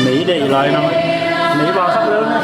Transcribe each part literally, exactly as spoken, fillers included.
Mei deih lai na, mei vang sak lel na.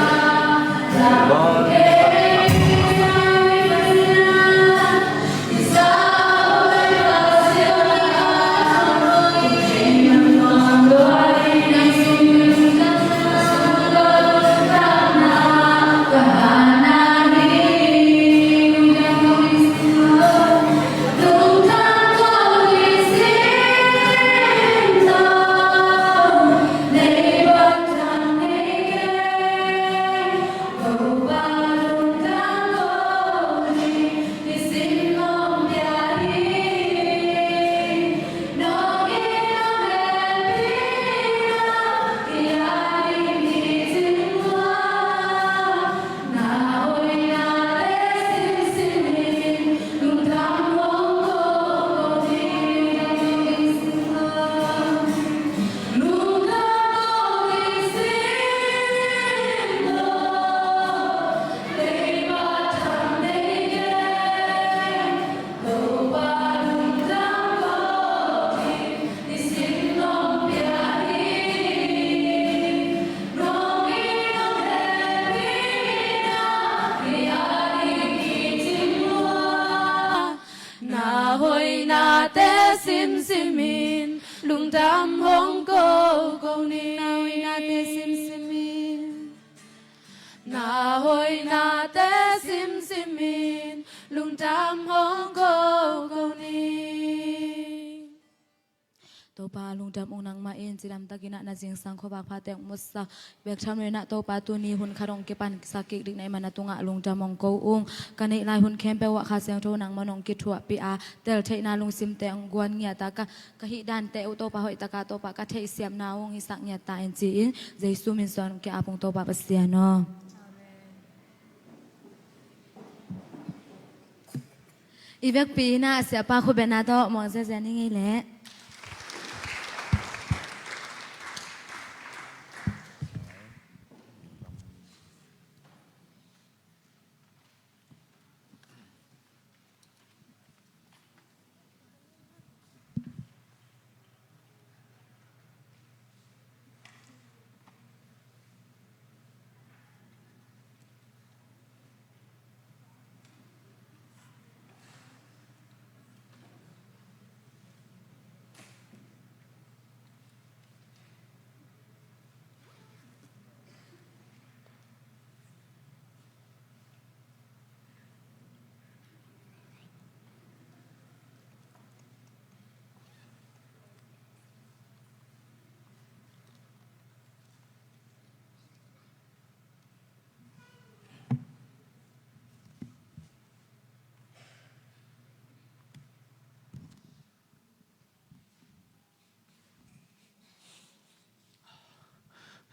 Na hoihnate simsimin lungdam hong koko ni. Na hoihnate simsimin, na hoihnate simsimin lungdam hong koko ni. Topa lungdam ung, nangmah in cidamtakin ah na zingsang khuavak phate hong musak, bek tham lo in ah Topa tuni hun khat hong kipansak kik ding na hih man a tungah lungdam hong ko ung. Ka neih lai hun khempeuh ah Kha Siangtho nangman hong kithuahpih a, tel theihna lungsimte hong guan ngiat a, ka, ka hih dante uh Topa hoih taka Topa ka theihsiamna hong hisak ngiat ta in ci-in Jesu min suang hong ki-ap ung Topa Pasian aw. I vekpi in ah Siapa khut betna tawh muang ziazia ni ngei leh.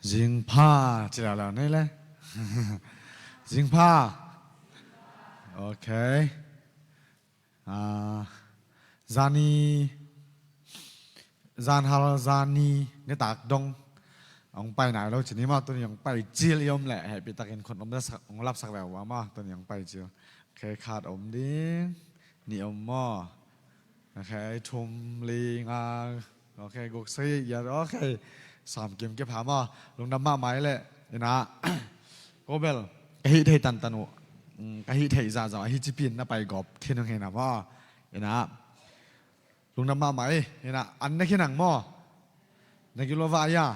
Zingpha ci lala nei le. Zingpha. Ok. Ah, zani, zanhal zani nitak dong hong pai nai lo ci ni maw, tuni hong pai cil i om leh hehpihtakin khut hong lapsak, hong lapsak ve uh a maw, tuni hong pai cil. Ok, khat om ding, nih om maw. Ok, thum, li, nga. Ok, guk, sagih, giat. Ok, sam kim kipha maw. Lungdam mahmah i leh. Ina, ko bel ka hih theih tantan uh, mm, ka hih theih zahzah ahi cipin na pai gawp khin uh hi na maw. Ina, lungdam mahmah i. Ina, an na khin ang maw. Na kilua vah ia.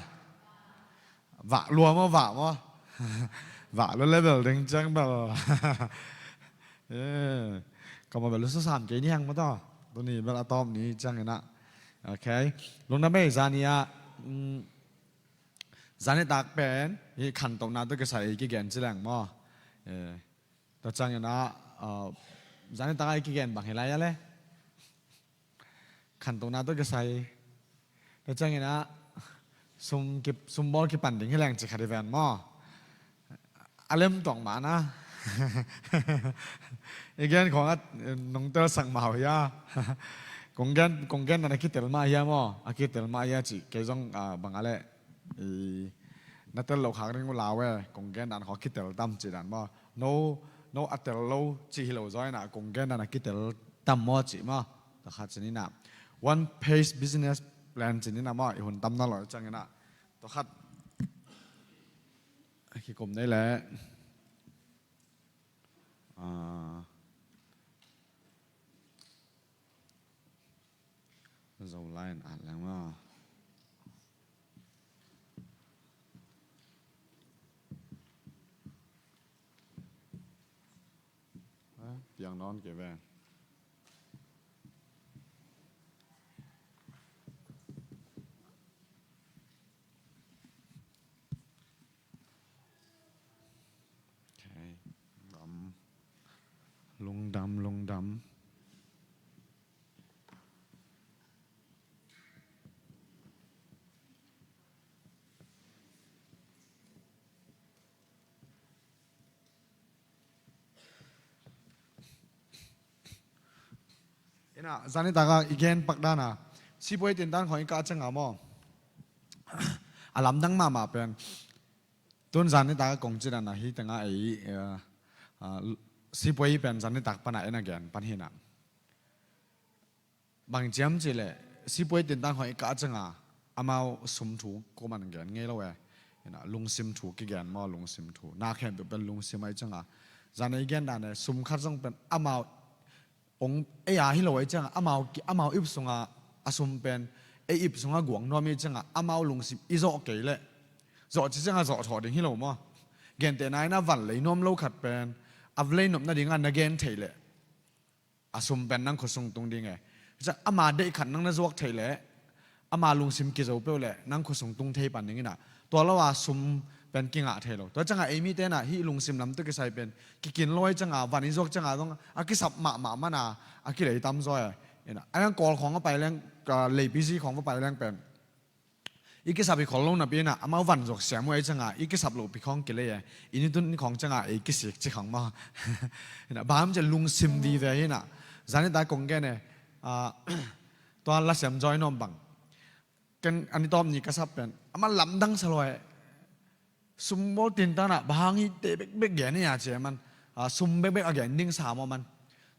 Vah lua maw, vah maw. Vah lua le bel ding ciang bel. Eh, ka maw bel lusu sam kei ni hang maw taw. Tuni bel a tawp ni ciang ina. Ok. Lungdam ei, zani ah, mm, zani tak pen hih khantohna tawh kisai ei kigen ci leng maw. Eh, tua ciang ina, ah, zani tak ah ei kigen bang hi lai a le. Khantohna tawh kisai. Tua ciang ina, sum ki, sum bawl kipan ding hi leng ci kha di ven maw. A lem tuak mah na. I gen khawng a nong telsak mah uh hia. Kong gen, kong gen dan a kitel mah hia maw. A kitel mah hia ci. Kei zong, ah, bang a leh. I, na tel lo khak ding uh lau e, kong gen dan khawng a kitel tam ci dan maw. No, no a tel lo ci hi lo zaw ina, kong gen dan a kitel tam maw ci maw. Tua khat ci ni na. One page business plan ci ni na maw, i hun tam na lo ciang ina. Tua khat. Kikum nei le. Ah. Zolai in at leng maw. Eh, piang nawn kei ve. Ok. Dam. Lungdam, lungdam. Ina, zani tak a i gen pak dan a, sipuai tintan khawng i kah ciang a maw, a lamdang mahmah pen. Tun zani tak a kong ci dan a hi teng a ei, eh, ah, sipuai pen zani tak pan a ei na gen pan hi na. Bang ciam ci leh, sipuai tintan khawng i kah ciang a, amau sum thu ko man gen ngei lo e. Ina, lungsim thu kigen maw, lungsim thu. Na khempeuh pen lungsim ahi ciang a. Zan ei gen dan e, sum khat zong pen amau, ong ei a hi lo ahi ciang a, amau ki, amau ip sung a, a sum pen, ei ip sung a guang nuam ahi ciang a, amau lungsim i zawh kei leh. Zawh ci ciang a zawh thawh ding hi lo maw. Gentehna ina van lei nuam lo khat pen, a lei nopna ding a na gen thei leh. A sum pen nang khuasung tung ding e. Ciang ama deih khat nang na zuak theih leh, ama lungsim kizo peuh leh, nang khuasung tung thei pan ding ina. Tua lo a sum pen kingah thei lo. Tua ciang a ei mite na hih lungsim lam tawh kisai pen kikin lo ahi ciang a, van i zuak ciang a zong a kisap mahmah man a, a kilei tam zaw e. Ina, a nang kawl khawng a pai leng, ka leipi zi khawng va pai leng pen. I kisap hi khol lo napi ina, amau van zuak siam uh ahi ciang a, i kisap lohpi khawng kilei e. I ni tun ni khawng ciang a, ei kisik ci khawng maw. Ina, bang hiam ci lungsim vive hi ina. Zani tak kong gen e, ah, tua lasiam Joy Nuam bang. Ken a ni tawp ni ka sap pen. Amah lamdang sa lua e. Sum bawl tintan a, bang hang hi teh bekbek gen e a ci e man. Ah, sum bekbek a gen ding sa maw man.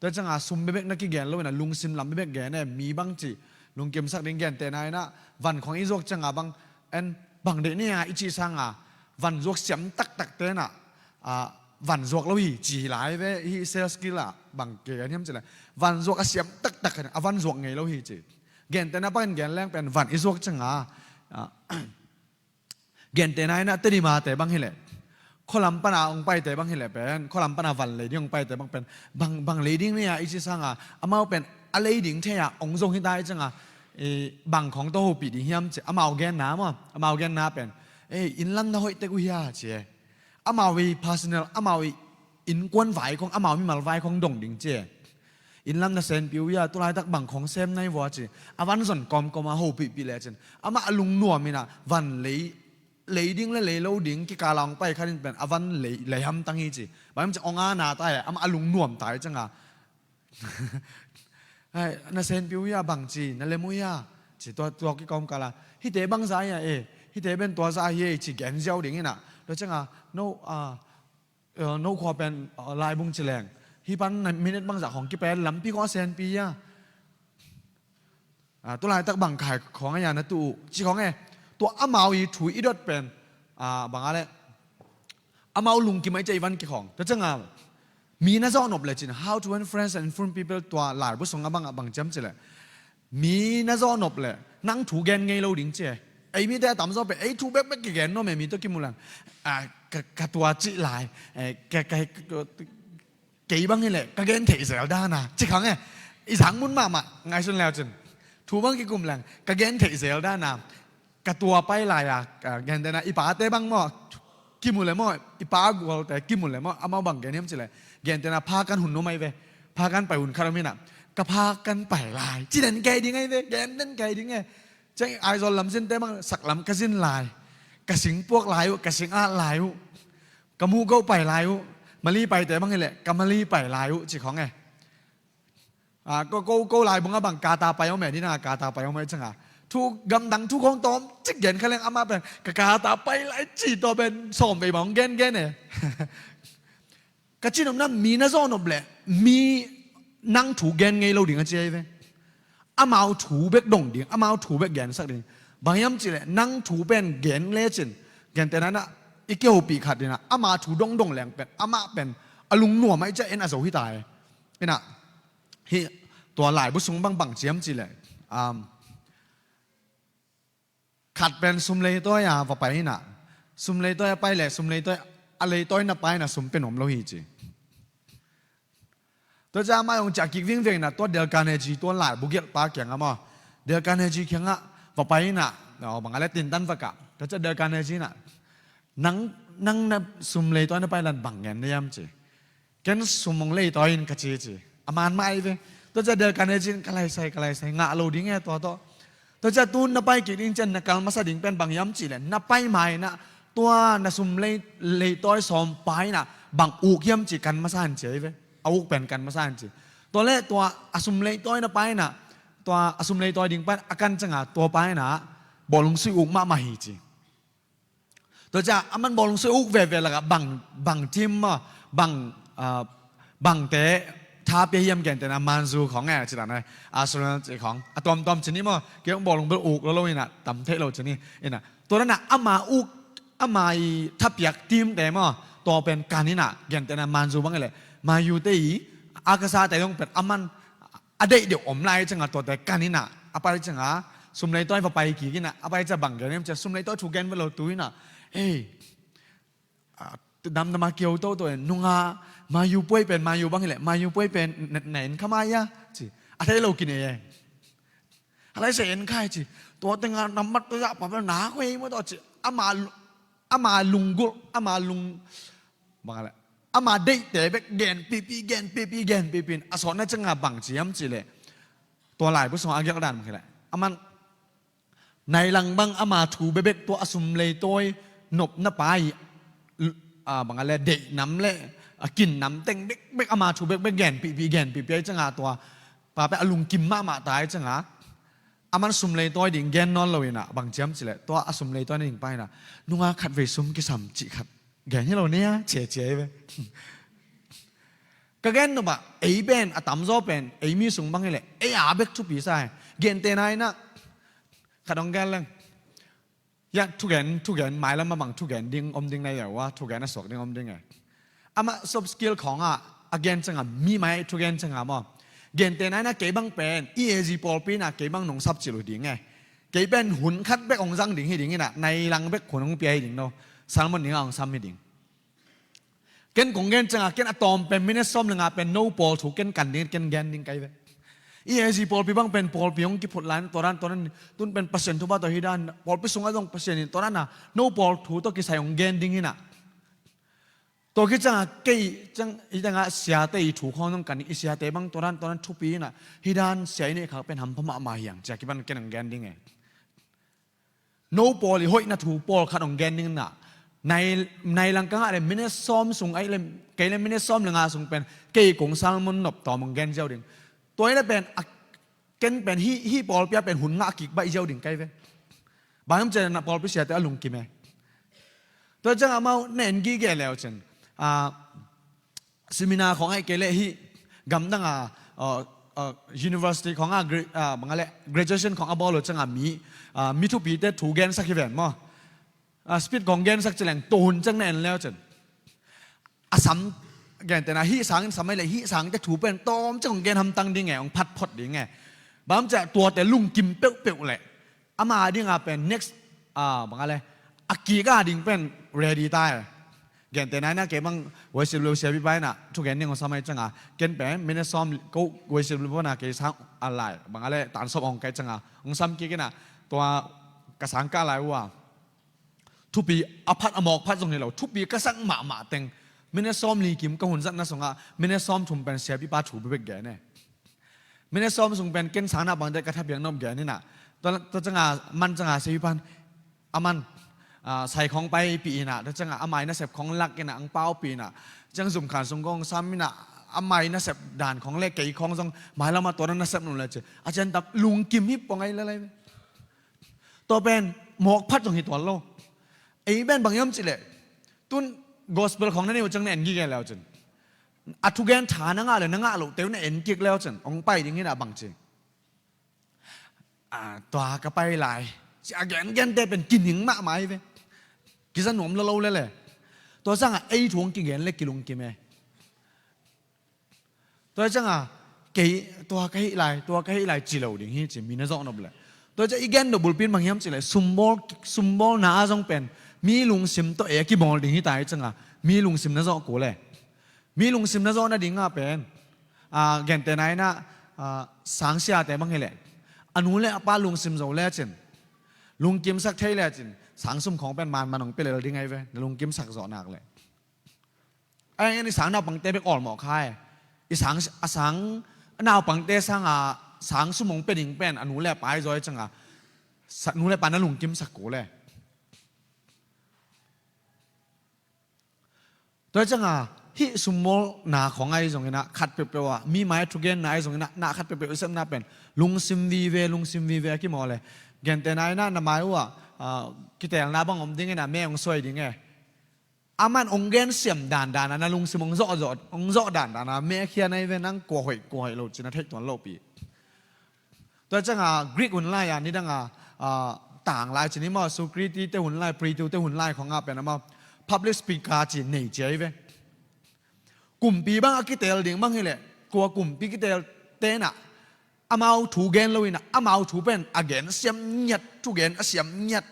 Tua ciang a sum bekbek na kigen lo ina, lungsim lam bekbek gen e, mi bang ci. Lungkimsak ding gentehna ina, van khawng i zuak ciang a bang, en bang deih ni a i cih sang a, van zuak siam taktak te na, ah, van zuak lo hi, ci hi lai ve, hih sales skill a, bang kigen hiam ci leh. Van zuak a siam taktak, a van zuak ngei lo hi ci. Gentehna bangin gen leng pen, van i zuak ciang a, ah, gentehna ina Tedim a te bang hi leh, khualam pan a hong paite bang hi leh pen, khualam pan a van lei ding hong paite bang pen, bang, bang lei ding ni a i cih sang a, amau pen a lei ding thei a hong zong hi ta ahi ciang a, eh, bang khawng tawh hopih ding hiam ci, amau genna maw, amau genna pen, eh, inn lam na hoih tek uh hia ci e. Amau i personal, amau i innkuan vai khawng, amau mimal vai khawng dong ding ci e. Inn lam na senpih uh hia, tulaitak bang khawng sem nai vua ci. A van zon kawmkawm a hopihpih lecin, amah a lungnuam ina van lei lei ding le lei lo ding kikal a hong pai khat in pen a van lei, lei hamtang hi ci. Bang hiam ci, hong a na ta e, amah a lungnuam ta hi cianga. Hai, na senpi uh hia bang ci, na lem uh hia ci, tua, tua kikawm kala, hihte bangzah hia e, hihte pen tuazah hi e ci gen ziau ding hi na. Tua cianga, no, ah, eh, no khua pen, ah, laibung ci leng, hih pan na minute bangzah khawng kipia, lampi khawng a senpi hia. Ah, tu laitak bang khai khawng a hia na tu uh ci khawng e. Tua amau i thu i dot pen, ah, bang a le, amau lungkim a i cei van kikhawng. Tua cianga, mi na zawh nop le cin, How to Win Friends and Influence People, tua laibu sung a bang, bang ci hiam ci le, mi na zawh nop le nang thu gen ngei lo ding ci e. Ei mite a tamzaw pen ei thu bekbek kigen nuam e, mi tawh kimu leng. Ah, ka, ka tua cih lai, eh, ka, ka, ka, kei bang hi leh ka gen theih zel dan a ci khawng e. I zang mun mahmah ngaihsun leu cin, thu bang kikum leng ka gen theih zel dan a, ka tua pai lai a, ah, gentehna i pate bang maw, kimu le maw, i pa gualte kimu le maw, amau bang gen hiam ci le, gentehna pha kan hun nuam ahi ve, pha kan pai hun khat om hi na, ka pha kan pai lai ci den kei ding ahi ve, gen den kei ding e. Ciang Aizawl lam zinte bang, saklam ka zin lai, ka sing puak lai uh, ka sing at lai uh, ka muh goh pai lai uh, Mali paite bang hi leh ka Mali pai lai uh ci khawng e. Ah, ko, ko, ko laibung a bang Qatar pai om e, dina Qatar pai om e cianga, thu gamdang thu khawng tawm cik gen kha leng amah pen ka Qatar pai lai ci, tua pen sawm vei bang hong gen gen e. Ka ci nopna, mi na zawh nop le mi nang thu gen ngei lo ding a ci ahi ve. Amau thu bek dong ding, amau thu bek gensak ding. Bang hiam ci le nang thu pen gen le cin, gentehna na i kihopih khat dina, ama thu dongdong leng pen amah pen a lungnuam a i ciah en a zo hi ta e. Ina, hih tua laibu sung bang bang ci hiam ci le, um, khat pen sum leitawi a va pai hi na, sum leitawi a pai le sum leitawi a leitawi na pai na sum pen om lo hi ci. Tua ciang amah hong ciah kik vingveng ina, tua Dale Carnegie, tua laibu gelhpa kiangah maw, Dale Carnegie kiangah va pai ina, aw, bang a le tintan va kah. Tua ciang Dale Carnegie ina, nang, nang na sum leitawi na pai lan bang gen na hiam ci. Ken sum hong leitawi in ka ci ci. A man mah ahi ve. Tua ciang Dale Carnegie in ka laisai, ka laisai, ngah lo ding e tua tawh. Tua ciang tun na pai kik ding ciang na kal masa ding pen bang hiam ci le, na pai ma ina, tua na sum lei, leitawi sawm pa ina bang uk hiam ci kan masa in ci ahi ve. A uk pen kan masa in ci. Tua le tua a sum leitawi na pai ina, tua a sum leitawi ding pa ina a kan cianga tua pa ina bawlung sui uk mahmah hi ci. Tua ciang aman bawlung sui uk veve lakah bang, bang team maw, bang, ah, bangte tha pia hiam, gentehna Man U khawng e, ci dan e, Arsenal ci khawng, a tuamtuam ci ni maw, kei hong bawlung bel uk lo lo ina, tam theih lo ci ni ina. Tua dan a ama uk, ama i thapiak teamte maw, tua pen kan ina, gentehna Man U bang i le, Man U te i, a kasate zong pen aman a deih deuh om lai cianga tuate kan ina, a pai cianga sum leitawi va pai kik ina, a pai ciang bang gen hiam ciang sum leitawi thu gen ve lo tu ina. Hei, ah, damdam a kio toto e, nunga Man U puai pen, Man U bang hi le Man U puai pen na, na en kha mai a ci. A thei lo kinei e. A laisai en kha hi ci. Tua tenga nambat tua zah pa pen na khuei maw tua ci. Ama, ama lunggulh, ama lung, bang a le, ama deihte bek gen pipi, gen pipi, gen pipi in a sawtna cianga bang ci hiam ci le, tua laibu sung a gelh dan bang hi le, aman nai lang bang ama thu bekbek tua a sum leitawi nopna pa i, ah, bang a le, deih nam le a kin nam teng bekbek ama thu bekbek gen pipi, gen pipi ahi cianga tua pa pen a lungkim mahmah ta ahi cianga, aman sum leitawi ding gen nawn lo ina bang ci hiam ci le, tua a sum leitawi na ding pa ina, nunga khatvei sum kisam cih khat gen hi lo nia, cia cia hi ve. Ka gen nop ah ei pen a tamzaw pen ei mi sung bang hi le ei a bek thupi sa e. Gentehna ina, khat hong gen leng. Ya, thugen, thugen, mailam a bang thugen ding om ding na hi a, thugen a suak ding om ding e. Amah soft skill khawngah a gen cianga, mi mai thugen cianga maw, gentehna ina kei bang pen E A G pawlpi ina kei bang nong sapcil uh ding e. Kei pen hun khat bek hong zang ding hi ding ina, nai lang bek hun hong pia hi ding no. Sermon dingah hong sam hi ding. Ken kong gen cianga, ken a tawm pen minute sawm le nga pen no pawl thu ken kan ding, ken gen ding ka hi ve. E A G pawlpi bang pen pawlpi hong kiphut lai, tua dan, tua dan, tun pen Pasian thupha tawh hi dan, pawlpi sungah zong Pasian in tua dan a, no pawl thu tawh kisai hong gen ding hi na. Tua khit cianga kei ciang, hi cianga siate i thu khawng zong kan ding, i siate bang tua dan, tua dan thupi hi na, hi dan sia i neih khak pen hampha mahmah hi hang, cia kipan ken hong gen ding e. no pawl i hoihna thu pawlkhat hong gen ding na. Nai, nai lang ka ngah le minute sawm sung ai le, kei le minute sawm le nga sung pen kei kong sermon nop tawm hong gen ziau ding. Tua i le pen a, ken pen hih, hih pawlpi ah pen hun ngah kik baih ziau ding kai ve. Bang hiam cih leh na pawlpi siate a lungkim e. Tua ciang amau na en gige leu cin. Ah, seminar khawng ahih kei leh hih gamdang a, uh, uh, university khawng a gra-, uh, bang a leh graduation khawng a bawl uh ciang a mi, uh, mi thupite thu gensak hi ven maw. Uh, speech khawng gensak ci leng tua hun ciang na en leu cin. A sam, gentehna hih sangin sam ahih leh hih sangte thu pen tawm ciang hong gen hamtang ding e, hong phat phot ding e. Bang hiam cih leh tuate lungkim peuhpeuh leh ama ding a pen next, ah, bang a leh, a kik a ding pen ready ta e. Gentehna in ah kei bang worship leader siapipa in ah thugen ding hong sam ahih ciang a, ken pen minute sawm ko worship leader in ah kei sang a lai, bang a leh tan sawm hong kai ciang a, hong sam kik in ah tua ka sang kah lai uh a, thupi a phat a mawk phat zong hi lo, thupi ka sak mahmah teng minute sawm li kim ka hun zatna sungah minute sawm thum pen siapipa thu bekbek gen e. Minute sawm sung pen ken sang naupangte ka thapiak nop gen in ah. Tua, tua ciang a man ciang a siapipa in, a man, ah, sai khawng paipih in ah, tua ciang a ama ii nasep khawng lak in ah, ang paupih in ah, ciang zum khan sung khawng sam in ah, ama ii nasep dan khawng le kei khawng zong mailam ah tua na nasep nung le ci. A cian tam lungkim hi pong ai lalai. Tua pen mawk phat zong hi tuan lo. Ei pen bang hiam cih leh tun gospel khawng na nei uh ciang na en gige leu cin. A thugen tha na ngah le na ngah loh teu na en kik leu cin hong pai ding hi na bang ci. Ah, tua ka pai lai ci a gengente pen kining mahmah hi ve. Kiza nuam lo lo lele. Tua ciang a ei thu hong kigen le kilungkim e. Tua ciang a kei tua ka hih lai, tua ka hih lai ci lo ding hi ci mi na zawh nop leh. Tua ciang i gen nop bulpi in bang hiam cih leh sumbawl, sumbawlna ah zong pen mi lungsim tawh ei a kibawl ding hi ta hi ciang a mi lungsim na zawh kul e. Mi lungsim na zawh nading ah pen, ah, gentehna in ah, ah, sang siate bang hi leh a nu le a pa lungsim zo le cin, lungkimsak thei le cin sang sum khawng pen man man hong pia lel ding ai ve, na lungkimsak zawh nak leh. Ai, i sang naupangte bek awlmawh kha e. I sang, a sang naupangte sang a sang sum hong pia ding pen a nu le a pa hi zaw hi ciang a, sa-, nu le pa na lungkimsak kul e. Tua hi ciang a hih sumbawlna khawng ahi zongin ah khat peuhpeuh ah mi mai thugenna ahi zongin ah na khat peuhpeuh i sepna pen lungsim vive, lungsim vive a kimawl e. Gentehna in ah na mai uh ah, ah, kiteelna bang om ding in ah me hong suai ding e. A man hong gensiam dandan a na lungsim hong zawh zawh, hong zawh dandan a me khian ahi ve, nang kua hoih kua hoih lo ci na theih tuan lohpi. Tua ciang a Greek hun lai a nidang a, ah, tanglai ci ni maw, Socrates te hun lai, Plato te hun lai khawng ah pen amau public speaker ci nei ci ahi ve. Kumpi bang a kiteel ding bang hi leh kua kumpi kiteel te in ah amau thu gen lo in ah amau thu pen a gen siam ngiat, thugen a siam ngiat.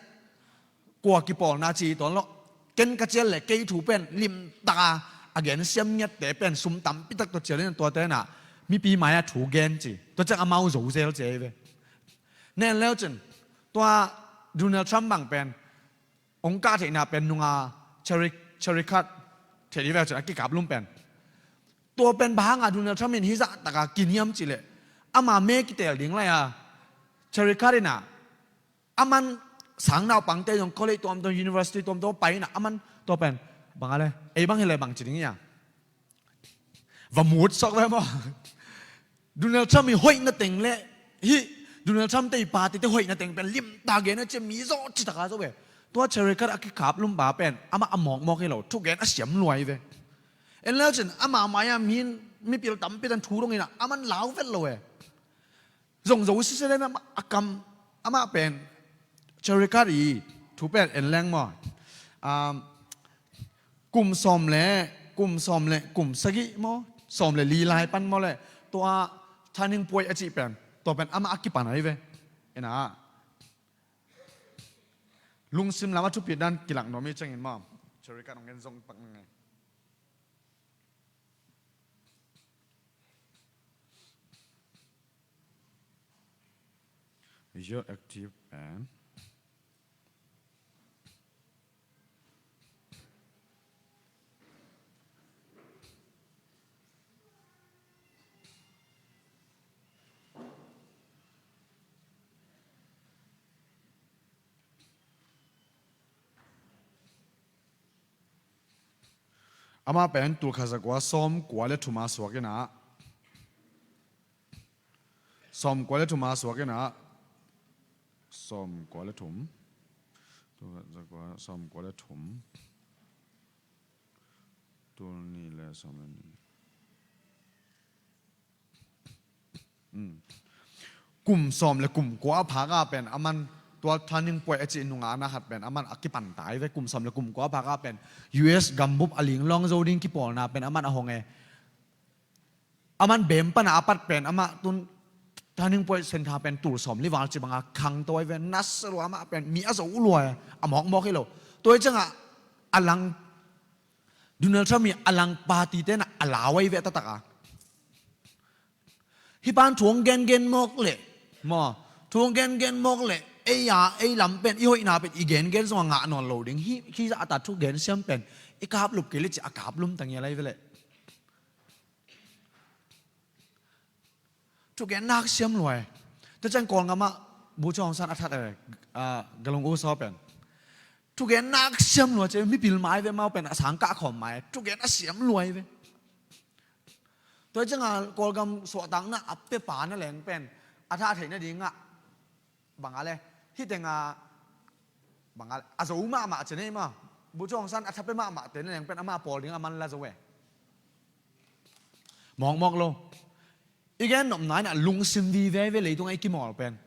Kua kipawlna ci tuan lo. Ken ka cial le kei thu pen limtak a a gen siam ngiatte pen sum tampi tak tawh cial in tuate in ah mipi mai-ah thu gen ci. Tua ciang amau zo zel ci ahi ve. Nen leu cin tua Donald Trump bang pen hong kah theihna pen nunga cherry, cherry card thei dih ve cin a kikap lum pen. Tua pen bang hanga Donald Trump in hih zah taka kiniam cih leh ama me kiteel ding lai-a cherry card in ah aman sang naupangte zong college tuamtuam, university tuamtuam pai in ah aman tua pen bang a le ei bang hi le bang ci ding hi a. Va mut sok ve maw? Donald Trump i hoihna teng le hih Donald Trump te i party te hoihna teng pen limta gen a cia mi zawh ci taka zo ve. Tua cherry card a kikap lum pa pen amah a mawkmawk hi lo, thugen a siam luai ve. En leu cin ama mai-a mi, mipil tampi tan thu dong in ah aman lau vet lo e. Zong zo sisia le amah a kam, amah pen cherry card i thu pen en leng maw? Um, kum sawm le, kum sawm le kum sagih maw, sawm le li lai pan maw le, tua turning point a cih pen tua pen amah a kipan ahi ve. Ena lungsim lam a thupit dan kilak nuam i ciangin maw, cherry card hong en zong pak nang e. Your active pen. Amah pen tulkhat zakua sawmkua le thum a suak inah, sawmkua le thum a suak inah, sawmkua le thum, tulkhat zakua sawmkua le thum, tul nih le sawm le nih. Kum sawm le kum kua a phak ah pen aman tua turning point a cih nungakna khat pen aman a kipan ta hi ve. Kum sawm le kum kua a phak ah pen U S gambup a linglawng zo ding kipawlna pen aman a hong e. Aman bem pana a pat pen amah tun turning point center pen tul sawm li val ci banga khangto hi ve. Nasia lua, amah pen mi a zo lua, a mawkmawk hi lo. Tua hi ciangah a lang Donald Trump hi a lang party tenah a lau ahi ve taktak a. Hih pan thu hong gengen mawk leh, maw, thu hong gengen mawk leh ei a, ei lam pen, i hoihna pen i gengen zongah ngah nawn lo ding. Hih, hih a ta thu gensiam pen i kaplup kei le ci a kaplum ta ngial ahi ve leh. Thugen nak siam lua e. Tua ciang Kawlgam ah Bogyoke Aung San a that e, ah, Galung U Saw pen. Thugen nak siam lua ci, mipil mai ve, mau pen a sang kah khawm mai. Thugen a siam lua hi ve. Tua ciangah Kawlgam suahtakna a pia pa na leng pen a tha theih nadingah bang a le, hih tengah bang a le, a zo mahmah ci nei maw. Bogyoke Aung San a tha pia mahmah te na leng pen amah pawl ding a man la zo e. Mawkmawk lo. I gen nopna inah lungsim vive ve, leitungah i kimawl pen.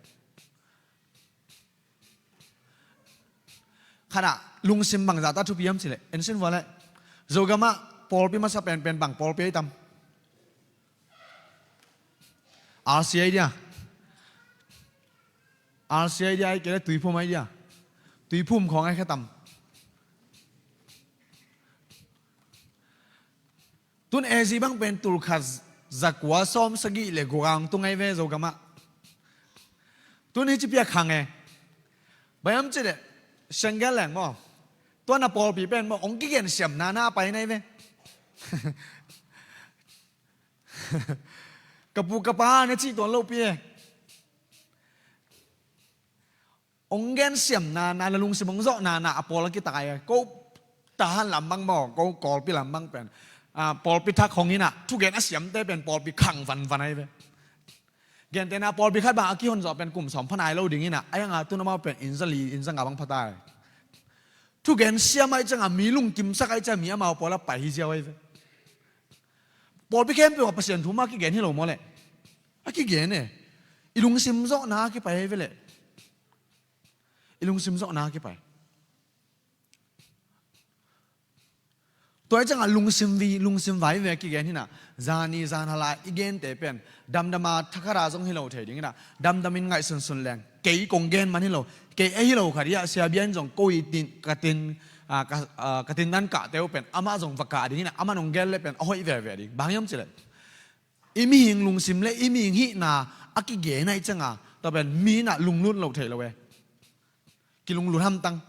Khatah lungsim bangzah ta thupi hiam cileh, en sin vua leh. Zogamah pawlpi masa penpen bang pawlpi ahi tam? R C ahi dia. R C ahi dia, ahi kei leh Tuiphum ahi dia. Tuiphum khawng ahi kha tam? Tun A Z bang pen tulkhat zakua sawmsagih le guk a tung ahi ve Zogamah. Tun hih ci piak khang e. Bang hiam cileh, Shanggel leng maw, tua na pawlpi pen maw, hong kigen siamna na a pai na hi ve. Ka pu ka pa na cih tuan lopi e. Hong gensiamna na, na lungsim hong zawhna na a pawl a kitai e. Ko tahan lam bang maw, ko Kawlpi lam bang pen, ah, pawlpi thak hong inah thugen a siamte pen pawlpi khang vanvan ahi ve. Gentehna pawlpi khat bang a kihon zawh pen kum sawm pha nai lo ding inah, ahi hanga tun amau pen inn za li, inn za nga bang pha ta e. Thugen siam ahi ciangah, mi lungkimsak ahi ciangah mi amau pawl a pai hi ziau ahi ve. Pawlpi khempeuh ah Pasian thu mah a kigen hi lo maw leh? A kigen e. I lungsim zawhna a kipai ahi ve leh. I lungsim zawhna a kipai. Tua hi ciangah lungsim vi, lungsim vai ve a kigen hinah. Zani zan hala i gente pen damdama thakhat a zong hi lo thei ding hinah. Damdamin ngaihsunsun leng. Kei kong gen man hi lo. Kei a hi lo khat hi ah, Sia Bia in zong ko i tin, ka tin, ah, ka, ah, ka tin nan kahte uh pen amah zong va kah ding hinah. Amah nong gen leh pen a hoih veve ding. Bang hiam cileh, i mihing lungsim le i mihing hihna a kigen ahi ciangah, tua pen mi inah lunglut lo thei lo e. Kilunglut hamtang.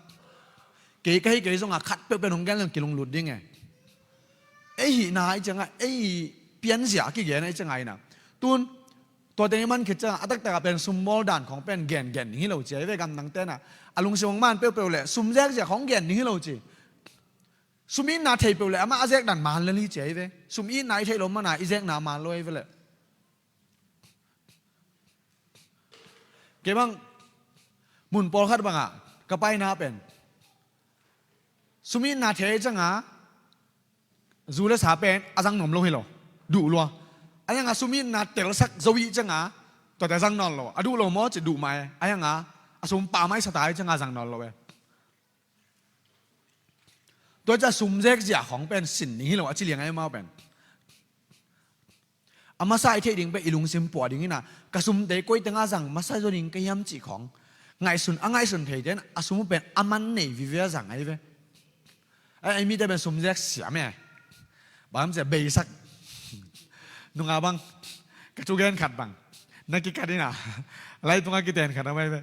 Kei ka hi kei zongah khat peuhpeuh hong gen leng kilunglut ding e. Ei hihna ahi ciangah, ei pianzia a kigen ahi ciangah inah. Tun, tua teng i man khit ciangah, a taktakah pen sumbawl dan khawng pen gengen ding hi lo ci ahi ve, gamdang tenah. A lungsim hong man peuhpeuh leh sum zekzia khawng gen ding hi lo ci. Sum itna thei peuh leh amah a zek dan man lel hi ci ahi ve. Sum itna i theih loh mana i zekna man lo ahi ve leh. Kei bang mun pawlkhat bangah ka paina pen, sum itna thei ciangah zu le sa pen a zang nuam lo hi lo. Duh lua. A hiangah sum itna telsak zo ih ciangah tuate zang nawn lo. A duh lo maw ci, duh mah e. A hiangah a sum pah maisa ta ih ciangah zang nawn lo e. Tua ciah sum zekzia khawng pen sin ding hi lo a ci liang a, amau pen. A masa i theih ding pen i lungsim puah ding inah, ka sumte koi tengah zang masa zaw ding ka hiam cih khawng ngaihsun, a ngaihsun theite in a sum uh pen a man nei vive a zang ahi ve. Ai, ai mite pen sum zek siam e. Bang hiam cih leh beisak. Nungah bang, ka thugen khat bang na kikat inah, lai tungah kiten khat a mai ve.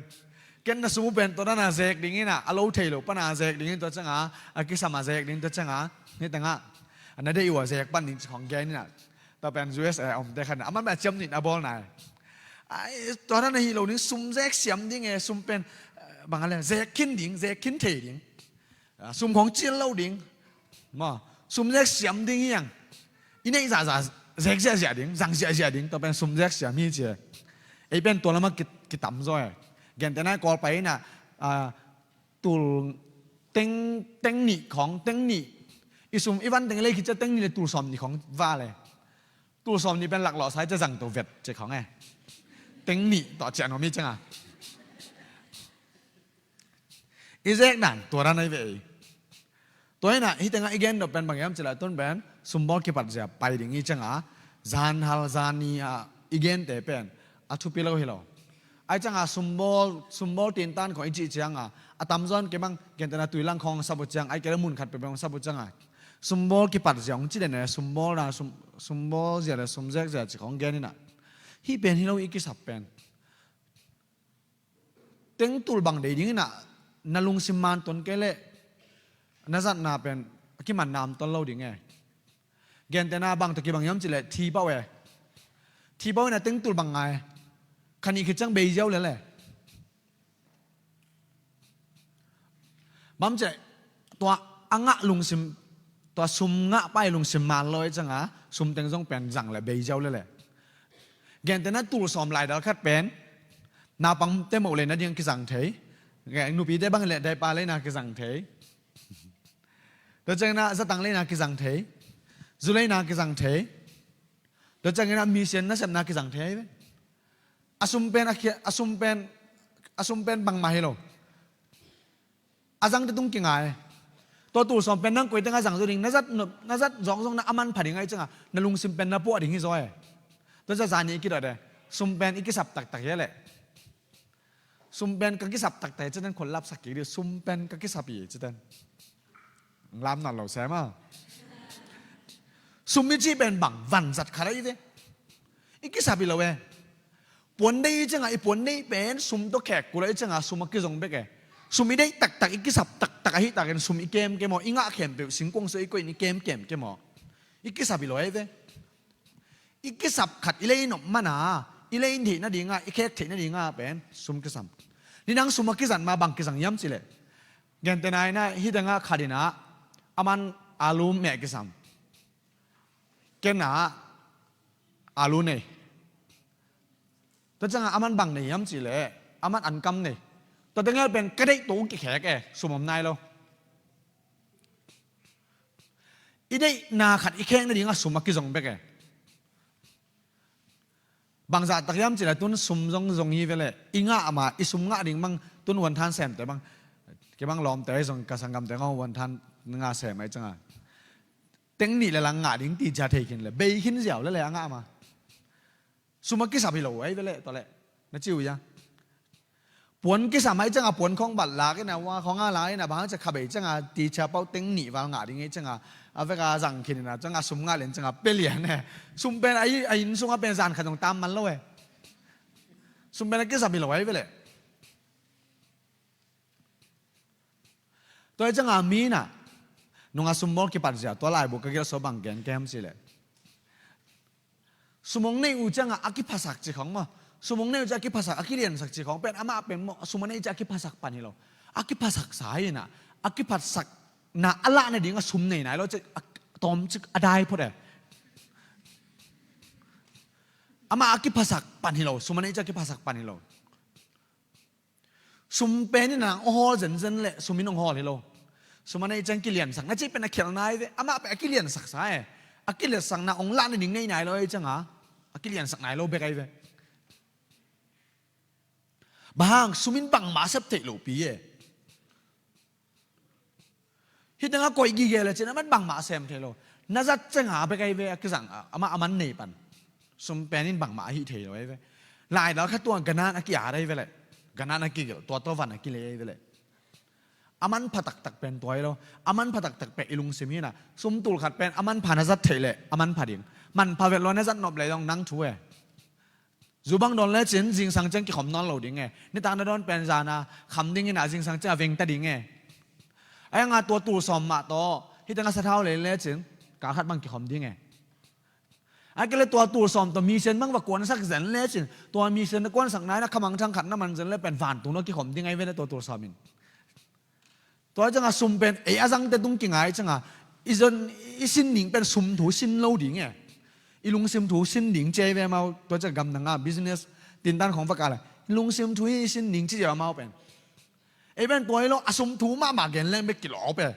Ken na sum uh pen tua dana zek ding inah, a lo thei lo pana zek ding in, tua ciangah a kisam a zek ding, tua ciangah nitangah a na deih uh a zek pan ding ci khawng gen inah. Tua pen U S A a omte khat inah, aman pen a ciamnuih a bawlna e. Ai, tua dana hi lo ding, sum zek siam ding e, sum pen, eh, bang a le, zek khin ding, zek khin thei ding. Ah, sum khawng cil lo ding. Maw, Sum zek siam ding hi hang. I neih zahzah zek ziahziah ding, zang ziahziah ding, tua pen sum zek siam hi ci e. Ei pen tua lamah ki, kitam zaw e. Gentehna Kawlpau in ah, ah, tul teng, teng nih khawng, teng nih. I sum i van teng lei khit ciang teng nih le tul sawm nih khawng va le. Tul sawm nih pen laklawh sa hi ciang zang to vet ci khawng e. Teng nih tawh ciah nuam hi ciang a. I zek dan tua dan ahi ve ei. Tua hi in ah, hih tengah i gen nop pen bang hiam cih leh tun pen sumbawl kipat zia pai ding hi ciang a, zan hal zan ni a i gente pen a thupi lo hi lo. Ahi ciang a sumbawl, sumbawl tintan khawng i cih ciang a, a tamzaw in kei bang gentehna Tuilang khawng hong sap uh ciang, ahih kei leh mun khat peuhpeuh hong sap uh ciang a, sumbawl kipat zia hong ci den e, sumbawl na, sum, sumbawl zia le sum zek zia ci khawng gen hi in ah. Hih pen hi lo i kisap pen. Teng tul bang dei ding in ah, na lungsim man tuan kei leh na zatna pen a kimanna om tuan lo ding e. Gentehna bang tawh kibang hiam cih leh thi pau e. Thi pau in ah teng tul bang ngai. Kha nih khit ciang bei ziau lel e. Bang hiam cih leh tua a ngah lungsim, tua sum ngah pai lungsim man lo ahih ciang a, sum teng zong pen zang le bei ziau lel e. Gentehna tul sawm laidal khat pen naupangte moh leina ding kizang thei. Nupite bang leh diaper leina kizang thei. Tua ciangin ah zatang leina kizang thei. Zu leina kizang thei. Tua ciangin ah mission nasepna kizang thei ve. A sum pen a khia, a sum pen, a sum pen bangmah hi lo. A zangte tung kingai. Tua tul sawm pen nang koi tengah zang zaw ding, na zat nop, na zat zawk zong na a manpha ding ahih ciang a, na lungsim pen na puah ding hi zaw e. Tua ciang zan ni i kidot e. Sum pen i kisap taktak hi leh. Sum pen ka kisap taktak hi ci ten khol lapsak kik dih, sum pen ka kisap hi ci ten. Lam nawn lo sem a. Sum i cih pen bang, vanzat khat ahi ve. I kisap hi lo e. Puan deih i ciang a, i puan deih pen sum tawh khek kul ahih ciang a, sum a kizong bek e. Sum i deih taktak, i kisap taktak ahih takin sum i kem kem aw, i ngah khempeuh singkuang sung i koih in i kem kem kem aw. I kisap hi lo ahi ve. I kisap khat i lei nop man a, i lei theih nading a, i khek theih nading a pen sum kisam. Nidang sum a kizat ma bang kizang hiam cih leh, gentehna in ah hih tengah khat in ah, a man alu meh kisam. Ken ah alu nei. Tua ciang a, a man bang nei hiam cih leh, a man ankam nei. Tua tengah pen ka deih tawh kikhek e, sum om nai lo. I deihna khat i khek nading a sum a kizong bek e. Bangzah tak hiam cih leh tun sum zong zong hi ve leh, i ngah ma, i sum ngah ding bang, tun uanthan semte bang, kei bang lawmte zong ka sanggamte ngah uanthan ngah sem ahih ciang a, teng nih le lang ngah ding ti cia thei khin leh, bei khin ziau lel e a ngah ma. Sum a kisap hi lo ahi ve leh, tua leh na ci uh hia? Puan kisam ahih ciang a puan khawng bat lak in a, ua khawng a lak in a, bang hang cia kha bei ciang a, ti cia pau teng nih val ngah ding ahih ciang a, a vek a zang khin in a, ciang a sum ngah lian ciang a pia lian e. Sum pen a i, a inn sung a pen zan khat zong tam man lo e. Sum pen a kisap hi lo ahi ve leh. Tua ahih ciang a mi in ah, nung a sumbawl kipat zia, tua laibu ka gelh sawm bang gen kem cih leh, sum hong neih uh ciang a, a kiphasak ci khawng maw. Sum hong neih uh ciang a kiphasak, a kiliansak ci khawng pen, amah pen maw, sum a neih ciang a kiphasak pan hi lo. A kiphasak sa hi in ah, a kiphasakna a lah nading a sum nei nai lo, ci a tawm cik a dai phot e. Amah a kiphasak pan hi lo, sum a neih ciang a kiphasak pan hi lo. Sum pen in nang hong hawl zenzen leh, sum in hong hawl hi lo. Sum a neih ciang kiliansak, na cih pen a khialh nai ve, amah pen a kiliansak sa e. A kiliansakna hong lah nading nei nai lo ahih ciang a, a kiliansak nai lo bek ahi ve. Bang hang, sum in bangmah a sep theih lo pi e. Hih tengah koih gige le cin, a man bangmah a sem thei lo. Na zat ciang a bek ahi ve, a kizang a, amah a man nei pan. Sum pen in bangmah a hih thei lo ahi ve. Laidal khat tua ganat a ki-at ahi ve leh. Ganat a kigelh, tua tua van a kilei ahi ve leh. A manpha taktak pen tua hi lo. A manpha taktak pen i lungsim hi in ah. Sum tul khat pen a manpha na zat theih leh, a manpha ding. Manpha vet lo na zat nop leh zong nang thu e. Zu bang dawn lecin, zingsang ciang kikhom nawn lo ding e. Nitak na dawn pen zan a kham ding in ah, zingsang ciang a veng ta ding e. Ahi hang a tua tul sawm mah tawh, hih teng a sathau lei lecin, kal khat bang kikhom ding e. Ahih kei leh tua tul sawm tawh mission bang va kuansak zen lecin, tua mission na kuansak nai in ah khamang thang khat na man zen leh pen vantung tawh kikhom ding ahi ve leh tua tul sawm in. Tua ciang a sum pen, ei a zangte tung kingai ciang a, I zon, i sin ding pen sum thu sin lo ding e. I lungsim thu sin ding ci ei ve amau, tua ciang gamdang ah business tintan khawng va kah le. I lungsim thu hi i sin ding ci ziau amau pen. Ei pen tua hi lo, a sum thu mahmah gen leng bek kilawp e.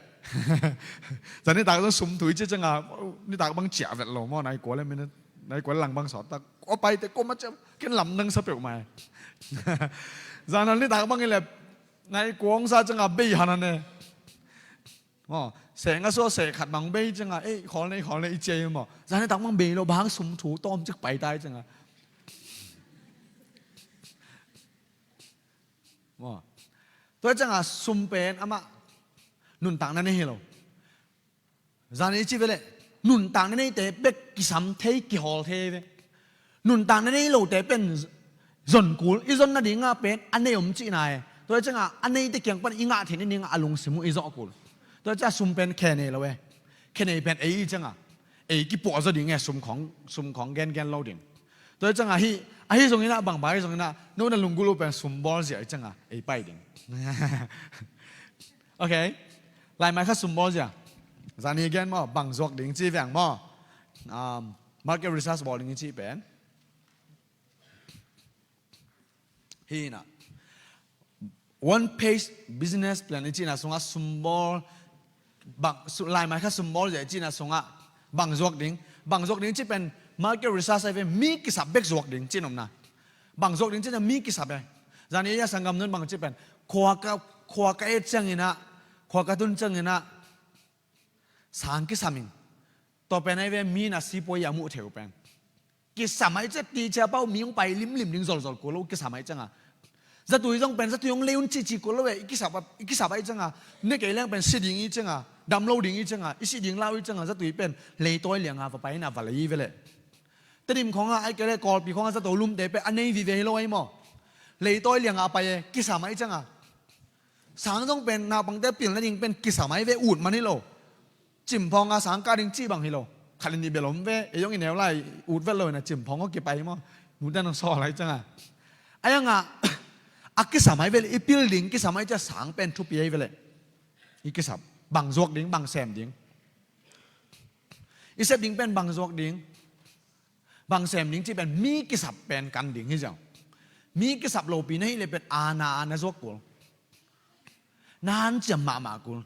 Zan nitak zong sum thu i ci ciang a, nitak bang ciah vet lo maw, nai kua le minute, nai kua le lang bang sawt tak. Kua paite kua ma ciah, ken lamdang sa peuhmah e. Zan nitak bang i le, nai kua hong sa ciang a bei han han e. Maw, seh nga sua seh khat bang bei ciang a, ei, khawl nei, khawl nei i ci ei maw. Zan nitak bang bei lo, bang sum thu tawm cik pai tai ciang a. Maw. Tua ciang a sum pen amah nuntakna nei hi lo. Zan i ci ve le, nuntakna neite bek kisam thei, kihawl thei ve. Nuntakna nei lote pen zon kul, i zon nading ah pen a nei om cihna e. Tua ciang a, a neite kiang pan i ngah theih nading ah a lungsim uh i zawh kul. Tua ciang a sum pen khe nei lo e. Khe nei pen ei i ciang a, ei kipuah zaw ding e, sum khawng, sum khawng gengen lo ding. Tua ciang a hi, ahi zongin ah, bangbang ahi zongin ah, no na lunggulh uh pen sum bawl zia i ciang a, ei pai ding. Ok. Laimai kha sum bawl zia. Zan i gen maw, bang zuak ding ci veng maw. Um, market research bawl ding i ci pen. Hi na. One page business plan i cihna sungah sum bawl, bang, su-, laimai kha sum bawl zia i cihna sungah bang zuak ding. Bang zuak ding ci pen market research ai ve, mi kisap bek zuak ding ci nopna. Bang zuak ding ci na mi kisap e. Zan i a sanggam nun bang ci pen. Khua ka, khua ka et ciangin ah, khua ka tun ciangin ah, sang kisam ing. Tua pen ai ve, mi na sipuai a muh theu pen. Kisam ai cia ti cia pau mi hong pai limlim ding zolzol kul lo, kisam ai ciang a. Zatui zong pen, zatui hong lei un cici kul lo e, i kisap, i kisap ai ciang a. Ne kei leng pen si ding i ciang a, dam lo ding i ciang a, i si ding lau i ciang a, zatui pen leitawi liang a va pai na va lei ve le. Tedim khawng a, ai kei le Kawlpi khawng a zato lumte pen a nei vive hi lo ai maw. Leitawi liang a pai e, kisam ai ciang a. Sang zong pen naupangte pilna ding pen kisam ai ve, ut man hi lo. Cimphawng a sang kah ding cih bang hi lo. Khat le nih bel om ve, ei zong i neu lai, ut vet lo in a cimphawng aw kipai maw. Nute nang sawl ai ciang a. Ai ang a, a kisam ai ve le, i pil ding kisam ai ciang sang pen thupi ai ve le. I kisam, bang zuak ding, bang sem ding. I sep ding pen bang zuak ding. Bang sem ding cih pen mi kisap pen kan ding hi ziau. Mi kisap lopi na hih leh pen aana, aana zuak kul. Na hanciam mahmah kul.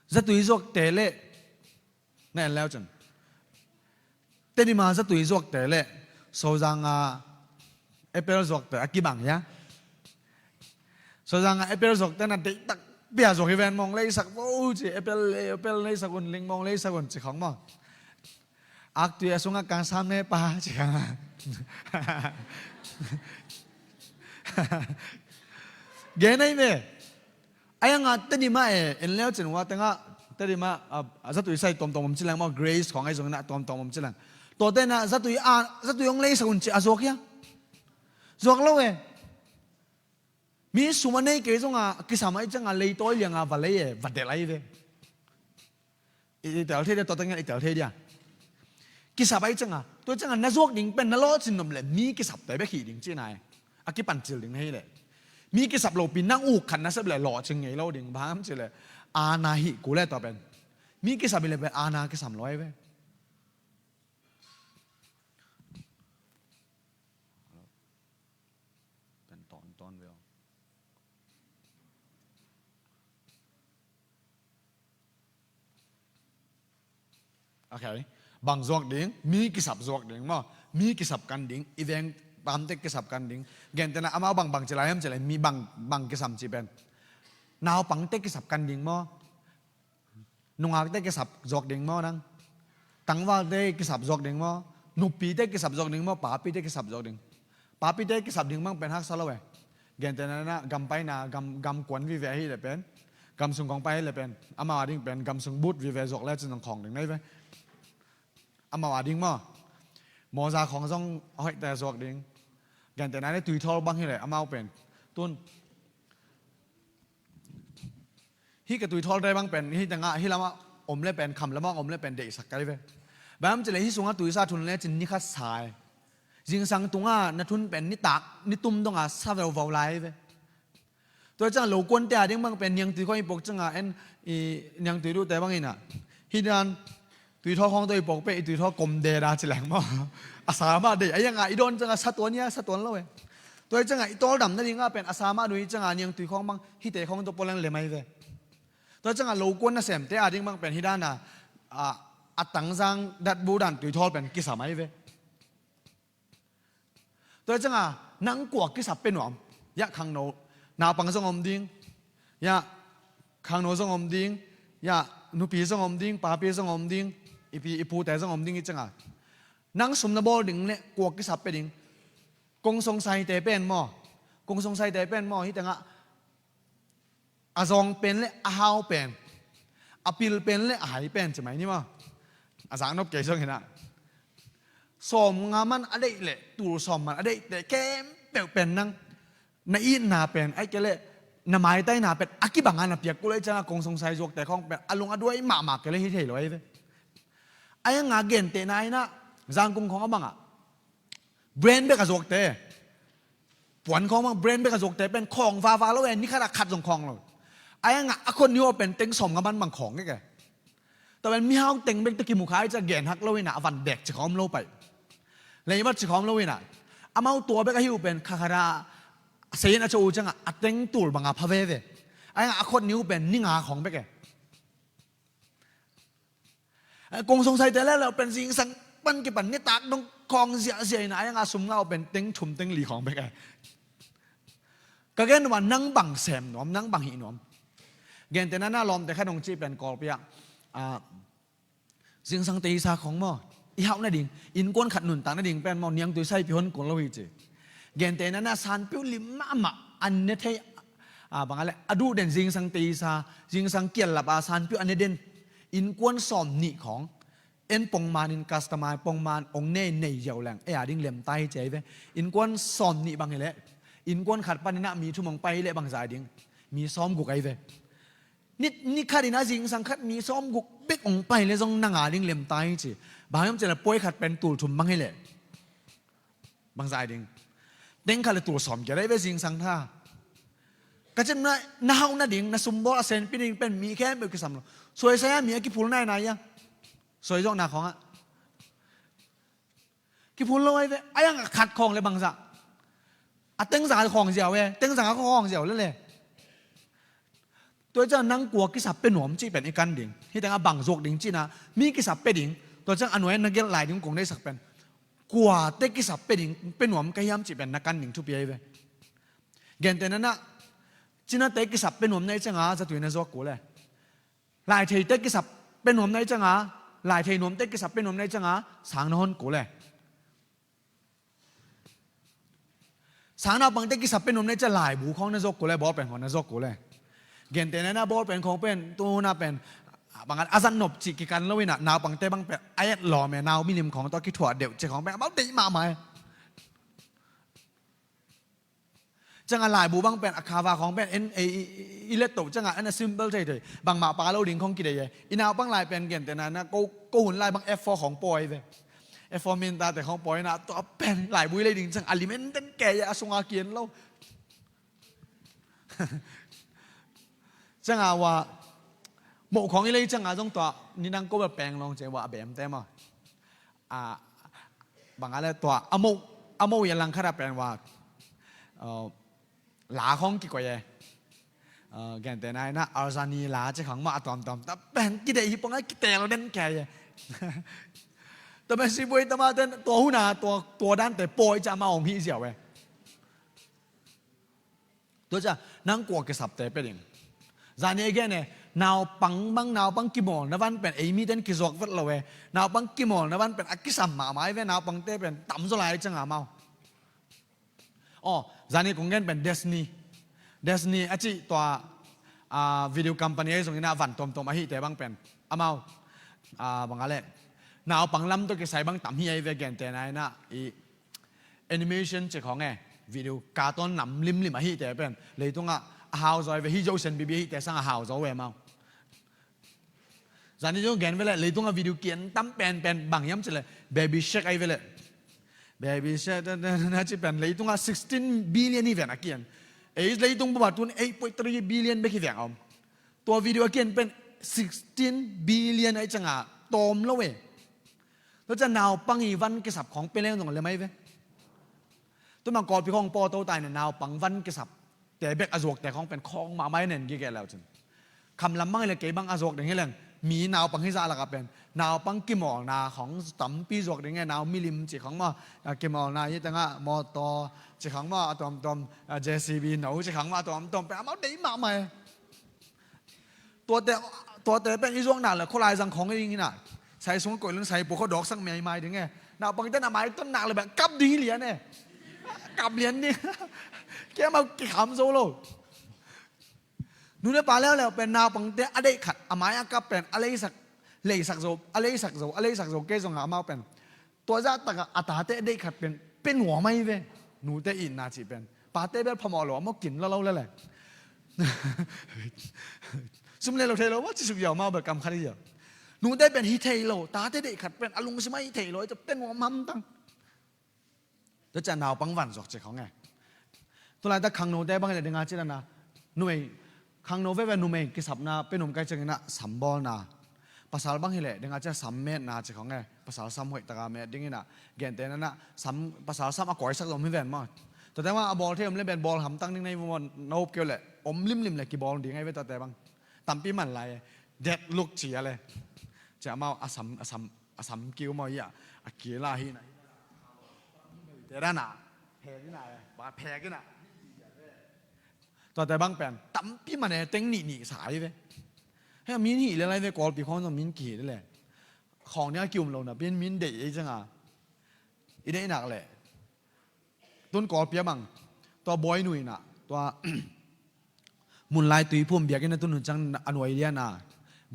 Zatui zuakte le na en leu cun. Tedim a zatui zuakte le Sozang a apple zuakte a kibang hia. Sozang a apple zuakte na deihtak pia zuak hi ven, mawng leisak vo ci, apple, apple leisak un, ling mawng leisak un ci khawng maw. Aktui a sungah kang sam ne pa ci khawng. Gen ai ve. Ai ang a Tedim a e, en leu cin ua tengah Tedim a, a, a zatui sai tuamtuam om ci leng maw, Grace khawng ai zong na tuamtuam om ci leng. Tuate na zatui a, zatui hong leisak un ci a zuak hia. Zuak lo e. Mi sum a nei kei zong a kisam ai ciang a leitawi liang a va lei e, va delh ai ve. I, i tel thei dia, tua tengah i tel thei dia. Kisap ai ciang a, tua ciang a na zuak ding pen na lawhcin nop le mi kisapte bek hih ding cihna e. A kipancil ding na hih leh. Mi kisap lopi nang uk khat na sep le lawhcin ngei lo ding, bang hiam cih leh. Aana hih kul e tua pen. Mi kisap hi leh pen aana kisam lo ai ve. Pen tawntawn ve aw. Ok. Bang zuak ding, mi kisap zuak ding maw. Mi kisap kan ding, i veng pamte kisap kan ding. Gentehna amau bangbang ci lai hiam cih leh, mi bang, bang kisam cih pen. Naupangte kisap kan ding maw. Nungakte kisap zuak ding maw nang? Tangvalte kisap zuak ding maw? Nupite kisap zuak ding maw? Papite kisap zuak ding. Papite kisap ding bang pen haksa lo e. Gentehna na gam paina, gam, gam kuan vive ahi leh pen. Gam sung kong pai ahi leh pen. Amau a ding pen gam sung but vive zuak le cin zong khawng ding nai ve. Amau a ding maw. Mawza khawng zong a hoihte zuak ding. Gentehna le tuithawl bang hi leh amau pen. Tun. Hih ka tuithawlte bang pen, hih tengah, hih lamah om le pen, kham lamah om le pen, deihsak kai ve. Bang hiam cih leh hih sungah tuisa thun le cin ni khat sa e. Zingsang tungah na thun pen, nitak, nitum dongah sa veuvau lai ve. Tua ciang lo kuante a ding bang pen, niangtui khawng i puak ciangah en, i niangtui duhte bang inah. Hih dan tuithaw khawng tawh i pawk peh, i tuithaw kom deda ci leng maw? A sa mah deih a, i ang a i dawn ciangah sa tuan ia, sa tuan lo e. Tua hi ciangah i tawldam nadingah pen a sa mah dun hi ciangah niangtui khawng bang hihte khawng tawh pua leng lem ahi ve. Tua hi ciangah lokuan nasemte ading bang pen hih dan a, a, a tangzang datbu dan tuithawl pen kisam ahi ve. Tua hi ciangah nang kua kisap pia nuam? Yah, khangno, naupang zong om ding. Yah, khangno zong om ding. Yah, nupi zong om ding, papi zong om ding. I pi i pute zong om ding hi ciangah nang sum na bawl ding le kua kisap pia ding? Kong songsaite pen maw? Kong songsaite pen maw? Hih tengah a zawng pen le a hau pen, a pil pen le a hai pen ci mai ni maw? A zaknop kei zong hi na. Sawmnga man a deih le tul sawm man a deihte khempeuh pen nang na itna pen, ahih kei leh na maitaina pen a kibanga na piak kul ahih ciangah kong songsai zuakte khawng pen a lung a duai mahmah kei leh hi thei lo ahi ve. Ahi hanga gentehna in ah Zangkong khawng a bangah brand bek a zuakte, puan khawng bang brand bek a zuakte pen khawng vava lo e, ni khat a khat zong khawng lo. Ahi hanga a khot ni uh pen teng sawmnga man bang khawng kei ke. Tua pen mihau teng bek tawh kimu kha ahih ciang gen hak lo in ah a van dek ci khawng om lo pai. Leibat ci khawng om lo in ah amau tua bek ahi uh pen kha khat a sei in a co uh ciangah a teng tul banga pha veve. Ahi hanga a khot ni uh pen ni nga khawng bek e. Kong songsaite le le pen zingsang pan kipan nitak dong khawng ziahziah in ah ahi hanga sum ngah uh pen teng thum teng li khawng bek e. Ka gen uh a, nang bang sem nuam, nang bang hih nuam? Gentehna in ah lawmte khat hong cih pen Kawlpi ah, a, zingsang teisa khawng maw, i hauh nading, innkuan khat nuntak nading pen maw, niangtui saipi hon kul lo hi ci. Gentehna in ah sanpiuh lim mahmah an ne thei, a, bang a le a duh den zingsang teisa, zingsang kiallap a sanpiuh an ne den innkuan sawmnih khawng en pongman in customer pongman ong nei nei ziau leng ei a ding lemtai ci ahi ve. Innkuan sawmnih bang hi leh innkuan khat panin ah mi thum ong pai hi leh bangzah ding? Mi sawmguk ahi ve. Ni, ni khat in ah zingsang khat mi sawmguk bek ong pai leh zong nang a ding lemtai ci. Bang hiam cih leh puai khat pen tul thum bang hi leh bangzah ding? Teng khat le tul sawm kia dai ve zingsang tha. Ka cih na, na hauh nading, na sumbawl a senpi ding pen mi khempeuh kisam lo. Suaisai a mi a kiphul nainai ia, suaizawhna khawngah kiphul lo ahi ve. Ahi hanga khat khawng le bangzah? A tengzang a khawng ziau e, tengzang a khawng ziau le le. Tua ciang nang kua kisap pia nuam cih pen i kan ding. Hih tengah bang zuak ding cihna, mi kisap pia ding. Tua ciang a nuai na gelh lai ding kong deihsak pen kuate kisap pia ding, pia nuam ka hiam cih pen na kan ding thupi ahi ve. Gentehna in ah Cinate kisap pia nuam na hih cianga zatui na zuak kul e. Laitheite kisap pia nuam na hih cianga, Laithei nuamte kisap pia nuam na hih cianga sang na hon kul e. Sang naupangte kisap pia nuam na hih cianga laibu khawng na zuak kul e, bawlpen khawng na zuak kul e. Gentehna in ah bawlpen khawng pen tu hun ah pen bang a zat nop cih kikan lo in ah naupangte bang pen a et lawm e, nau milim khawng tawh kithuah deuh cih khawng pen amau deih mahmah e. Cianga laibu bang pen a cover khawng pen en, i, i, i, i let to cianga en a simple thei thei. Bangmah pha lo ding khawng kideih e. I naupang lai pen gentehna in ah ko, ko hun lai bang F four khawng pawi ve. F four minta te khawng pawi in ah tua pen laibu i lei ding ciang a lim en den kei e, a sunga ki-en lo. Cianga ua moh khawng i lei cianga zong tua nidang ko bel peng lawng ci e, ua a bemte maw. A, bang a le tua a moh, a moh i a lang khat a pen ua, uh, la khawng kikoih e. Uh, gentehna in ah Arzani la ci khawng mah a tuamtuam ta pen kideih hi pong a kitel den kei e. Tua pen sibuai tama ten tua hun a tua, tua dante pawi ciang amau hong hih ziau e. Tua ciang nang kua kisapte pia ding? Zani a gen e, naupang bang, naupang kimawlna van pen ei miten kizuak vet lo e. Naupang kimawlna van pen a kisam mahmah ahi ve, naupangte pen tamzaw lai cianga amau. Aw, zani kong gen pen Disney. Disney a cih tua, a, video company ahi zongin ah van tuamtuam ahihte bang pen amau, a, bang a le naupang lam tawh kisai bang tam hi ahi ve, gentehna in ah i animation ci khawng e, video cartoon nam limlim ahihte pen leitungah a hau zaw ahi ve, hih Joseph Bibi ahihte sang a hau zaw ve amau. Zani zong gen ve le, leitungah video kian tam penpen bang hiam cih le Baby Shark ahi ve le. Baby Shark na, na, na, na ci pen leitungah sixteen billion hi ven a kian. Ei leitung bupah tun eight point three billion bek hi veng a om. Tua video a kian pen sixteen billion ahi ciangah tawm lo e. Tua ciang naupang i van kisap khawng pia leng zong lem ahi ve. Tua mah kawlpi khawng pawto tai na naupang van kisap te bek a zuakte khawng pen khawng mahmah i nen gige leu cin. Kham lam bang hi le kei bang a zuak ding hi leng mi naupang hi zah lakah pen naupang kimawlna khawng tampi zuak ding e, nau milim ci khawng maw, a kimawlna hi tengah mawtaw ci khawng maw, a tuamtuam, a J C B no ci khawng maw, a tuamtuam pen amau deih mahmah e. Tuate, tuate pen i zuak nak le khualai zang khawng i ding hi na. Sai sung koih lun sai pu khawng dawksak maimai ding e. Naupang ten a mai ton nak le bek kap ding hi lian e. Kap lian ding. Kei amau kikham zo lo. Nu le pa leuleu pen naupangte a deih khat a mai a kap pen a leisak, leisak zo, a leisak zo, a leisak zo kei zongah amau pen tua zahtakah a tate a deih khat pen pia nuam ahi ve. Nute itna cih pen pate bel phamawh lo a maw, kin lo lo lele. Sum le lo thei lo maw, cisuk ziau maw bel kam khat hi ziau. Nute pen hi thei lo, tate deih khat pen a lungsim ah hi thei lo, pia nuam hamtang. Tua ciang naupang van zuak cih khawng e. Tulaitak khangnote bang hi leh ding a cih dan a numei, khangno veve numei kisapna pia nuam ka hih ciangin ah sam bawlna. Pasal bang hi leh ding a cih a sam metna cih khawng e. Pasal sam hoih taka met dingin ah, gentehna in ah sam, pasal sam a kawisak zom hi ven maw. Tuate bang a bawl thei om le pen bawl hamtang ding na hi maw, na up kei uh leh om limlim le kibawl ding ahi ve tuate bang. Tampi man lai e. Dead look ci a le. Ci a mau a sam, a sam, a sam kiu maw hi a, a kila hi na. Te dan a phek in a, ba phek in a. Tuate bang pen tampi man e, teng nih nih sa hi ve. Hei, min hih le lai ve, kawlpi khawng zong min kihih le le. Khawng ning a ki-um lo napi in min deih ei cianga i deih nak leh. Tun kawlpi a bang tua bawi nu in ah, tua Munlai Tuiphum biakinn a tun hun ciang a nuai lian a,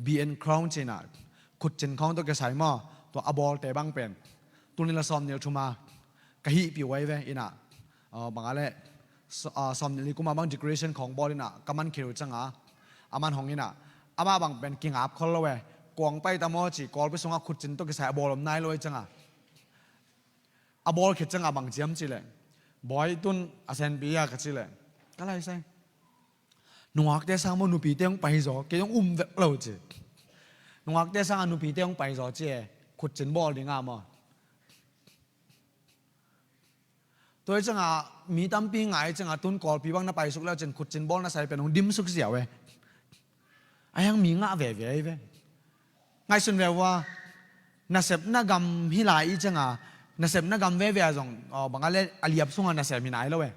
B N Crown ci in ah, khutcin khawng tawh kisai maw, tua a bawlte bang pen tul nih le sawmnih le thum a ka hihpih uh ahi ve in ah, bang a leh, sawmnih le li kum a bang decoration khawng bawl in ah ka man khit uh cianga, a man hong in ah, amah bang pen kingap khol lo e. Kuang pai ta maw ci, kawlpi sungah khutcin tawh kisai a bawl om nai lo ahi cianga. A bawl khit ciangah bang ci hiam cih leh, bawi, tun a senpi a ka cih leh, ka lai sai. Nungakte sang maw nupite hong pai zaw, kei hong um vek lo ci. Nungakte sangah nupite hong pai zaw ci e, khutcin bawl ding a maw. Tua hi ciangah mi tampi ngai ciangah tun kawlpi bang na paisuk leu cin khutcin bawl na sai pen hong dimsuk ziau e. A hiang mi ngah veve ahi ve. Ngaihsun ve uh a, nasepna gam hi lai i cianga, nasepna gam veve a zong, aw, bang a le a liap sunga nasem hi nai lo e.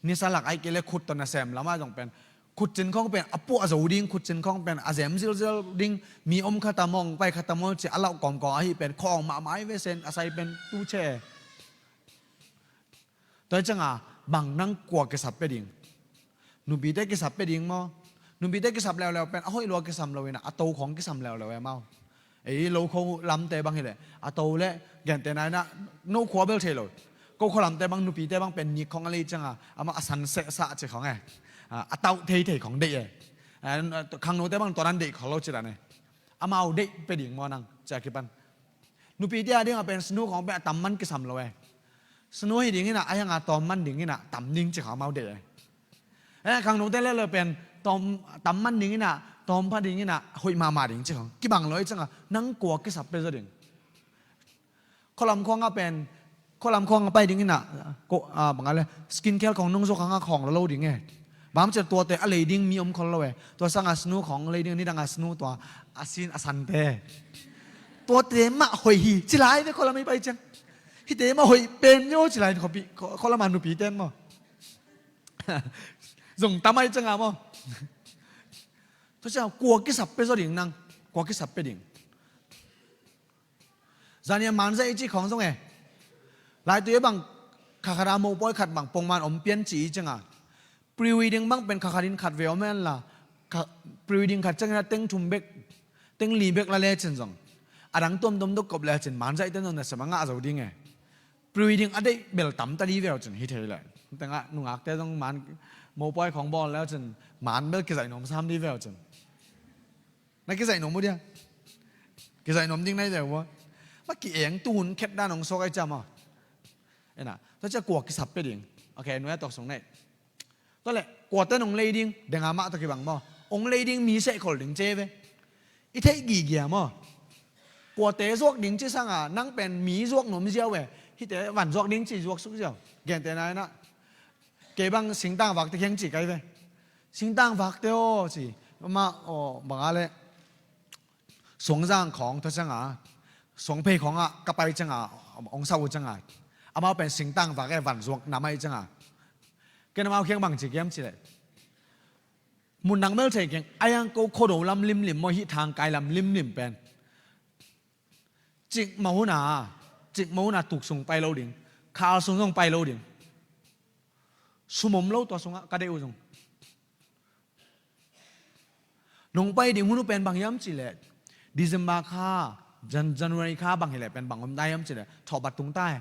Nisa lak ahi kei le khut tawh nasem lamah zong pen khutcin khawng pen a puah zo ding, khutcin khawng pen a zem zilzel ding, mi om khat a maw, pai khat a maw ci a lauh kawmkawm ahi pen khawng mahmah ahi ve sen, a sai pen tu che. Tua hi cianga bang nang kua kisap pia ding? Nupite kisap pia ding maw? Nupite kisap leuleu pen a hoih lua kisam lo in ah, a to khawng kisam leuleu e maw. Ei lo kho lamte bang hi leh a to le gentehna in ah no khua bel thei lo. Ko kho lamte bang nupite bang pen nik khawng a lei cianga amah a san sehsah ci khawng e. A, a tauh theithei khawng deih e. A, khangnote bang tua dan deih khol lo ci dan e. Amau deih pia ding maw nang, ci a kipan. Nupite a dingah pen snu khawng pen a tam man kisam lo e. Snu hi ding in ah, a hianga tawm man ding in ah, tam ding ci khawng amau deih e. Eh, khangnote leuleu pen tawm, tam man ding in ah, tawm pha ding in ah, hoih mahmah ding ci khawng kibang lo ahi cianga, nang kua kisap pia zaw ding? Khualam khuangah pen, khualam khuangah pai ding in ah, ko, ah, bang a le, skin care khawng nungzuk hangah khawng lo lo ding e. Bang ci a tuate a lei ding mi om khol lo e. Tua sangah snu khawng lei ding, nidangah snu tua a sin a sante. Tuate mah hoih hi ci lai ve khualam i pai ciang. Hihte mah hoih pen ve aw ci lai khuapi, khu-, khualam a nupite maw. Zong tam ahi cianga maw. Tua ciang kua kisap pia zaw ding nang, kua kisap pia ding? Zania manzaih i cih khawng zong e. Laitui a bang kha khat a mopawi khat bang pongman om pian ci i cianga. Pre-wedding bang pen kha khat in khat ve om hen la. Kha, pre-wedding khat ciangin a teng thum bek, teng li bek la lecin zong, a dang tuamtuam dok kop lecin manzaihte zong nasem a ngah zo ding e. Pre-wedding a deih bel tam ta di veu cin hi thei leh. Tengah nungakte zong man, mopawi khawng bawl lecin man bel kizaih nuam sam di veu cin. Na kizaih nuam uh dia? Kizaih nuam ding na hi zeu uh a. Ma ki-eng tuhun khet dan hong suak ahi ciam aw. Ena, tua cia kua kisap pia ding? Ok, nuai a tuak sung nei. Tua leh, kuate nong lei ding, denga mah tua kibang maw. Ong lei ding mi seh khol ding ce ve. I theih gigia maw? Kuate zuak ding ci sanga nang pen mi zuak nuam ziau e. Hihte van zuak ding ci zuak suk ziau. Gentehna inah kei bang singtang vakte kiang ci kai ve. Singtang vakte aw ci. Mah aw banga le Suangzang khawng tua cianga Suangphei khawngah ka pai cianga hong sauh uh cianga amau pen singtang vak e van zuak nam ahi cianga. Ken amau khiang bang ci kiam cileh mun nang mel thei keng a yang ko khuado lam limlim maw hih thangkai lam limlim pen. Cik mahuna cik mahuna tuk sung pai lo ding. Khal sung zong pai lo ding. Sum om lo tua sungah ka deih uh zong. Nong pai ding hun uh pen bang hiam cileh December kha Jan- January kha bang hileh pen bang om ta hiam cileh thawhbat tung ta e.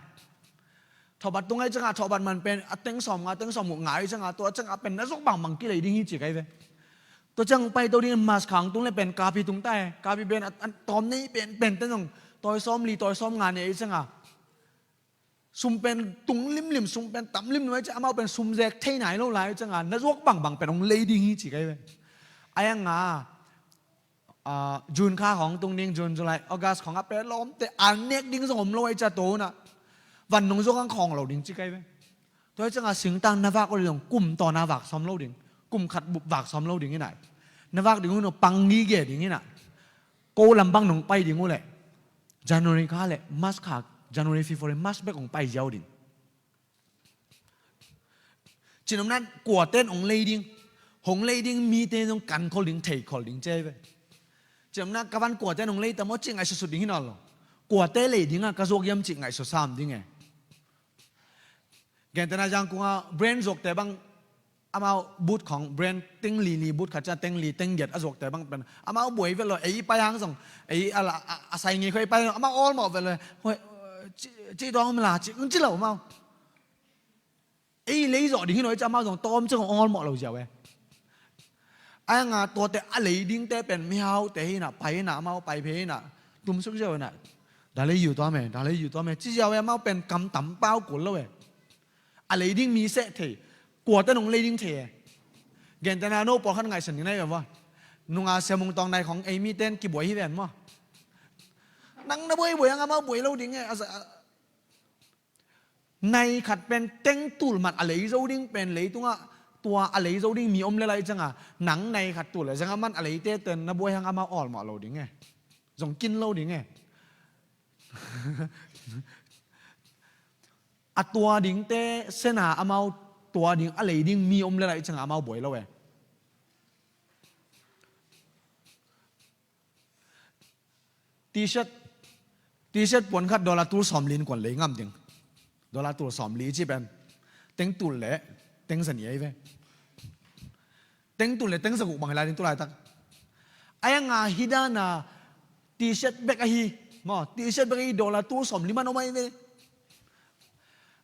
Thawhbat tung ahi cianga thawhbat man pen a teng sawm nga teng sawm uh ngai cianga tua cianga pen na zok bangbang kilei ding hi ci kai ve. Tua ciang pai to ding mas khang tung le pen kapi tung ta e. Kapi pen a tawm nei pen pen ten zong tawi sawm li tawi sawm nga nei ahi cianga sum pen tung limlim sum pen tam limlim ahi cianga amau pen sum zek thei nai lo lai ahi cianga na zuak bangbang pen hong lei ding hi ci kai ve. Ahi anga June kha khawng tung ding June July August khawngah pen lawmte an nek ding zong om lo ahi cia tawhunah van nong zuak ang khawng lo ding ci kai ve. Tua hi cianga singtang na vak uh le zong kum tawna vak sawm lo ding. Kum khat bup vak sawm lo ding inah na vak ding hun uh pang ngige ding inah ko lam bang nong pai ding uh leh January kha le March kha January February March bek hong pai ziau ding. Cinomna kuaten hong lei ding hong lei ding mite zong kan khol ding thei khol ding cei ve. Cinomna ka van kuaten hong lei tamaw cih ngaihsutsut ding hi nawn lo. Kuate lei dinga ka zuak hiam cih ngaihsut sam ding e. Gentehna Zangkunga brand zuakte bang amau but khawng brand teng li li but khat ciang teng li teng giat a zuakte bang pen amau buai vet lo ei pai hang zong ei a sai ngei khoi pai amau awlmawh vet lo. Cih tuang om la cih ci lo amau. Ei lei zawh ding hi nawi ci amau zong tawm ci kong awlmawh lo ziau e. Ai nga tuate a lei dingte pen mihaute hinah pai hinah amau pai phei hinah tumsuk ziau hinah. Da lei yu tuam e da lei yu tuam e ci ziau e amau pen kam tam pau kul lo e. A lei ding mi seh thei. Kuate nong lei ding thei e. Gentehna no pawlkhat ngaihsan ding nai ve va. Nunga siamung tawng nai khawng ei miten kibuai hi ven maw? Nang na buai buai ang amau buai lo ding e. Nai khat pen teng tul man a lei zo ding pen leitungah tua a lei zo ding mi om le lai cianga nang nai khat tul le cianga man a leite ten na buai hang amau awlmawh lo ding e. Zong kin lo ding e. A tua dingte sena amau tua ding a lei ding mi om le lai cianga amau buai lo e. T-shirt T-shirt puan khat dollar tul sawm li in kuan lei ngam ding. Dollar tul sawm li ci pen teng tul le teng zani ahi ve. Teng tul le teng zaguk bang hi lai ding tulaitak. Ai anga hi dana T-shirt bek ahi maw T-shirt bek ahi dollar tul sawm li man om ahi ve.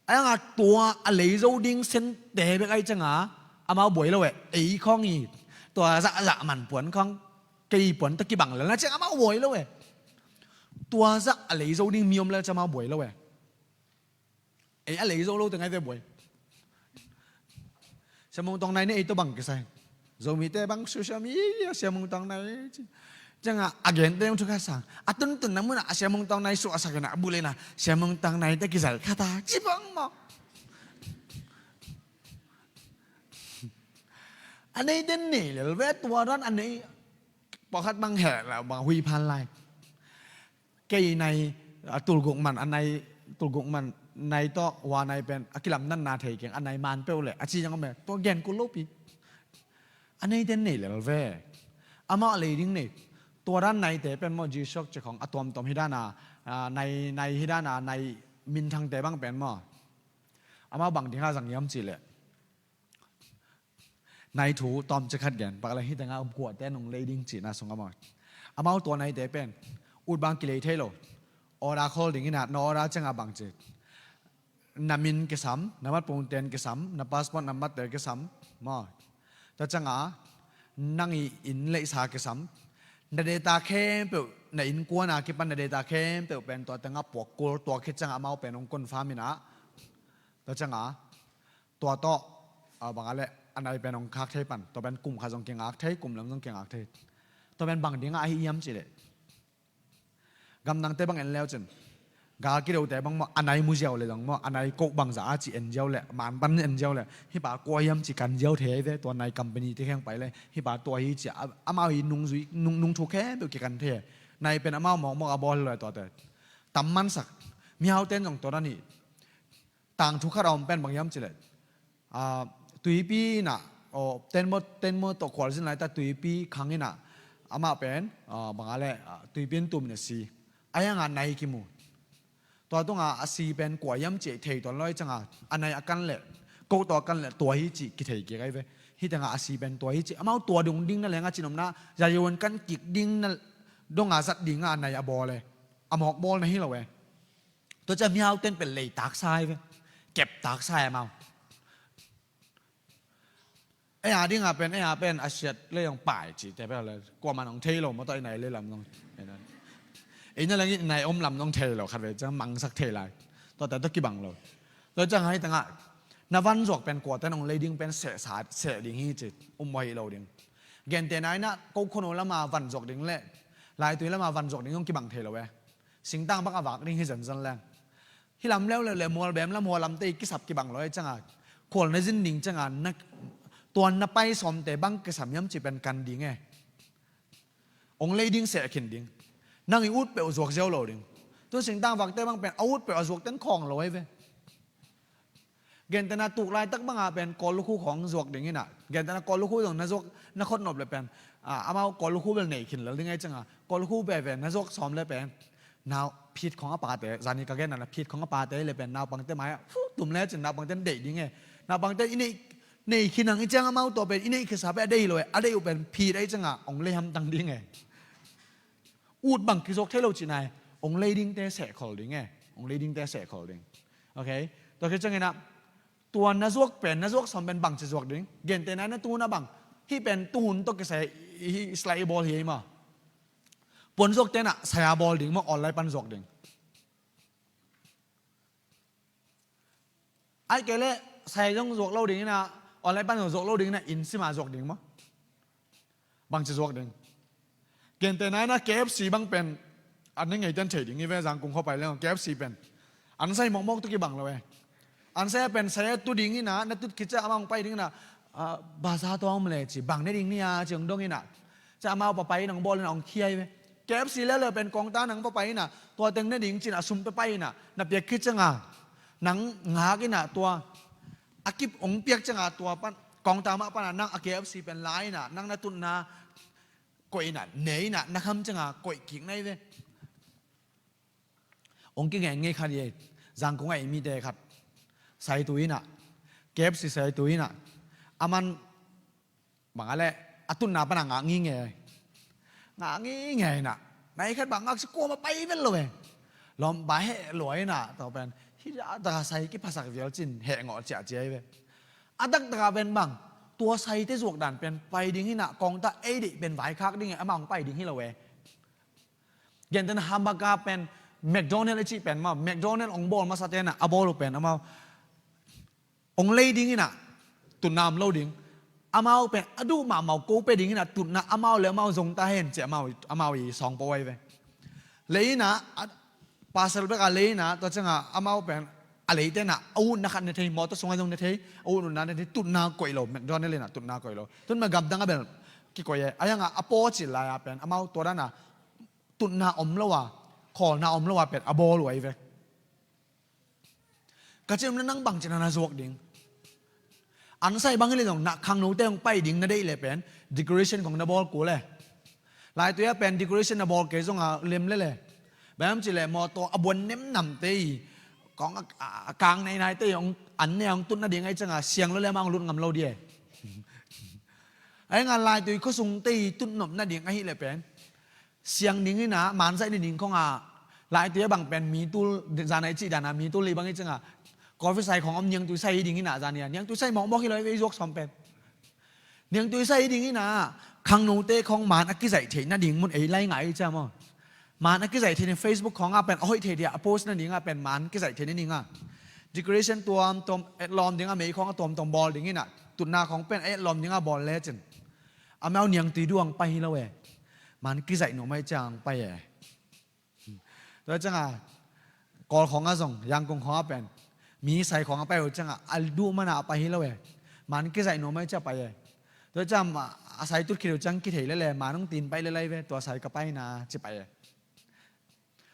Ai anga tua a lei zo ding sente bek ahi cianga amau buai lo e ei khawng hi. Tua zahzah man puan khawng kei puan ta kibang lelna ciang amau buai lo e. Tua zah a lei zo ding mi om lel ciang amau buai lo e. Ei a lei zo lo te ngai ve buai. Siamung tawng nai ne ei to bang kisai. Zomite bang social media siamung tawng nai ci. Cianga a gente zong thuka sang a tuntun na muna a siamung tawng nai suahsak ina a bulena siamung tawng nai te kizal khata ci bang maw? A nei den nei lel ve tua dan a nei. Pakhat bang heh la bang hui phan lai. Kei nai a tulguk man a nai tulguk man nai tawh hua nai pen a kilam nan na thei keng a nai man peuh le a ci zang om e tua gen kul lopi. A nei den nei lel ve. Amah lei ding nei. Tua dan naite pen maw G-Shock ci khong a tuamtuam hi dana nai nai hi dana nai minthangte bang pen maw. Amah bang ding ha zang hiam ci leh. Nai thu tawm ci khat gen pak le hi tengah um kuahte nong lei ding cihna sung amau. Amau tua naite pen ut bang kilei thei lo. Order khol ding inah na order ciangah bang ci. Na min kisam na matpungten kisam na passport nambatte kisam maw? Tua ciangah nang i inn leihsa kisam. Na data khempeuh na innkuana kipan na data khempeuh pen tua tengah puak kul tua khit ciangah amau pen hong confirm inah. Tua ciangah tua tawh a bangah le a nai pen hong khak thei pan tua pen kum khat zong kingak thei kum lam zong kingak thei. Tua pen bang dingah ahi hiam cih leh, gamdangte bang en leu cin, gal kidote bang maw, a nai mu ziau le zong maw, a nai koh bangzah a ci en ziau le, man pan en ziau le, hih pa kua hiam ci kan ziau thei ve. Tua nai company te kheng pai le, hih pa tua hi ci a, amau hi nungzui, nung, nungthuk khempeuh kikan thei. Nai pen amau mawkmawk a bawl hi lo e tuate. Tam mansak. Mihaute in zong tua dan hi. Tangthu khat a om pen bang hiam cih leh, ah, tuipi in ah, aw, tenmaw, tenmaw tawh khualzin laitak tuipi khang in ah, amah pen, ah, bang a leh, ah, tuipi in tum in a si. A hiang a nai kimu. Tua tungah a si pen kua hiam cih thei tuan lo ahih ciangah, a nai a kan leh, koh tawh a kan leh tua hi cih kithei kik ahi ve. Hih tengah a si pen tua hi cih, amau tua dong ding na leng a cin omna, zaziawan kan kik ding na dong a zat dingah a nai a bawl e. A mawk bawl na hi lo e. Tua ciang mihaute in pen lei taksa hi ve. Kep taksa hi amau. Ei a dingah pen, ei a pen a siat le zong pai cihte pen le, kuaman hong thei lo maw, tua i nai le lam zong. Ei na leng i nai om lam zong thei lo, khat vei ciang mangsak thei lai. Tuate tawh kibang lo. Tua ciang hih tengah na van zuak pen kuate in hong lei ding pen seh sa, seh ding hi ci, um mawh hi lo ding. Gentehna in ah ko khuano lama van zuak ding le laitui lama van zuak ding zong kibang thei lo e. Singtang bak a vak ding hi zenzen leng. Hih lam leuleu le mualbem lam, hua lamte i kisap kibang lo e ciangah, khual na zin ding ciangah, na, tuan na pai sawmte bang kisam hiam cih pen kan ding e. Hong lei ding seh khin ding. Nang i ut peuh zuak ziau lo ding. Tu singtang vakte bang pen a ut peuh a zuak ten khawng lo ahi ve. Gentehna tuk laitak banga pen kawllukhu khawng zuak ding in ah. Gentehna kawllukhu zong na zuak, na khot nop le pen, ah, amau kawllukhu bel nei khin lel ding ahi ciangah, kawllukhu veve na zuak sawm le pen, nau phit khawng a pate, zani ka genna na phit khawng a pate le pen naupangte mai-ah fu tum le cin naupangte in deih ding e. Naupangte i neih, nei khin ang i ciang amau tua pen i neih khitsa pen a deih lo e, a deih uh pen phit ahi ciangah hong lei hamtang ding e. Ut bang kizuak thei lo cihna e, hong lei dingte sehkhol ding e. Hong lei dingte sehkhol ding. Ok. Tua khit ciangin ah, tua na zuak pen, na zuak sawm pen bangci zuak ding. Gentehna in ah tu hun ah bang, hih pen tuhun tawh kisai, hih slide i bawl hi ei maw. Puan zuakte in ah sai-a bawl ding maw, online pan zuak ding. Ahih kei leh sai zong zuak lo ding in ah, online pan zong zuak lo ding in ah, inn sima zuak ding maw. Bangci zuak ding. Gentehna in ah K F C bang pen, an ne ngeiten thei ding hi ve, Zangkung khua pai leng K F C pen an sai mawkmawk tawh kibang lo e. An sai a pen sai a tu ding in ah, na tut khit ciah amah hong pai ding in ah, ah, baza tua om le ci, bang ne ding ni a ci hong dong in ah, ciah amau papai in hong bawl in ah hong khia hi ve. K F C leuleu pen kawngta nang papai in ah, tua teng ne ding cin a sum pia pai in ah, na piak khit ciangah nang ngak in ah tua a kip hong piak ciangah tua pan, kawngta mah pan ah nang a K F C pen la in ah, nang na tutna koih in ah, ne in ah, na kham ciangah koih kik na hi ve. Hong kingen ngei khat hi ei, Zangkung ah ei mite khat. Saitu in ah, K F C saitu in ah, aman bang a leh, a tutna pan ah ngak ngingei. Ngak ngingei in ah, nai khat bang ngak si kuamah pai vel lo e. Lawmpa heh lua in ah, tua pen, hih a taka sai kiphasak vial cin, heh ngawh ciahciah hi ve. A taktak ah pen bang, tua saite zuak dan pen, pai ding in ah, kawngta ei deih pen vaikhak ding e, amah hong pai ding hi lo e. Gentehna hamburger pen, McDonald i cih pen maw, McDonald hong bawl masate in ah, a bawl uh pen amau hong lei ding in ah, tutna om lo ding. Amau pen a duh mahmah uh ko pia ding in ah, tutna amau le amau zong ta hen ci, amau, amau i sawngpawi ve. Lei in ah, a, parcel bek a lei in ah, tua ciangah amau pen a leite in ah, a utna khat ne thei, mawtaw sungah zong ne thei, a ut utna ne thei, tutna koih lo, McDonald in ah tutna koih lo. Tun mah gamdang a bel kikoih e, a hiangah a paw cil lai-a pen amau tua dan a tutna om lo a, khawlna om lo a pen a bawl uh ahi ve. Ka cih na nang bangci na na zuak ding. An sai bang hi le zong na khangnote hong pai ding na deih le pen, decoration khong na bawl kul e. Laitui ah pen decoration na bawl kei zong a lem le le. Bang hiam cih leh mawtaw a buan nemnamte i, kong a, a, a kang nainaite i hong an ne hong tut nading ahi ciangah siang lo le amah hong lut ngam lo di e. Ahi hangah laitui khuasungte i tutnop nading ahi le pen, siang ding in ah, manzaih ni ding khong ah, laitui a bang pen mi tul, zan a i cih dan a mi tul li bang i ciangah, coffee sai khong om, niangtui sai hi ding in ah, zan i a niangtui sai mawkmawk hi lo i zuak sawm pen. Niangtui sai hi ding in ah, khangnote khong man a kizaih theih nading mun ei lai ngai i ciah maw. Man a kizaih theih ni Facebook khong ah pen, a hoih theih theih a post nading ah pen, man kizaih theih nading ah. Decoration tuamtuam, etlawm ding a mei khong a tuamtuam bawl ding in ah, tutna khong pen, etlawm ding a bawl lecin. Amau niangtui duang pai hi lo e. Man kizaih nuam ahih ciang pai e. Tua ciangah Kawl khawngah zong, Yangon khawngah pen mi sai khawngah pai uh ciangah a duh manah a pai hi lo e. Man kizaih nuam ahih ciang pai e. Tua ciangah a sai tut khit uh ciang kithei lele, man hong tin pai lele ve, tua sai ka paina ci pai e.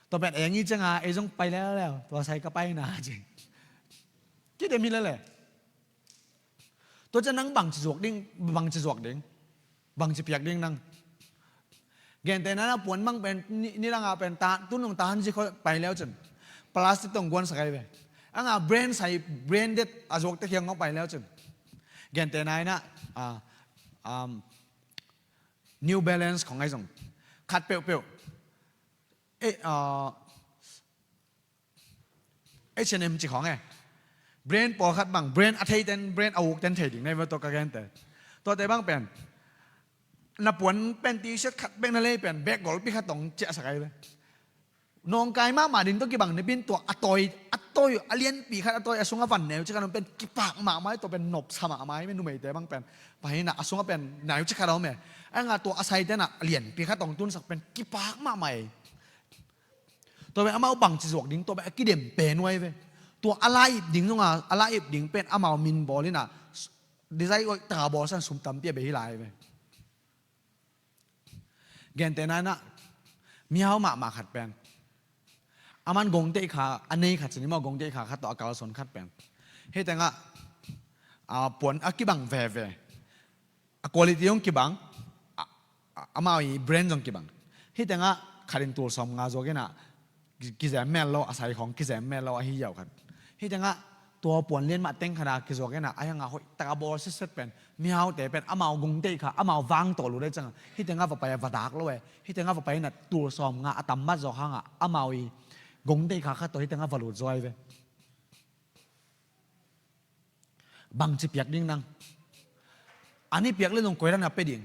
Tua pen eng hi ciangah ei zong pai lele, tua sai ka paina ci. Kidem hi lele. Tua ciang nang bangci zuak ding, bangci zuak ding, bangci piak ding nang. Gentehna na puan bang pen ni, nidangah pen ta, tunung tahan zik khawng pai leu cin plastic tawh guansak ahi ve. Anga brand sai, branded a zuakte kiang khawng pai leu cin. Gentehna inah, ah, um, New Balance khawng ahi zong khat peuhpeuh. Eh, ah, H and M ci khawng e. Brand pawlkhat bang, brand a theiten, brand a ukten thei ding na hi ve, tua ka gente. Tuate bang pen na puan pen T-shirt khat bek na lei pen bek golpi khat tawh ciahsak ahi ve. Nawngkai mahmah ding tawh kibang na pen tua a tawi, a tawi, a lianpi khat a tawi, a sungah van neu ci khat pen kipak mahmah hi, tua pen nopsa mahmah hi ve, numeite bang pen. Pahinah a sungah pen neu ci khat a om e. Anga tua a saite na a lianpi khat tawh tunsak pen kipak mahmah hi. Tua pen amau bangci zuak ding, tua pen a kidem pen uh ahi ve. Tua a la ip ding zongah, a la ip ding pen amau min bawl inah, design hoih taka bawlsan sum tampi a bei hi lai ve. Gentehna inah mihau mahmah khat pen, aman gongteih kha a nei khat cin hi maw, gongteih kha khat tawh a kalsuan khat pen. Hih tengah, ah, puan a kibang veve. A quality zong kibang, a, a, amau i brand zong kibang. Hih tengah khat in tul sawm nga zuak inah, ki, kizem mel lo, a sai khawng kizem mel lo, ahi yau khat. Hih tengah tua puan lian mah teng khat a kizuak inah, a hiangah hoih taka bawl sitset pen, mihaute pen amau gongteih kha amau vang tawh lut e ciangah, hih tengah va pai a va dak lo e. Hih tengah va pai inah tul sawm nga a tam mat zawk hangah amau i gongteih kha khat tawh hih tengah va lut zaw ahi ve. Bangci piak ding nang? An i piak le zong koi dan a pia ding?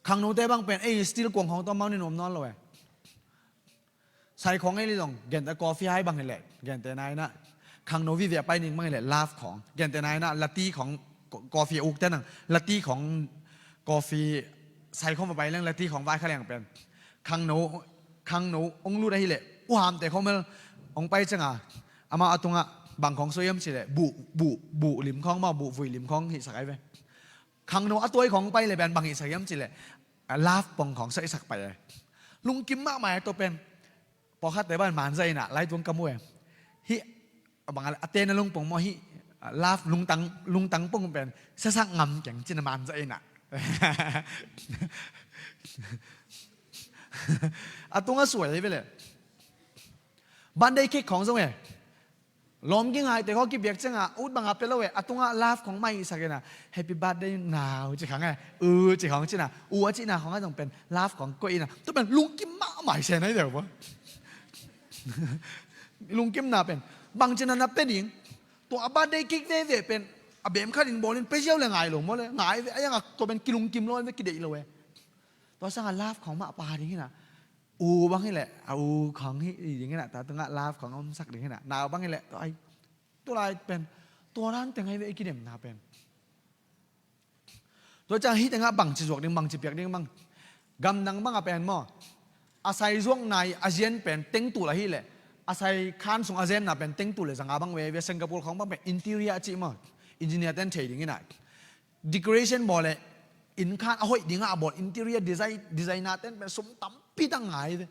Khangnote bang pen ei steel kuang khawng tawh amau ne nuam nawn lo e. Sai khawng ei le zong, gente coffee hai bang hileh, gentehna inah khangno vive a pai ding bang hileh, Love khawng, gentehna inah lati khawng, co-, coffee a ukte nang lati khawng, coffee sai khawng va pai leng lati khawng vai kha leng pen, khangno, khangno hong lut ahileh, uhamte khawng mel hong pai ciangah, amau a tungah bang khawng suah hiam cileh, buh, buh, buh lim khawng maw, buh vui lim khawng hihsak ahi ve. Khangno a tuai khawng pai le pen bang hihsak hiam cileh, Love pong khawng suah hihsak pai e. Lungkim mahmah e tua pen. Pawlkhatte bang manzah inah, lai tuang ka mu e. Hih, bang a, a tena lungpong maw hih, Love lungtang, lungtang pong pen siasak ngam keng cin a manzah inah. A tungah suai hi ve leh. Birthday cake khawng zong e. Lawm kingaite khawng kipiak ciangah ut bangah pia lo e. A tungah Love khawng mah hihsak inah, Happy birthday nau ci khawng e. U ci khawng cinah, u a cihna khawng a zong pen Love khawng koih inah, tua pen lungkim mahmah hi se nai deuh maw. Lungkimna pen bangci na na pia ding? Tua a birthday cake veve pen a bem khat in bawl in pia ziau le ngai lo maw le, ngai ve. A hiangah tua pen kilungkim lo ve, kideih lo e. Tua sangah Love khawng mah pia ding inah, u bang hileh, a u khawng hi ding inah, ta tungah Love khawng omsak ding inah, nau bang hileh, tua ai, tua lai pen, tua dan teng ahi ve i kidemna pen. Tua ciang hih tengah bangci zuak ding, bangci piak ding bang? Gamdang bangah pen maw, a sai zuak nai a zian pen tengtul ahileh, a sai khan sung a zenna pen tengtul le zanga bang veve. Singapore khawng bang pen interior a cih maw, engineer ten thei ding inah, decoration bawl le, inn khan a hoih dingah a bawl interior design, designer ten pen sum tampi tak ngai ve.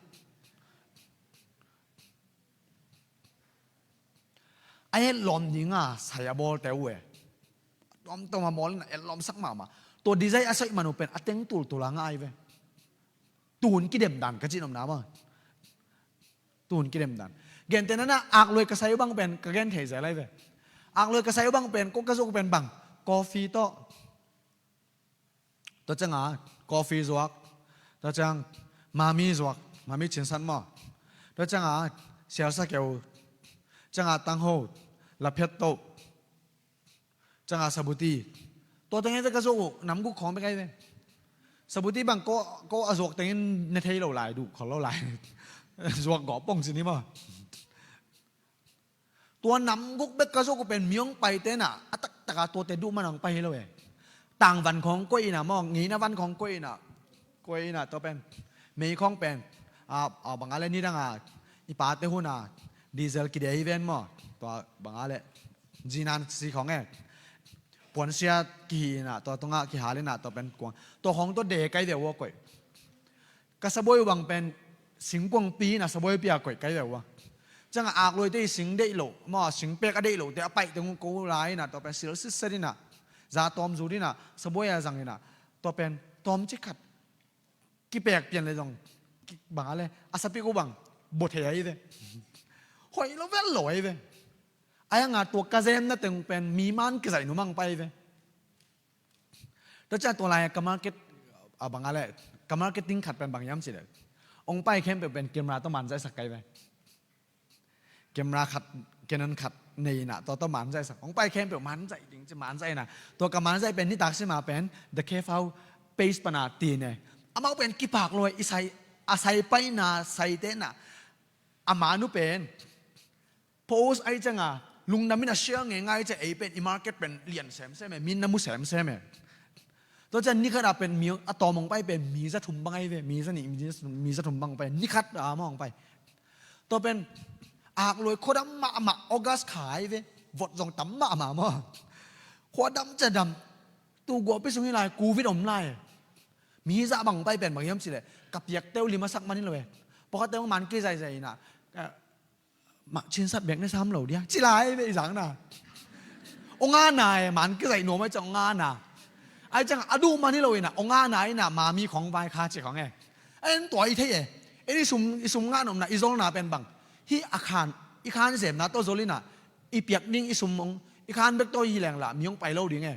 A etlawm dinga sai a bawlte uh e. Tuamtuam a bawl in a etlawmsak mahmah. Tua design a saih man uh pen a teng tultul a ngai ve. Tuhun kidem dan ka cih nopna maw. Tuhun kidem dan. Gentehna na akluai ka sai uh bang pen ka gen thei zel ahi ve. Akluai ka sai uh bang pen, ko ka zuak uh pen bang, coffee tawh. Tua ciangah coffee zuak. Tua ciang mami zuak. Mami cinsat maw. Tua ciangah sialsa keu. Ciangah tangho. Laphet toh. Ciangah sabuti. Tua teng hi ve ka zuak uh. Nam guk khawng bek ahi ve. Sabuti bang ko, ko a zuak tengin ne thei lo lai, duh khol lo lai. Zuak gawp pong cin hi maw. Tua nam guk bek ka zuak uh pen mi hong paite na, a taktaka tuate duh man hong pai hi lo e. Tangvan khawng koih ina maw, ngeina van khawng koih ina, koih ina tua pen. Mei khawng pen, a, a, bang a le nidang a, i pate hun a, diesel kide hi ven maw. Tua bang a le, zinan si khawng e. Puansia kihi inah, tua tungah kihal inah, tua pen kuang. Tua khawng tua de kai ve ua koih. Ka sabuai uh bang pen, singkuang pi inah sabuai pia koih kai ve ua. Ciangah akluaite i sing deih loh, maw singpek a deih lohte a paih teng uh ko lai inah, tua pen sil sitset inah. Za tawm zut inah, sabuai a zang inah. Tua pen, tawm cikhat. Kipek pian le zong, ki-, bang a le, a sapik uh bang, bua thei ahi ve. Hoih lo vel lo ahi ve. Ai anga tua ka zemna teng pen, mi man kizaih numang pai ve. Tua ciang tua lai ka market, a bang a le, ka marketing khat pen bang hiam cih le. Ong pai khempeuh pen camera tawh manzaihsak kai ve. Camera khat, Canon khat nei inah, tua tawh manzaihsak. Ong pai khempeuh manzaih ding ci manzaih inah. Tua ka manzaih pen nitak sima pen, The Cave House page pana ti ne. Amau pen kipak lo, i sai, a sai paina, saite na. A manu pen. Post ai cianga, lungdam in a share ngeingai cia ei pen, i market pen lian semsem e, min na mu semsem e. Tua cian nikhat a pen mi a tawm hong pai pen mi za thum bang ai ve, mi za nih, mi za, mi za thum bang pai, nikhat a mawh hong pai. Tua pen akluai khuadam mahmah, August kha ai ve, vot zong tam mahmah maw. Khuadam cia dam, tu guahpi sung hi lai, covid om lai. Mi za bang pai pen bang hiam cih leh, ka piak teu lim a sak man hi lo e. Pawlkhat teu man kizaihzaih inah, mah cinsat bek ne sam lo dia ci lai ve i zang na. Ong a na e, man kizaih nuam ai ciang ong a na. Ai ciang a duh man hi lo inah, ong a na inah, ma mi khong vai kha ci khong e. Ai en tua i thei e. En i sum, i sum ngah nopna, i zolna pen bang. Hih a khan, i khan zemna tawh zol inah, i piak ding i sum ong, i khan bek tawh hi leng lah, mi ong pai lo ding e.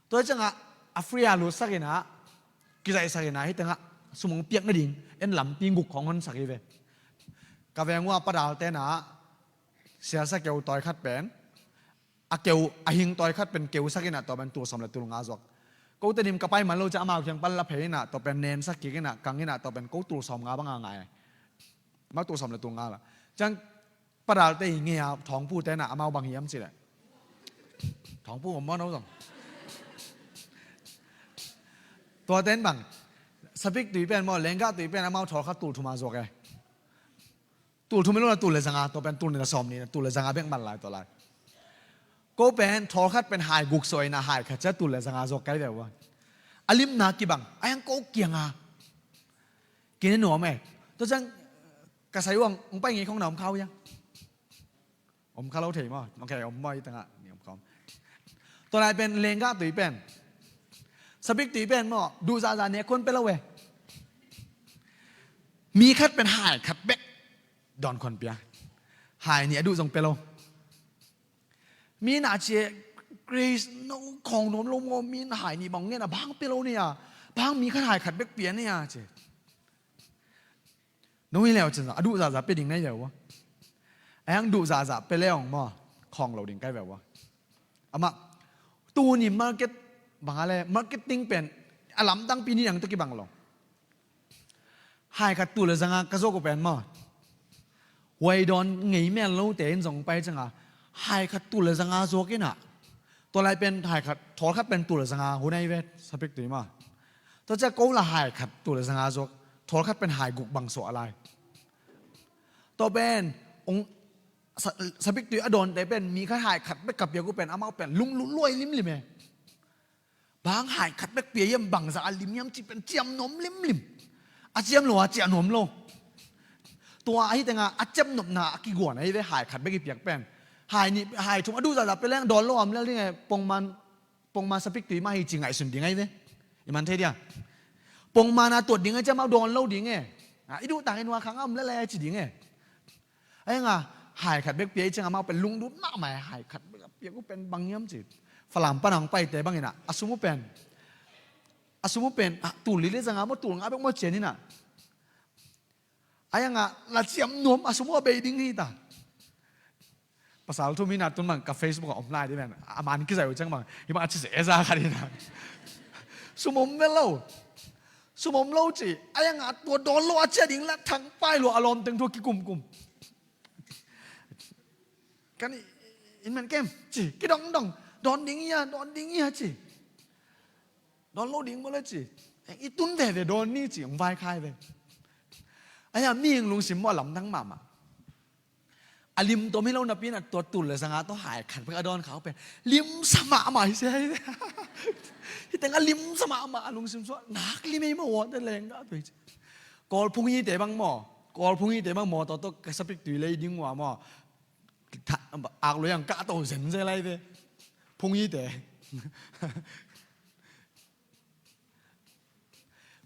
Tua hi ciangah a free a lutsak inah, kizaihsak inah, hih tengah sum hong piak nading en lampi guk khong honsak hi ve. Ka veng uh a padalte na, siasa keu tawi khat pen, a keu, a hing tawi khat pen keusak inah, tua pen tul sawm le tul nga zuak. Ko Tedim ka pai man lo ciah amau kiang pan la phei inah, tua pen nensak kik inah, kang inah, tua pen ko tul sawm nga bang a ngai. Amau tul sawm le tul nga la. Ciang padalte i ngei a thawngpute na amau bang hiam cih leh. Thawngpu om maw no zong. Tuate in bang. Sapik tui pen maw, lenggah tui pen amau thawlkhat tul thum a zuak e. Tul thum i lo na tul le zanga, tua pen tul nih na sawm nih na tul le zanga bek man lai tua lai. Ko pen thawlkhat pen hai guk sawh inah hai khat ciah tul le zanga zuak kai ve ua. A limna kibang, a hiang ko kianga. Kine nuam e. Tua ciang ka sai uang, ong pai ngei khong na om kha uh ia. Om kha lo thei maw. Ok, om maw i tengah. Ni om kha om. Tua lai pen lenggah tui pen. Sapik tui pen maw. Duh zahzah nek khuan pe lo e. Mi khat pen hai khat bek. Dawn khuan pia. Hai nih a duh zong pe lo. Mi na cie Grace no khawng nuam lo maw, mi na hai nih bang ngen a bang pe lo nia. Bang mi khat hai khat bek pia nia cie. No hi leu cin a duh zahzah pe ding nai leu a. A hiang duh zahzah pe leu maw, khawng lo ding kai ve ua. Amah tuni market bang a le, marketing pen a lamdang pi ni ang tawh kibang lo. Hai khat tul le zanga ka zuak uh pen maw. Huai dawn ngei mel lote in zong pai cianga. Hai khat tul le zanga zuak inah. Tua lai pen hai khat, thawlkhat pen tul le zanga hun ai ve, sapik tui maw. Tua ciah ko la hai khat tul le zanga zuak, thawlkhat pen hai guk bang suah lai. Tua pen, ong, sa-, sapik tui a dawnte pen, mi khat hai khat bek ka piak uh pen, amau pen, lunglut luai limlim e. Bang hai khat bek pia hiam, bangzah a lim hiam cih pen ciam nuam limlim. A ciam lo a ciah nuam lo. Tua ahi tenga a ciam nopna a kiguan ahi ve, hai khat bek i piak pen. Hai nih, hai thum a duh zahzah pe leng dawn lo a om lel ding e, pongman, pongman sapik tui mah hi ci ngaihsun ding ahi ve. I man thei dia. Pongman a tuat ding ahi ciam a dawn lo ding e. A, i duh tak i nuak khang a om lel e ci ding e. A hianga, hai khat bek pia i cianga amau pen lunglut mahmah e, hai khat bek a piak uh pen bang hiam ci. Falam pan a hong paite bang inah, a sum uh pen. A sum uh pen, a, tul li le zanga maw, tul nga bek maw cian inah. A hianga, la ciam nuam, a sum uh a bei ding hi ta. Pasal thu mi na tun bang ka Facebook a om lai di men. A man kizaih uh ciang bang. Hi bang a ci se eza khat inah. Sum om ve lo. Sum om lo ci. A hianga, tua dawn lo a ciah ding la thang pai lo a lawm teng thu a kikumkum. Kan i, in man kem, ci, kidongdong, dawn ding ia, dawn ding ia, ci. Dawn lo ding maw le ci. I tun veve dawn ni ci hong vaikhak ve. Ahi a mihing lungsim maw a lamdang mahmah. A lim tom hi lo napi in a tua tul le zanga tawh hai khat bek a dawn kha uh pen limsa mahmah hi se hi ve. Hih teng a limsa mahmah a lungsim suah nak lim ei maw, water leng ka tui ci. Kawl phung hite bang maw, Kawl phung hite bang maw, tawh tawh ka sapik tui lei ding uh a maw. Tha-, ak lui ang kah to zenzen lai ve. Phung hite.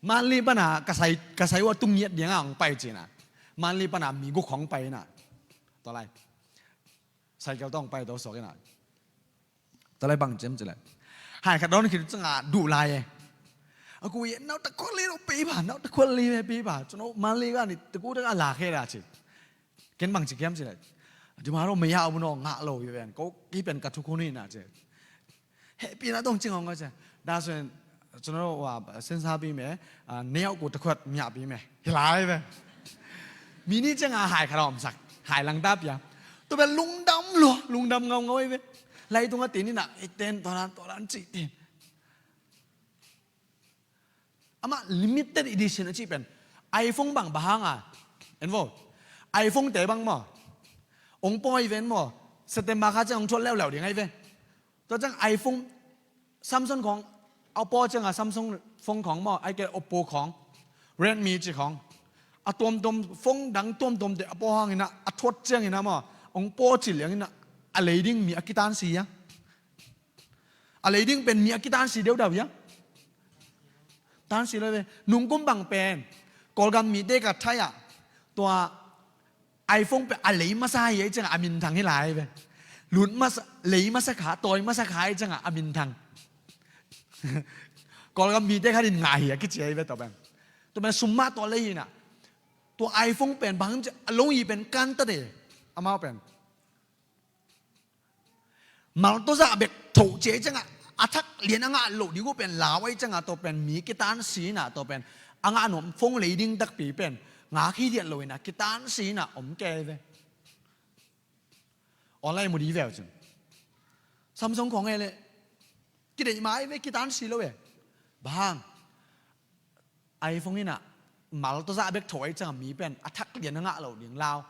Manli pana ka sai, ka sai uh a tung ngiat ding a hong pai cina. Manli pana mi guk hong pai na. Tua lai. Cycle tawh hong pai to suak ina. Tua lai bang cem ci lai. Hai khat dawn khit canga duh lai e. A ku ye nau ta khual li lo pi ba, nau ta khual li ve pi ba. Cun manli ka ni ta ku ta ka la khe la ci. Ken bang ci kiam ci lai. Di ma lo me ya bu no ngah lo yu ven. Ko ki pen ka thu khun hi na ci. He pi na dong cing hong ka ci. Da suen cun lo wa sen sa pi me. A, neu ku ta khuat mia pi me. Hi lai ve. Mi ni ceng a hai kha rom sak. Hai lang ta pia. Tu be lungdam lo, lungdam ngau ngau ve. Lai tung a ti ni na, e ten toran toran ci ti. Amah limited edition a cih pen iPhone bang bang hang a, en vo. iPhone te bang maw. Ong pawi ven maw. September kha ciang ong thuat leuleu ding ai ve. Tua ciang iPhone, Samsung khong, a paw ciang a Samsung phone khong maw, ai ke Oppo khong, Redmi ci khong. A tuamtuam phone dang tuamtuam te a paw hang ina, a thuat ciang ina maw. Ong paw ci liang ina, a lei ding mi a kitan si a. A lei ding pen mi a kitan si deuh dau ia. Tan si lo ve. Nungkum bang pen Kawlgam mite ka thai ah tua iPhone pen a lei masa hi ai ciangah a minthang hi lai ve. Lut masa, lei masa kha, tawi masa kha ai ciangah a minthang. Kawlgam mite khat in ngah hi a kici ai ve tua pen. Tua pen sum mah tua lei hi na. Tua iPhone pen bang ci a lo hi pen kan ta de. Amau pen mal tawzah bek thoh ci ai ciangah a thak lian a ngah loh ding uh pen lau ai ciangah tua pen mi kitan si na tua pen a ngah nuam phone lei ding takpi pen ngak hi diat lo ina kitan si na om kei ve. Online mu di veu cin Samsung khong e le kideih mai ve kitan si lo e. Bang iPhone ina mal tawzah bek thoh ai ciangah mi pen a thak lian a ngah lo ding lau.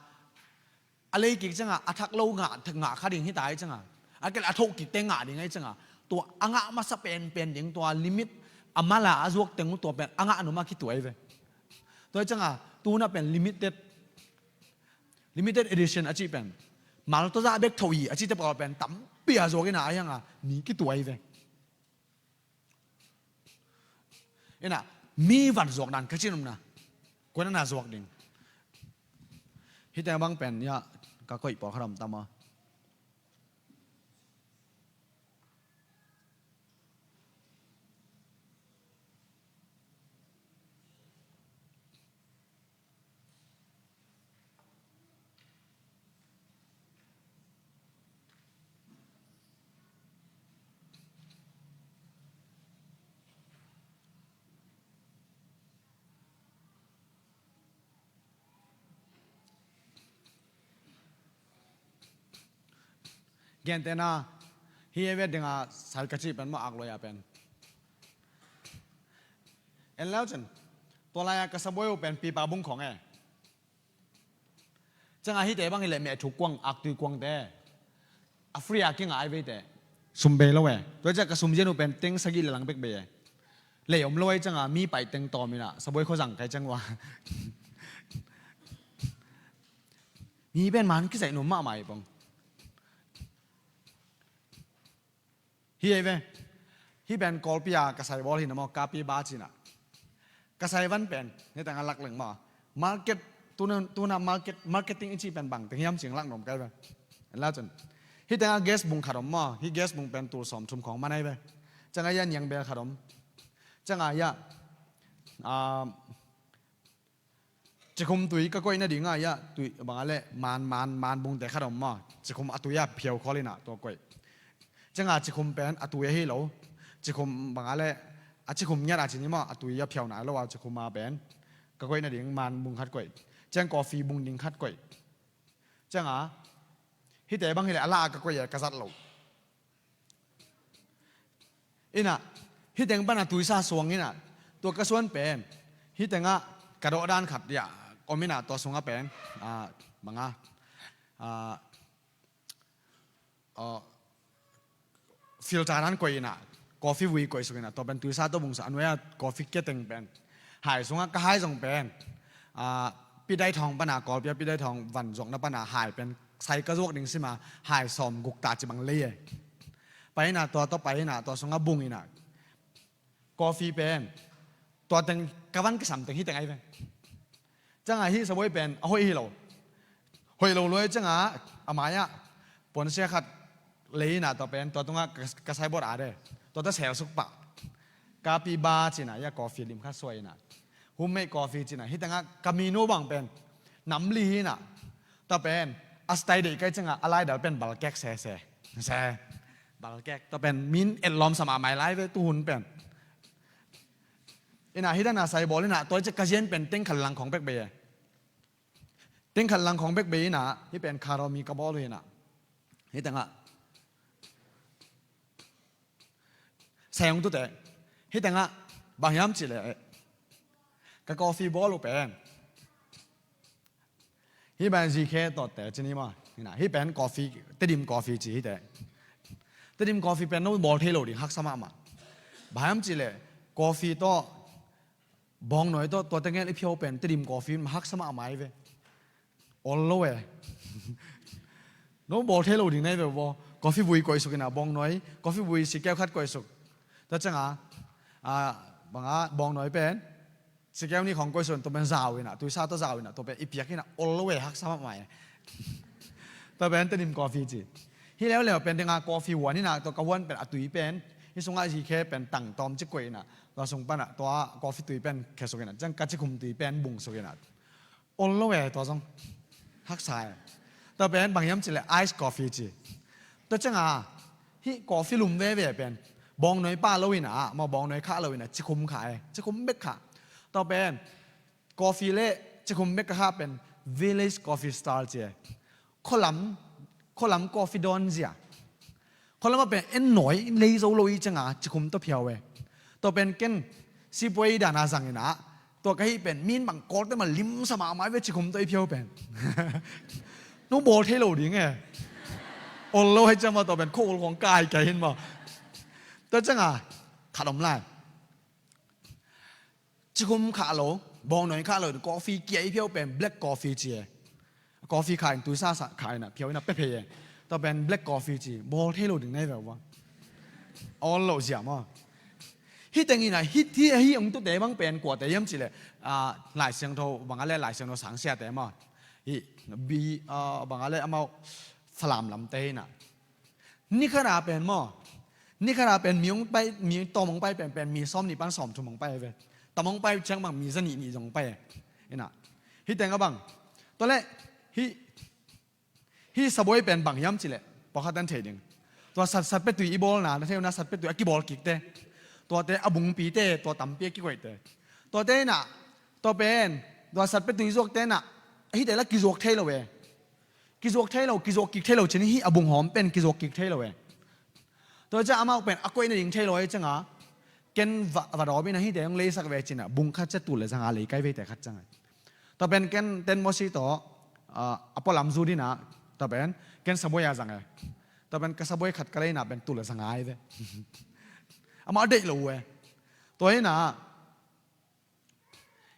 A lei kik ciangah a thak lo ngah, ngah kha ding hi ta ai ciangah. A kei le a thoh kik te ngah ding ai ciangah. Tua a ngah masa pen pen ding tua limit a mala a zuak teng uh tua pen a ngah numa kituai ve. Tua ai ciangah tuna pen limited, limited edition a cih pen mal tawzah bek thoh hi a cih te pawl pen tampi a zuak ina ai hanga mi kituai ve. Ina mi van zuak dan ka cin umna. Kuan ana zuak ding. Hite bang pen ia ka koih pawl kha ram tam a. Gentehna hi e ve dinga sai ka cih pen maw ak loi a pen. En lau cin tua lai a ka sabuai uh pen pipa bung khong e. Ciangah hite bang hi leh meh thuk kuang, aktui kuangte a free a kingah ai veite sum bei lo e. Tua ciah ka sum zian uh pen teng sagih le lang bek bei e. Lei om lo ai ciangah mi paih teng tawm inah sabuai khuazang kai ciang uh a mi pen man kizaih nuam mahmah hi pong. Hi ei ve. Hih pen Kawlpi a ka sai bawl hi na maw, kapi ba cina. Ka sai van pen hih tengah lak leng maw. Market, tuna, tuna market, marketing i cih pen bang teng hiam cing lak nuam kai ve. En la cun hih tengah gas bung khat om maw. Hih gas bung pen tul sawm thum khawng man ai ve. Ciangah ia niang bel khat om. Ciangah ia, ah, cikhum tui ka koih nadingah ia tui bangah le man, man, man bungte khat om maw. Cikhum a tui a phiau khawl inah tua koih. Ciangah cikhum pen a tui ahi lo. Cikhum bangah le a cikhum ngiat a cin hi maw, a tui a phiau nai lo a cikhum a pen ka koih nading man bung khat koih. Ciang coffee bung ding khat koih. Ciangah hihte bang hi le a lah a ka koih a ka zat lo. Inah hih teng pana tuisa suang inah Tua ka suan pen, hih tengah ka dawh dan khat ya om inah, tua sungah pen, ah, banga, ah, ah, filter dan koih inah, coffee vui koih suk inah, tua pen tuisa tawh bungsa, a nuai-ah coffee kia teng pen, hai sungah ka hai zong pen, ah, Pidai Thawng pana, Kawlpi-a Pidai Thawng van zuakna pana hai pen sai ka zuak ding sima, hai sawm guk ta ci bang lei e. Pai inah, tua tawh pai inah, tua sungah bung inah, coffee pen, tua teng ka van kisam teng hih teng ahi ve. Ciangah hih sabuai pen a hoih hi lo. Hoih lo luai ciangah a mai-ah puansia khat lei inah, tua pen tua tungah ka, ka saibawt a de, tua tawh selsuk pah. Kapi ba cinah, ya coffee lim khat suai inah, homemade coffee cinah, hih tengah ka menu bang pen nam li hi inah. Tua pen a style deih kai ciangah a laidal pen balkek sese. Se. Balkek. Tua pen min etlawm sa mahmah lai ve tuhun pen. Inah hih dan a sai bawl inah, tua ciah ka zian pen tengkhat lang khawng bek bei e. Tengkhat lang khawng bek bei inah, hih pen kha raw mi ka bawl uh inah, hih tengah sai hong tute. Hih tengah bang hiam cihleh, ka coffee bawl uh pen, hih pen zikhe tawtte ci ni maw. Hih pen coffee, Tedim coffee ci hite. Tedim coffee pen no bawl thei lo ding, haksa mahmah. Bang hiam cihleh, coffee tawh, bawngnawi tawh, tua tengel i phiau pen Tedim coffee in haksa mahmah hi ve. Ol lo e. No bawl thei lo ding na hi ve baw. Coffee vui koih suk inah, bawngnawi coffee vui sikeu khat koih suk. Tua ciangah, ah, banga bawngnawi pen sikeu nih khawng koih suk in, tua pen zau inah, tuisa tawh zau inah, tua pen i piak inah, ol lo e, haksa mahmah e. Tua pen Tedim coffee ci. Hih leuleu pen tengah coffee huan inah, tua ka huan pen a tui pen, hih sungah zikhe pen tang tawm ci koih inah, tua sung panah tua coffee tui pen khe suk inah, ciang ka cikhum tui pen bung suk inah. Ol lo e, tua zong haksa e. Tua pen bang hiam cihleh ice coffee ci. Tua ciangah hih coffee lum veve pen bawngnawi pah lo inah, maw, bawngnawi khah lo inah, cikhum khah e, cikhum bek khah. Tua pen coffee le cikhum bek ka khah pen village coffee style ci e. Khualam, khualam coffee dawn zia. Khualam ah pen en nawi lei zo lo i ciangah cikhum tawh phiau e. Tua pen ken sipuai dana zang inah, tua ka hih pen min bang Kawlte mah limsa mahmah ve, cikhum tawh i phiau pen. No bawl thei lo ding e. Ol lo hai ciamah, tua pen khua ol khawng kai kai hin maw. Tua ciangah khat om lai. Cikhum khah lo, bawngnawi khah lo, coffee kia i phiau pen black coffee ci e. Coffee khah in tuisa sa khah inah phiau inah pia phei e. Tua pen black coffee ci, bawl thei lo ding na hi ve uh a. Ol lo zia maw. Hih teng inah, hih, hih, hih hong tute bang pen kuate hiam cihleh, ah, Lai Siangtho, banga le Lai Siangtho sangsiate maw. Hih, bi, ah, banga le amau Falam lamte hi inah. Ni khat a pen maw, ni khat a pen mi hong pai, mi tawm hong pai pen, pen mi sawm nih pan sawm thum hong pai ve. Tam hong pai ciang bang mi za nih nih zong hong pai e. Inah, hih teng a bang. Tua leh, hih, hih sabuai pen bang hiam cihleh, pawlkhat ten thei ding. Tua sat, satpia tui i bawlna, na thei uh na, satpia tui a kibawl kikte. Tuate a bungpite, tua tampi a kikoihte. Tuate inah, tua pen, tua satpia tui zuakte inah, hihte la kizuak thei lo e. Kizuak thei lo, kizuak kik thei lo cin, hih a bung hawm pen kizuak kik thei lo e. Tua ciah amau pen a koih nading thei lo e ciangah, ken va, va dawp inah hihte hong leisak ve cinah, bung khat ciah tul le zanga lei kai veite khat ciangah. Tua pen ken ten mawsi tawh, ah, a pualam zut inah, tua pen ken sabuai a zang e. Tua pen ka sabuai khat ka lei inah pen tul le zanga hi ve. Amah a deih lo uh e. Tua inah,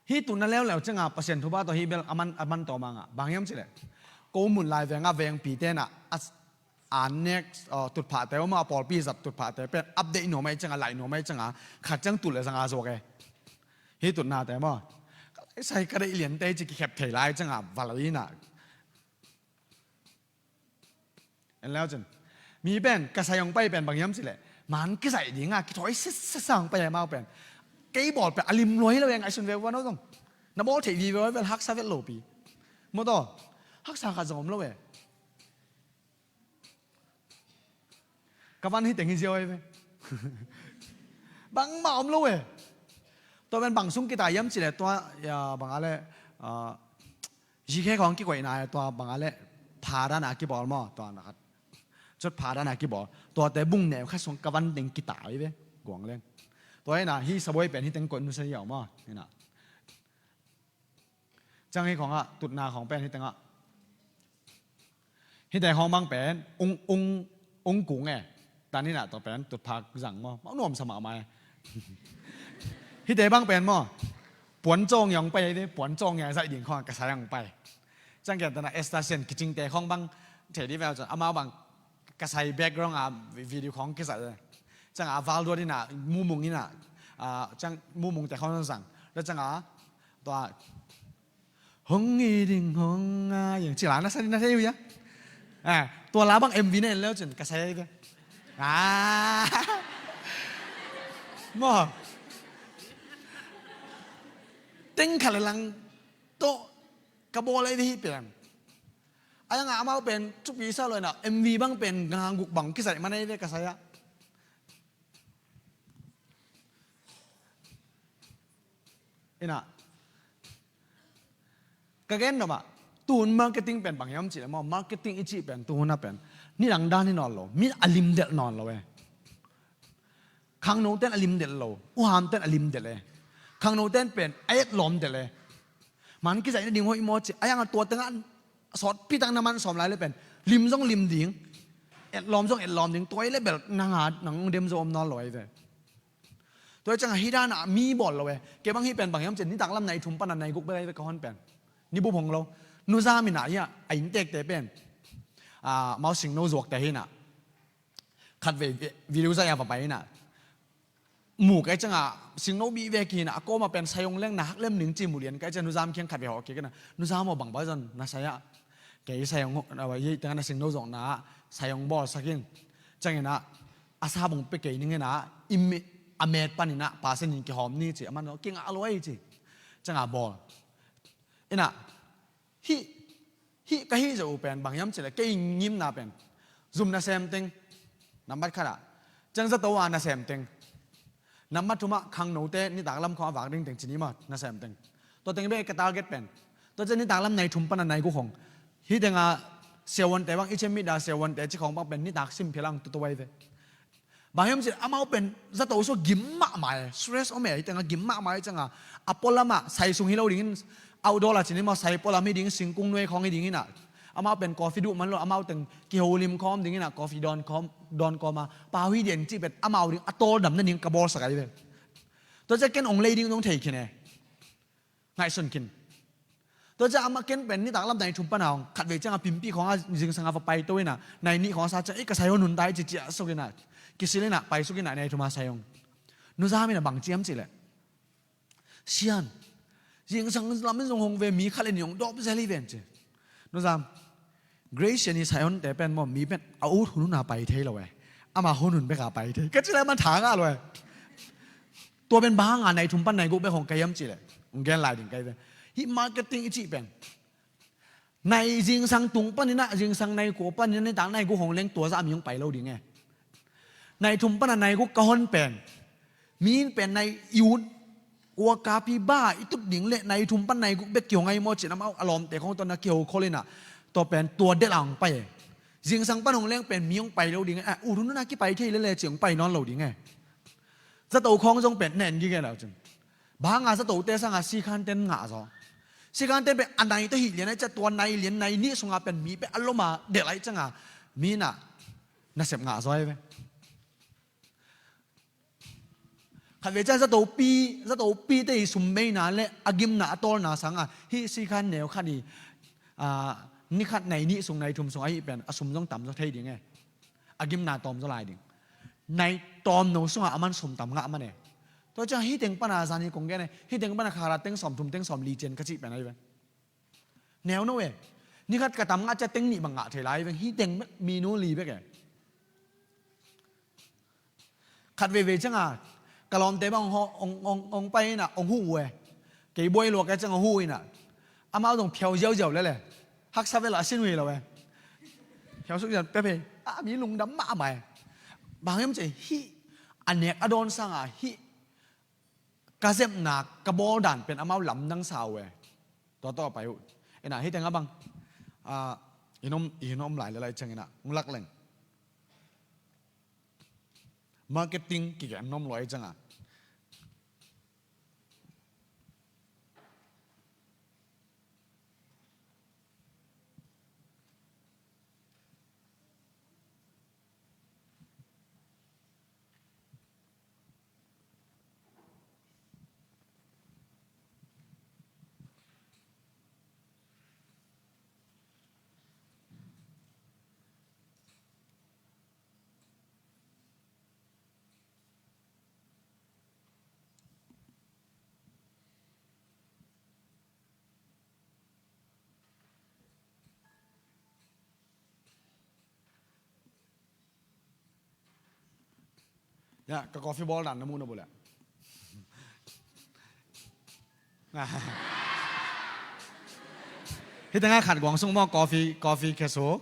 hih tutna leuleu ciangah Pasian thupha tawh hih bel a man, a man tawm a ngah. Bang hiam cihleh, ko mun lai vengah vengpite inah a, a nek, uh, tutphahte om a, pawlpi zat tutphahte pen update nuam ahih ciangah, laih nuam ahih ciangah, khat ciang tul le zanga zuak e. Hih tutnate maw. Ka lai sai ka deih liante ci kikhep thei lai ciangah va lai inah. En leu cin. Mi pen, ka sai hong pai pen bang hiam cihleh, man kizaih dingah kithawi sitset sa hong pai e amau pen. Kei bawl pen a lim lua hi lo e, ngaihsun ve ua no zong. Na bawl theih vive ua vel, haksa vet lopi. Maw tua, haksa khat zong om lo e. Ka van hih teng hi ziau e ve. Bangmah om lo e. Tua pen bang sung kitai hiam cihleh tua, ya, bang a le, ah, zikhe khawng kikoihna, tua bang a le pha dana kibawl maw, tua na khat. Cut pha dana kibawl. Tuate bung neu khat sung ka van teng kitai ve. Guang leng. Tua inah hih sabuai pen hih teng koih nusia hi a om a, inah. Ciang hih khawngah tutna khawng pen hih tengah, hihte khawng bang pen ung, ung, ung kung e. Tan inah tua pen tutphak zang maw, mau nuamsa mahmah e. Hihte bang pen maw, puan cawng iang pai hi ve, puan cawng iang zaih ding khawng a kasai ang pai. Ciang kian tanah Esther Sian kicingte khawng bang thei di ve, amau bang kasai background a video khawng kisai e. Ciang a val duat inah mumung inah, ciang mumungte khawng zang. Tua ciang a tua hong i ding hong a iang ci la na sa na thei uh ia. Tua la bang M V na en leu cin kasai ai ve. Maw, teng khat le lang tawh ka bawl ai ve hih pen. A iang a amau pen cupi sa lo inah M V bang pen ganguk bang kisai man ai ve kasai ah. Inah ka gen nop ah, tuhun marketing pen bang hiam cih le maw, marketing i cih pen tuhun a pen nidang dan hi nawn lo, mi a limdelh nawn lo e. Khangnoten a limdelh lo, uham ten a limdelh e. Khangnoten pen a etlawm delh e. Man kizaih nading hoih maw cih a iang a tua tengah sawtpi tak na man sawm lai le pen lim zong lim ding, etlawm zong etlawm ding, tua i le bel nang a nang dem zo om nawn lo ai ve. Tua i ciangah hih danah mi bawl lo e. Kei bang hih pen bang hiam cin nitak lam nai thum pana nai guk bek ai ve ka hon pen. Ni bup hong lo. Nuzam inah hih a inntekte pen, mau singno zuakte hi inah khatvei video zaih a va pai inah mu kai ciangah singno bih ve ki inah a kawmah pen sai hong leng na hak lem ning ci mu lian kai ciang nuzam kiang khatvei hawh kik inah nuzam aw bang bai zon na sai ah kei sai hong hih tengah na singno zuakna ah sai hong bawlsak in. Ciang inah a sa bang pe kei ning inah a met pan inah pasen in kihawm ni ci a man kingah a luai ci. Ciangah bawl inah hih, hih ka hih zo uh pen bang hiam cih le kei ngimna pen zum nasem teng nambat khatah, ciang zato a nasem teng nambat thumah khangnote nitak lam khawng a vak ding teng ci ni maw, nasem teng. Tua teng bek ka target pen. Tua ciang nitak lam nai thum pana nai guk hong hih tengah siavuante bang i cem mit a siavuante ci khawng bang pen nitak sim phial ang tuto ai ve. Bang hiam cih amau pen zato sua gim mahmah e, stress om e, hih tengah gim mahmah e ciangah a pualamah sai sung hi lo dingin outdoor la cin hi maw, sai pualam hi ding, singkung nuai khawng hi ding inah amau pen coffee duh man lo, amau teng kiholim khawm ding inah coffee dawn khawm, dawn khawm a pau hi dian cih pen amau ding a tawldam nading ka bawlsak ai ve. Tua ciang ken ong lei ding dong thei khin e. Ngaihsun khin. Tua ciang amah ken pen nitak lam nai thum pana hong khatvei ciangah pimpi khawngah zingsang a va paito inah nai nih khawng a sa ciang ei ka sai hong hun tai ci ciah suk inah kisil inah pai suk inah nai thum a sai hong. Nuzam inah bang ciam cih leh, Sian, zingsang lam in zong hong ve mi khat le nih hong dawp zel hi ven ci. Nuzam, Grace ni sai honte pen maw mi pen a ut hun hun a pai thei lo e. Amah hun hun bek a pai thei ka ci le man tha ngah lo e. Tua pen bang hanga nai thum pan nai guk bek hong ka hiam cih leh hong gen lai ding ka hi ve. Hih marketing i cih pen nai zingsang tung paninah zingsang nai kua paninah nitak nai guk hong leng tua zah mi hong pai lo ding e. Nai thum pana nai guk ka hon pen mi in pen nai i ut kua kapi ba i tut ding le nai thum pan nai guk bek kihong ai maw cin amau a lawmte khong tawh na kiho khol inah tua pen tua delh a hong pai e. Zingsang pan hong leng pen mi hong pai lo ding e. A ut hun hun a kipai thei lele ci hong pai nawn lo ding e. Zato khawng zong pen na en gige lo cin. Bang hanga zatote sanga sikhan ten ngah zaw. Sikhan ten pen a nai tawh hih lian ai ciah tua nai lian nai nih sunga pen mi pen a loma delh ai cianga mi inah nasep ngah zaw ai ve. Khatvei ciang zatopi, zatopite i summeina le a gimna a tawlna sanga hih sikhan neu khat i, a, ni khat nai nih sung nai thum sung ahi pen a sum zong tam zaw thei ding e. A gimna tawm zaw lai ding. Nai tawmno sungah a man sum tam ngah man e. Tua ciang hih teng pana zani kong gen e, hih teng pana khara teng sawm thum teng sawm li cian ka cih pen ahi ve. Neuno e. Ni khat ka tam ngah ciah teng nih bang ngah thei lai veng, hih teng bek minu li bek e. Khat veivei cianga ka lawmte bang hong, hong, hong, hong pai inah hong huh uh e. Kei buai luak e ciang hong huh inah amau zong phiau ziauziau lele. Haksa vela a sin uh hi lo e. Phiau suk ziau pia phei a mi lungdam mahmah e. Bang hiam ci hih a nek a dawn sanga hih ka zepna ka bawl dan pen amau lamdang sa uh e. Tua tawh a pai uh. Inah hih tengah bang, a, i hin om, i hin om lai le lai ciang inah hong lak leng. Marketing kigen nuam luai cianga Ya, ka coffee bawl dan na muh na bu le. Hih tengah khat guang sung maw, coffee, coffee khe suk.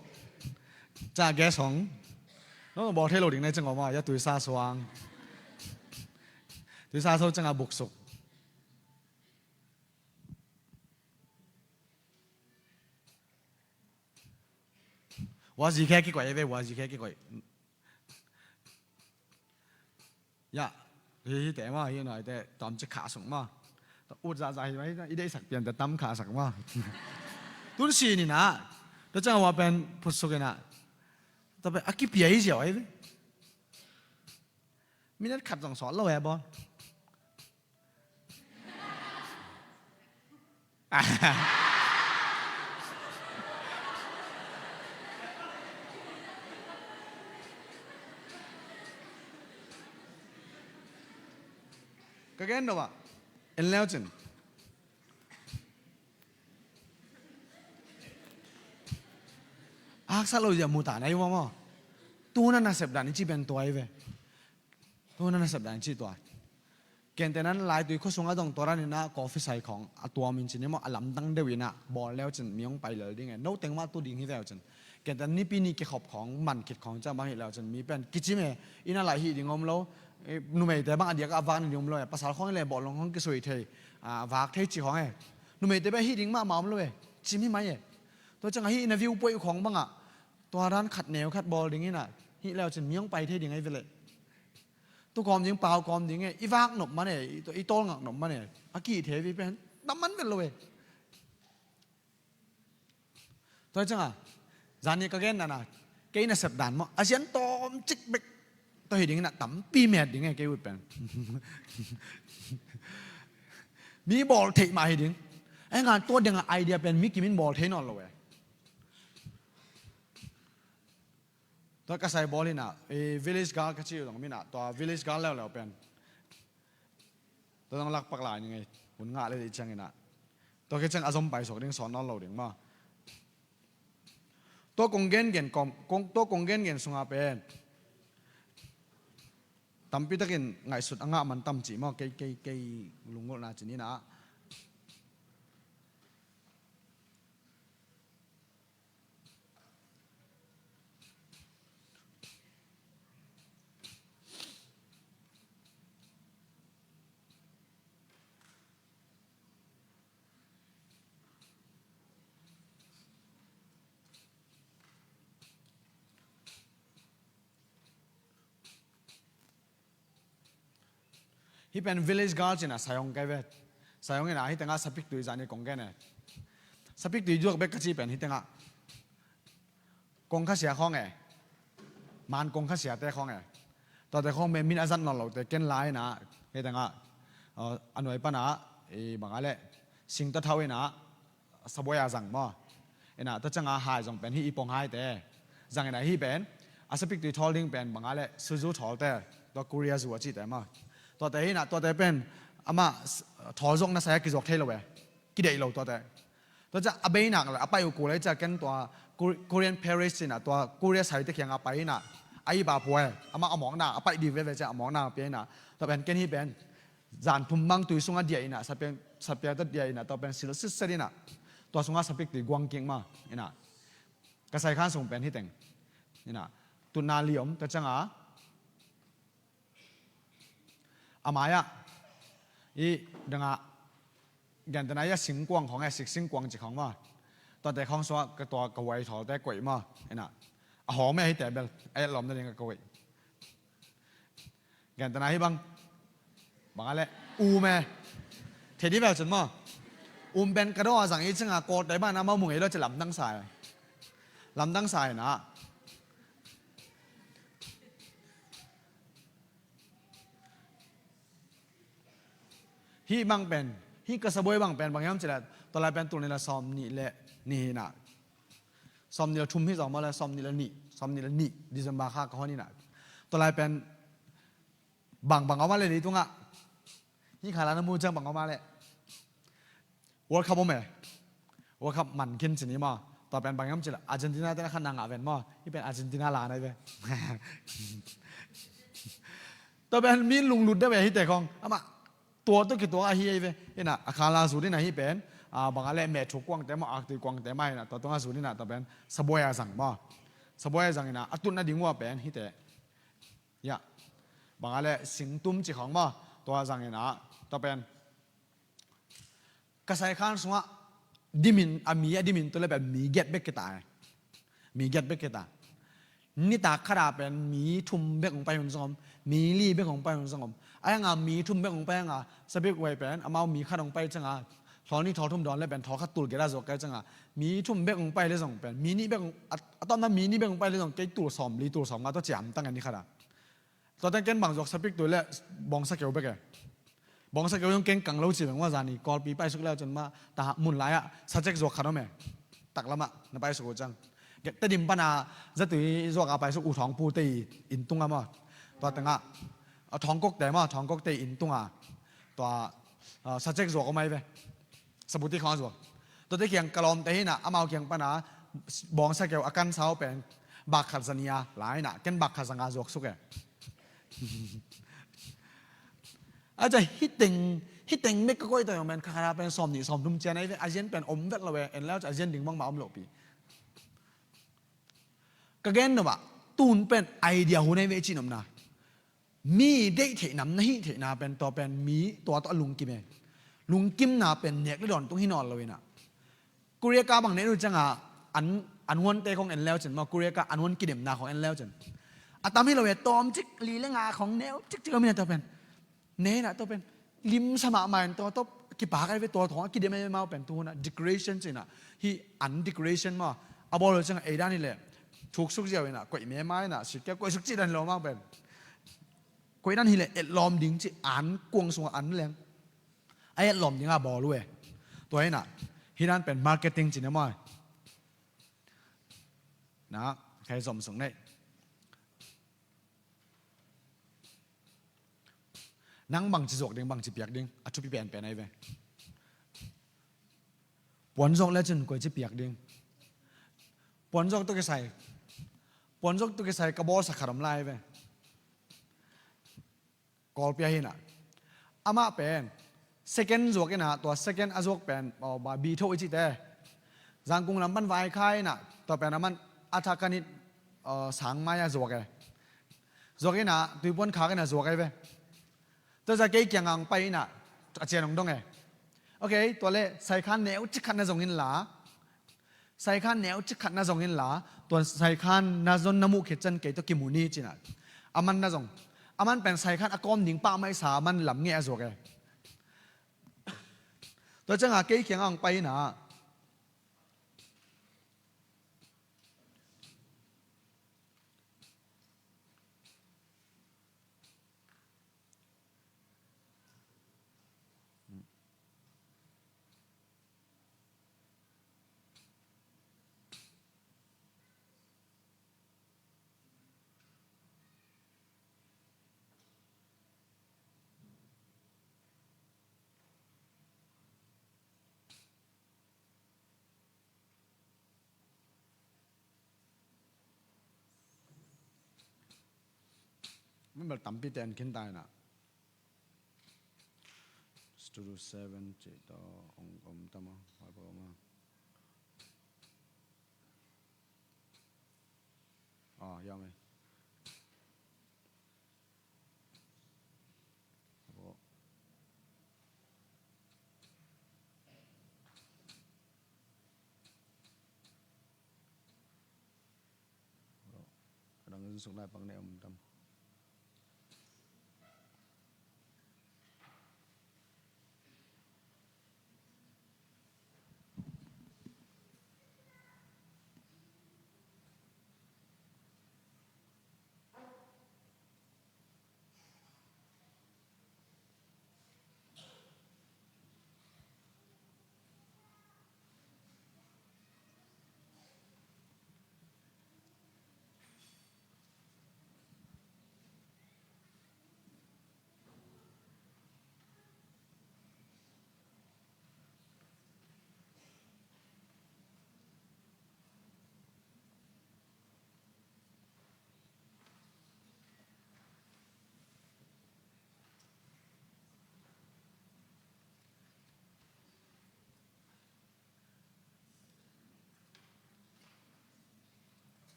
Ca gas hong. No bawl thei lo ding na ceng maw, ya tuisa suang. Tuisa so ceng a buk suk. Wazi khe kikoih ve, wazi khe kikoih. Ya, hi hi te ma, hi nai te, tom ci kha sung ma. Ut za za hi ma, hi i dei sak pian te tam kha sak ma. Tun si ni na, ta chang wa pen phut suk na. Ta pe, a ki pia hi ziau ai ve. Minute khat zong sawt lo e bawm. Ka gen no ba, en leu cin. Haksa lo zia mu ta na i maw maw. Tu na nasep dan i ci pen tua i ve. Tu na nasep dan i ci tua. Kente nan laitui khua sung a dong tua dan in a coffee sai khawng a tuam in cin i maw, a lamdang deuh in a bawl leu cin mi hong pai lel ding e. No teng mah tu ding hi veu cin. Kente nipi ni kikhop khawng, man khit khawng ciang bang hi leu cin mi pen kicim e. Inn a lai hih ding om lo. Eh, numeite bang a diak a vak ni ding om lo e. Pasal khawng i le bawl long khawng kisui thei, a vak thei ci khawng e. Numeite bang hih ding mahmah om lo e. Cim hi mai e. Tua ciang a hih na view puai uh khawng bang a tua dan khat neu khat bawl ding in a, hih leu cin mi hong pai thei ding a i ve leh. Tu kawm ding, pau kawm ding e, i vak nop man e, i, i tawl ngak nop man e, a kihih thei vi pen, tam man vet lo e. Tua ciang a, zan ni ka gen dan a, kei nasep dan maw, a zian tawm cik bek, tua hi ding in a tampi met ding e, kei ut pen. Mi bawl theih mah hi ding. Ai ngan tua ding a idea pen, mi kim in bawl thei nawn lo e. Tua ka sai bawl hi na, eh, village girl ka ci uh dong mi na, tua village girl leuleu pen. Tua dong lakpak lai ni ngei, hun ngah le dih ciang hi na. Tua ke ciang a zom pai sok ding sawn nawn lo ding maw. Tua kong gen gen kawm, kong, tua kong gen gen sung a pen. Tampi takin ngaihsut a ngah man tam ci maw, kei, kei, kei lunggulhna cin hi na. Hih pen village girl cih na sai hong kai ve. Sai hong in a hih tengah sapiktui zah ni kong gen e. Sapiktui duak bek ka cih pen hih tengah kongkhasia khawng e. Man kongkhasiate khawng e. Tuate khawng pen min a zat nawn lote ken lai in a hih tengah, uh, a nuai pan a, i bang a leh singtawthau in a sabuai a zang maw. Ina, tua ciang a hai zong pen hih i pong haite zang ina, hih pen a sapiktui thawl ding pen bang a leh suzu thawlte, tua Korea zu a cihte maw. Tuate hi ina, tuate pen amah s-, thawl zawk na sai a kizuak thei lo e. Kideih lo tuate. Tua ciang a beinak le a paih uh kul a hi ciang ken tua Kor-, Korean Paris ci ina, tua Korea saite kiang a pai ina, a ip a pua e. Amah a mawkna a paih ding veve ciang a mawkna a pia ina, tua pen ken hih pen zan thum bang tui sungah diah ina, sapiang, sapiang tawh diah ina, tua pen sil sitset ina, tua sungah sapiktui guang kik mah ina. Ka sai khan sung pen hih teng ina, tutna li om, tua ciang a a mai ah i dang a gentehna i a singkuang khawng e, sik singkuang ci khawng maw. Tuate khawng sungah ka tua ka huai thawlte koih maw ina. A hawm e hihte bel, a etlawm nading ka koih. Gentehna hih bang, bang a leh um e. Thei dih veu cun maw. Um pen ka daw a zang i cing a kawlte bang na mau mung ei lo ci lamdang sa e. Lamdang sa e na. Hih bang pen, hih ka sabuai bang pen bang hiam ci leh, tua lai pen tul nih le sawm nih le nih hi na. Sawm nih le thum hi zong maw le, sawm nih le nih, sawm nih le nih December kha ka hon hi na. Tua lai pen bang, bang a om a leh leitungah. Hih kha la na mu ciang bang a om a leh. World Cup om e. World Cup man khin ci ni maw. Tua pen bang hiam ci leh Argentina te na khan na ngah ven maw. Hih pen Argentina la na hi ve. Tua pen mi lunglut deuh e hihte khong. Amah tua tawh kituak ahi ei ve. Hi na, a khala zut hi na hih pen, a, bang a leh mehthuk kuangte maw, aktui kuangte mah hi na, tua tungah zut hi na, tua pen sabuai a zang maw. Sabuai a zang hi na, a tutna ding uh a pen hihte. Ya. Bang a leh singtum ci khong maw. Tua zang hi na, tua pen ka saikhan sungah dimin, a mi a dimin tu le pen mi giat bek kita e. Mi giat bek kita. Nitak khat a pen mi thum bek hong pai hun zong om, mi li bek hong pai hun zong om. A hi hang a mi thum bek hong pai hang a, Sapik huai pen amau mi khat hong pai ciang a, thawl nih thawl thum dawn le pen thawl khat tul giat a zuak kei ciang a, mi thum bek hong pai le zong pen, mi nih bek hong, a, a tawpna mi nih bek hong pai le zong kei tul sawm li tul sawm nga tawh ciam tang a ni khat a. Tua teng ken bang zuak, sapik tui le bawngsa keu bek e. Bawngsa keu zong keng kang lo ci beng ua, zani Kawlpi paisuk le uh cin mah, ta mun lai-ah sa cek zuak khat om e. Taklamah na paisuk uh ciang, Tedim pana zatui zuak a paisuk U Thawng Pu te inn tungah maw. Tua tengah, a, Thawng Kok te maw, Thawng Kok te inn tungah tua, a, sa cek zuak om ai ve. Sabuti khawng a zuak. Tuate kiang ka lawmte hi na, amau kiang pana bawngsa keu a kansa uh pen bak khat za nih a lai na, ken bak khat za nga zuak suk e. A cia hih teng, hih teng mek ka koih ta zong pen, kha kha pen sawm nih sawm thum cian ai ve, a zian pen om vet lo e, en le uh cia a zian ding bangmah om lo pi. Ka gen nop ah, tun pen idea hun ai ve i cih nopna. Mi deih theih nam na hih theihna pen, tua pen mi tua tawh a lungkim e. Lungkimna pen nek le dawn tung hi nawn lo hi na. Korea ka bang nen uh ciang a, an, an huante khong en le uh cin maw, Korea ka an huan kidemna khong en le uh cin. A tam hi lo e, tawm cik li le nga khong neu cik cik om hi na tua pen. Ne na tua pen limsa mahmah in tua tawh kipak ai ve, tua thawng a kidem ai ve, mau pen tu hun a decoration ci na. Hih an decoration maw, a bawl uh ciang a ei dan hi leh thuksuk ziau hi na, koih mema hi na, sikia koihsuk cih dan hi lo mau pen. Koih dan hi leh etlawm ding ci, an kuang sungah an leng a etlawm ding a bawl uh e. Tua hi na, hih dan pen marketing ci na maw. Na, khai zom sung nei. Nang bangci zuak ding, bangci piak ding, a thupi penpen ai ve. Puan zuak le cin koici piak ding. Puan zuak tawh kisai, puan zuak tawh kisai ka bawlsa khat om lai ve. Kawlpi ah hi na. Amah pen second zuak hi na, tua second a zuak pen, aw, ba, bi tho i cihte. Zangkung lam pan vaikhai hi na, tua pen a man a thakanit, aw, sangmai a zuak e. Zuak hi na, tuipuan khak hi na zuak e ve. Tua za kei kiang ang pai hi na, a cian hong dong e. Ok, tua le saikhan neu cik khat na zong in la. Saikhan neu cik khat na zong in la, tua saikhan na zon na muh khit ciang kei tawh kimu ni ci na. A man na zong, a man pen saikhan a kawm ding pah mai sa, a man lam ngeh a zuak e. Tua ciang a kei kiang ang pai hi na. Member tampi te an khin tai na. Studio seven cih tawh ong om tam a, vai pa om a. Ah, ya me. Adang in suk lai pak ne om tam.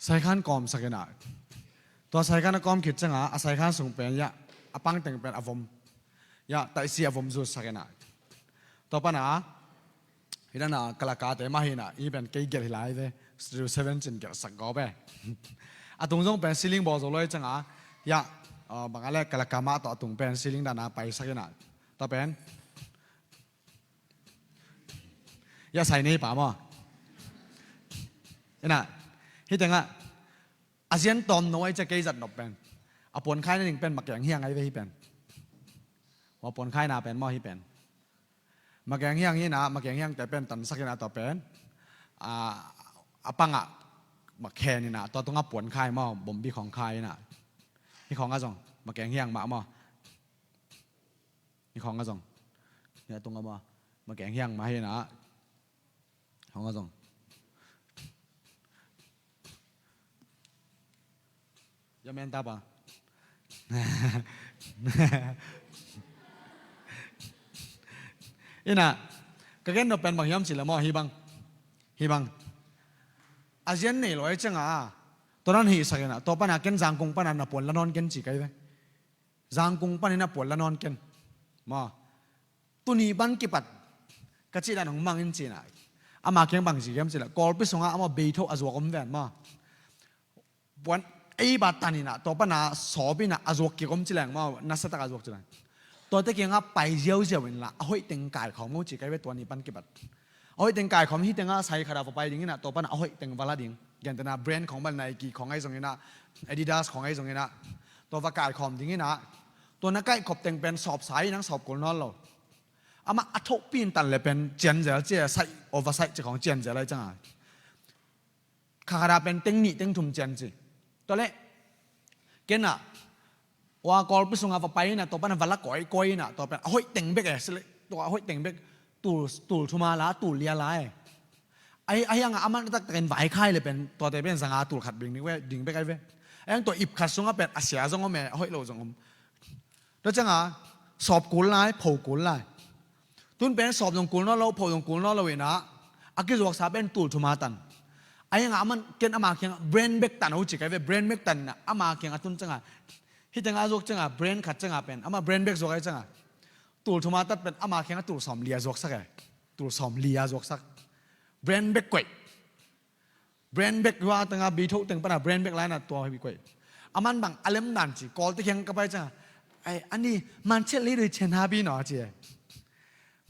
saikhan kawmsak in ah, tua saikhan a kawm khit ciangah a saikhan sung pen, ya, a pang teng pen a vom, ya, taihsi a vom zutsak in ah, tua pan ah hi dan a kalakate mah hi in ah, hih pen kei gelh hi lai ve. Studio seven cin gelhsak gawp e. A tung zong pen ceiling bawl zo lo hi ciangah, ya, ah, bang a le kalaka mah tawh a tung pen ceiling dan a paisak in ah, tua pen, ya, sai nei pa maw? In ah, hih tengah a zian tawm no ahi ciah kei zat nop pen, a puan khai nading pen makeng hiang ahi ve hih pen. Hua puan khaina pen maw hih pen. Makeng hiang hi in ah, makeng hiangte pen tansak in ah, tua pen, a, a pangah makhen in ah, tua tungah puan khai maw, bombi khawng khai in ah. Hih khawng ah zong makeng hiang mah maw. Hih khawng ah zong, hih a tungah maw, makeng hiang mah hi in ah. Khawng ah zong, ya, men ta pa. In ah, ka gen nop pen bang hiam cih leh maw, hih bang, hih bang, a zian nei lo ahi ciangah, tua dan hihsak in ah, tua pan ah ken Zangkung pan ah na puan la nawn ken ci ka hi ve. Zangkung pan in ah puan la nawn ken maw. Tuni pan kipat ka cih dan hong mang in ci in ah, ama kiang bang ci hiam cih leh, Kawlpi sungah amah beitho a zuak om ven maw. Puan ei ba tan in ah, tua pan ah sawp in ah a zuak kik om ci leng maw, nasatak a zuak ci leng, tuate kiangah pai ziauziau in la, a hoih teng kaikhawm un ci ka hi ve, tua ni pan kipat. A hoih teng kaikhawm, hih tengah sai khat ah va pai ding in ah, tua pan ah a hoih teng va la ding. Gentehna brand khawng bel, Nike khawng ahi zong in ah, Adidas khawng ahi zong in ah, tua va kaikhawm ding in ah, tua na kaikhop teng pen sawp sa in, nang sawp kul nawn lo. Amah a thohpi in tan le pen cianzel ci a, sai, oversize ci khawng cianzel ahi ciangah, kha khat ah pen teng nih teng thum cian ci. Tua leh ken ah, ua, Kawlpi sungah va pai in ah, tua pan ah va la kawikawi in ah, tua pen a hoih teng bek e, sile, tua a hoih teng bek, tul, tul thum a la, tul li a la e. Ahi, ahi hangah aman a taktakin vaikhai le pen, tuate pen zanga tul khat bing ding ve, ding bek ahi ve. Ahi hang tua ip khat sungah pen a sia zong om e, a hoih lo zong om. Tua ciangah sawp kul lai, pho kul lai. Tun pen sawp zong kul nawn lo, pho zong kul nawn lo in ah, a kizuaksa pen tul thum a tan. Ahi hangah aman, ken ama kiangah brand bag tan o ci ka hi ve, brand bag tan in ah, ama kiangah tun ciangah, hih tengah a zuak ciangah, brand khat ciangah pen, amah brand bag zuak ahi ciangah, tul thum a tat pen ama kiangah tul sawm li a zuaksak e. Tul sawm li a zuaksak. Brand bag koih. Brand bag, hua tengah beitho teng pan ah brand bag lai in ah tua hi koih. Aman bang a lem dan ci, Kawlte kiang ka pai ciangah, ai, ani, มันเช็ด လေးတွေ ချဉ်ထားပြီနော် ci e.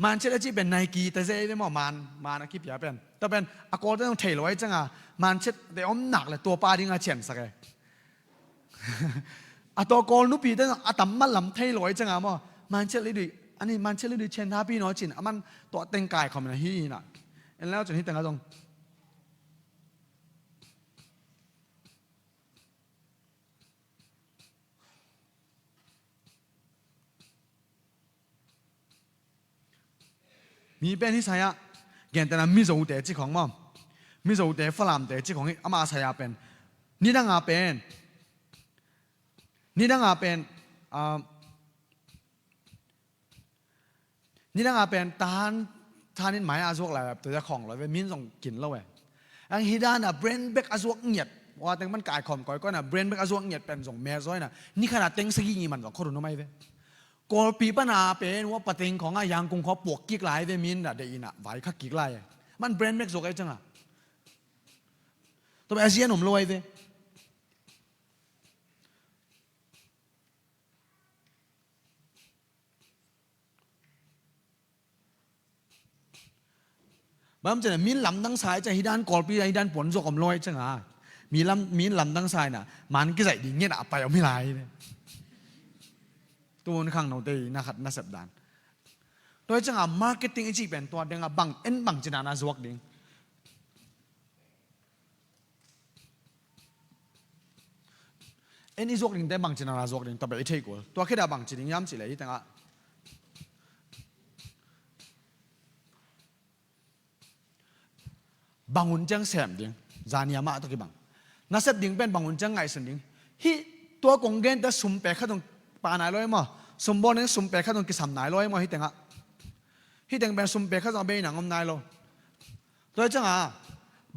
มันเช็ด a cih pen Nike te zia hi ve maw, man, man a kipia pen. Tua pen a Kawlte zong thei lo ahi ciangah, มันเช็ด te om nak le tua pa dingah ciansak e. A tua Kawl nupite zong a tam mah lam thei lo ahi ciangah maw, มันเช็ด လေးတွေ, ani, มันเช็ด လေးတွေ ချဉ်ထားပြီနော် ci in, aman tua teng kaikhawm in ah hi in ah. En le cin hih tengah zong mi pen hih sai-ah, gentehna Mizote ci khawng maw, Mizote, Falamte ci khawng hi, ama sai-ah pen, nidang a pen, nidang a pen, ah, nidang a pen tahan, thanin mai a zuak lai, tua zia khawng lo ve, min zong kin lo e. Ang hih dan a brand bag a zuak ngiat, ua teng pan kaikhawm kawikawi in ah brand bag a zuak ngiat pen zong me zaw in ah, ni khat ah teng sagih ngih man zong khua run om ahi ve. Kawlpi pan a pen ua pateng khawng ah, Yangkung khawng ah puak kik lai ve, min ah deih in ah vaikhak kik lai e. Man brand bag zuak ahi ciangah, tua pen a zian om lo ahi ve. Bang hang hiam cih leh, min lamdang sa hi ciang, hih dan Kawlpi, hih dan puan zuak om lo hi ciang a, mi lam, min lamdang sa in ah, man kizaih ding ngiat a pai om hi lai. Tu hun khangnote i na khat nasep dan. Tua hi ciang a, marketing i cih pen tua ding a, bang en bangci dan a zuak ding. En i zuak dingte bangci dan a zuak ding, tua bel i thei kul. Tua khit a bangci ding hiam cih leh, hih teng ah bang hun ciang sem ding, zani a mah tawh kibang. Nasep ding pen bang hun ciang ngaihsun ding. Hih tua kong gente sum pek khat hong pia nai lo hi maw. Sum bawl ding sum pek khat hong kisam nai lo hi maw, hih teng ah. Hih teng pen sum pek khat zong a bei nang om nai lo. Tua hi ciang a,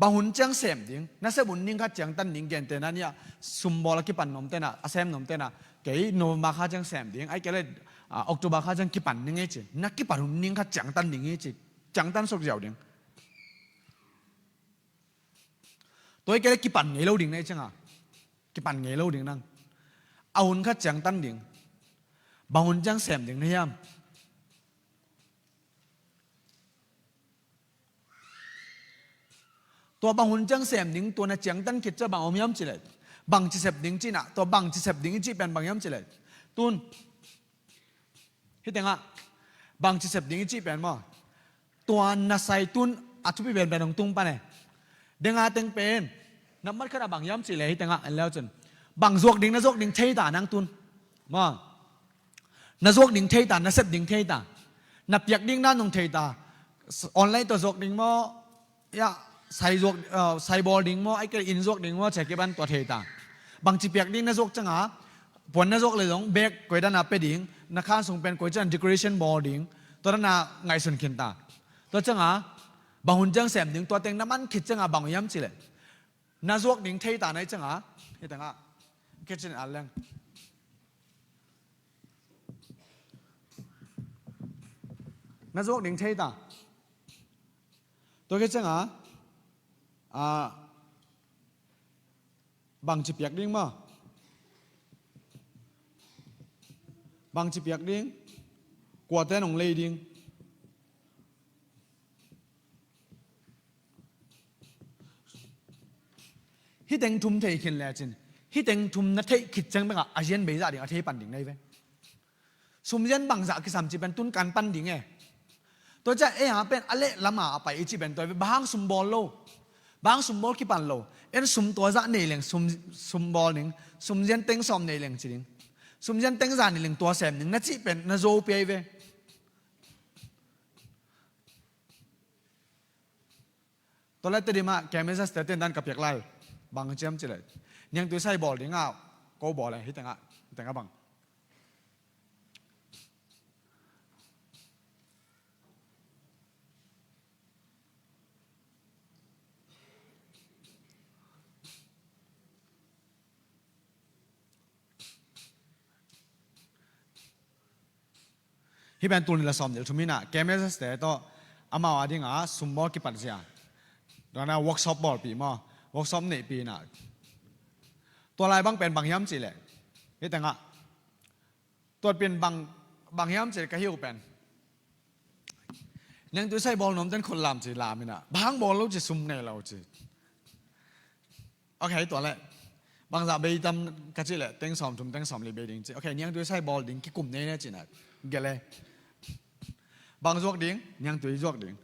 Bang hun ciang sem ding, nasep hun ning khat ciang tan ding, gentehna ni-ah sumbawl a kipan nuamte in ah, a sem nuamte in ah, kei November kha ciang sem ding, ahih kei leh, ah, October kha ciang kipan ding hi ci. Na kipan hun ning khat ciang tan ding hi ci. Ciang tan suk ziau ding. Tua ahih kei leh kipan ngei lo ding na hih ciangah. Kipan ngei lo ding nang. A hun khat ciang tan ding. Bang hun ciang sem ding na hiam? Tua bang hun ciang sem ding, tua na ciangtan khit ciang bang om hiam cih leh, bangci sep ding cih na, tua bangci sep ding i cih pen bang hiam cih leh, tun, hih tengah bangci sep ding i cih pen maw, tua na sai tun a thupi penpen hong tung pan e. Denga teng pen na mat khat a bang hiam cih leh, hih tengah en leu cun, bang zuak ding na zuak ding thei ta nang tun maw. Na zuak ding thei ta, na sep ding thei ta. Na piak ding dan zong thei ta. Online tawh zuak ding maw, ya, sai zuak, uh, sai bawl ding maw, ahih kei leh inn zuak ding maw, ci a kipan tua thei ta. Bangci piak ding na zuak ciangah, puan na zuak leh zong bag koi dan a pia ding, na khan sung pen koi ciang decoration bawl ding, tua dan a ngaihsun khin ta. Tua ciangah bang hun ciang sem ding, tua teng na man khit ciangah bang hiam cih leh, na zuak ding thei ta na hih ciangah, hih tengah kitchen a leng, na zuak ding thei ta. Tua khit ciangah, ah, bangci piak ding maw? Bangci piak ding, kuate nong lei ding. Hih teng thum thei khin lecin, hih teng thum na theih khit ciang bekah a zian bei zah ding a thei pan ding na hi ve. Sumzian bangzah kisam cih pen tun kan pan ding e. Tua ciah ei a pen a leh lamah a pai i cih pen tua hi ve. Bang hang sumbawl lo, bang hang sumbawl kipan lo. En sum tua zah nei leng sum, sumbawl ding, sumzian teng sawm nei leng ci ding, sumzian teng za nei leng tua sem ding na cih pen na zo pia hi ve. Tua leh Tedim ah K M S S te ten dan ka piak lai. Bang ciam cih leh, niangtui sai bawl dingah ko bawl e, hih tengah, hih tengah bang. Hih pen tul nih le sawmnih le thum in ah, K M S S te tawh amau a dingah sumbawl kipat zia, tua na workshop bawlpih maw, workshop neihpih in ah. Tua lai bang pen bang hiam cih leh, hih tengah, tua pen bang, bang hiam cih leh ka hi uh pen, niangtui sai bawl nuam ten khut lam ci, lam in ah, bang hang bawl lo ci, sum nei lo ci. Ok, tua leh bangzah bei tam ka cih leh, teng sawmthum, teng sawmli bei ding ci. Ok, niangtui sai bawl ding kikum nei ne ci na, gelh e. Bang zuak ding? Niangtui zuak ding.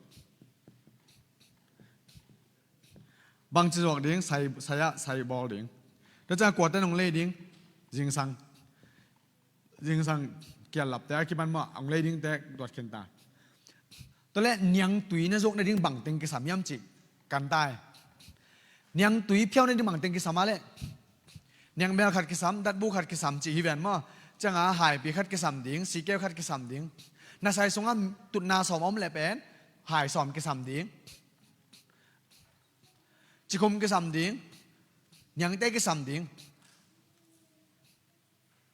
Bangci zuak ding? Sai, sai ah, sai bawl ding. Tua ciang kuate nong lei ding? Zingsang. Zingsang kiallapte a kipan maw, hong lei dingte tuat khin ta. Tua leh niangtui na zuak nading bang teng kisam hiam cih kan ta hi. Niangtui phiau nading bang teng kisam a leh, niangbel khat kisam, datbu khat kisam cih hi ven maw. Ciangah haipi khat kisam ding, sikeu khat kisam ding. Na sai sungah tutna sawm om leh pen hai sawm kisam ding. Cikhum kisam ding, niangte kisam ding,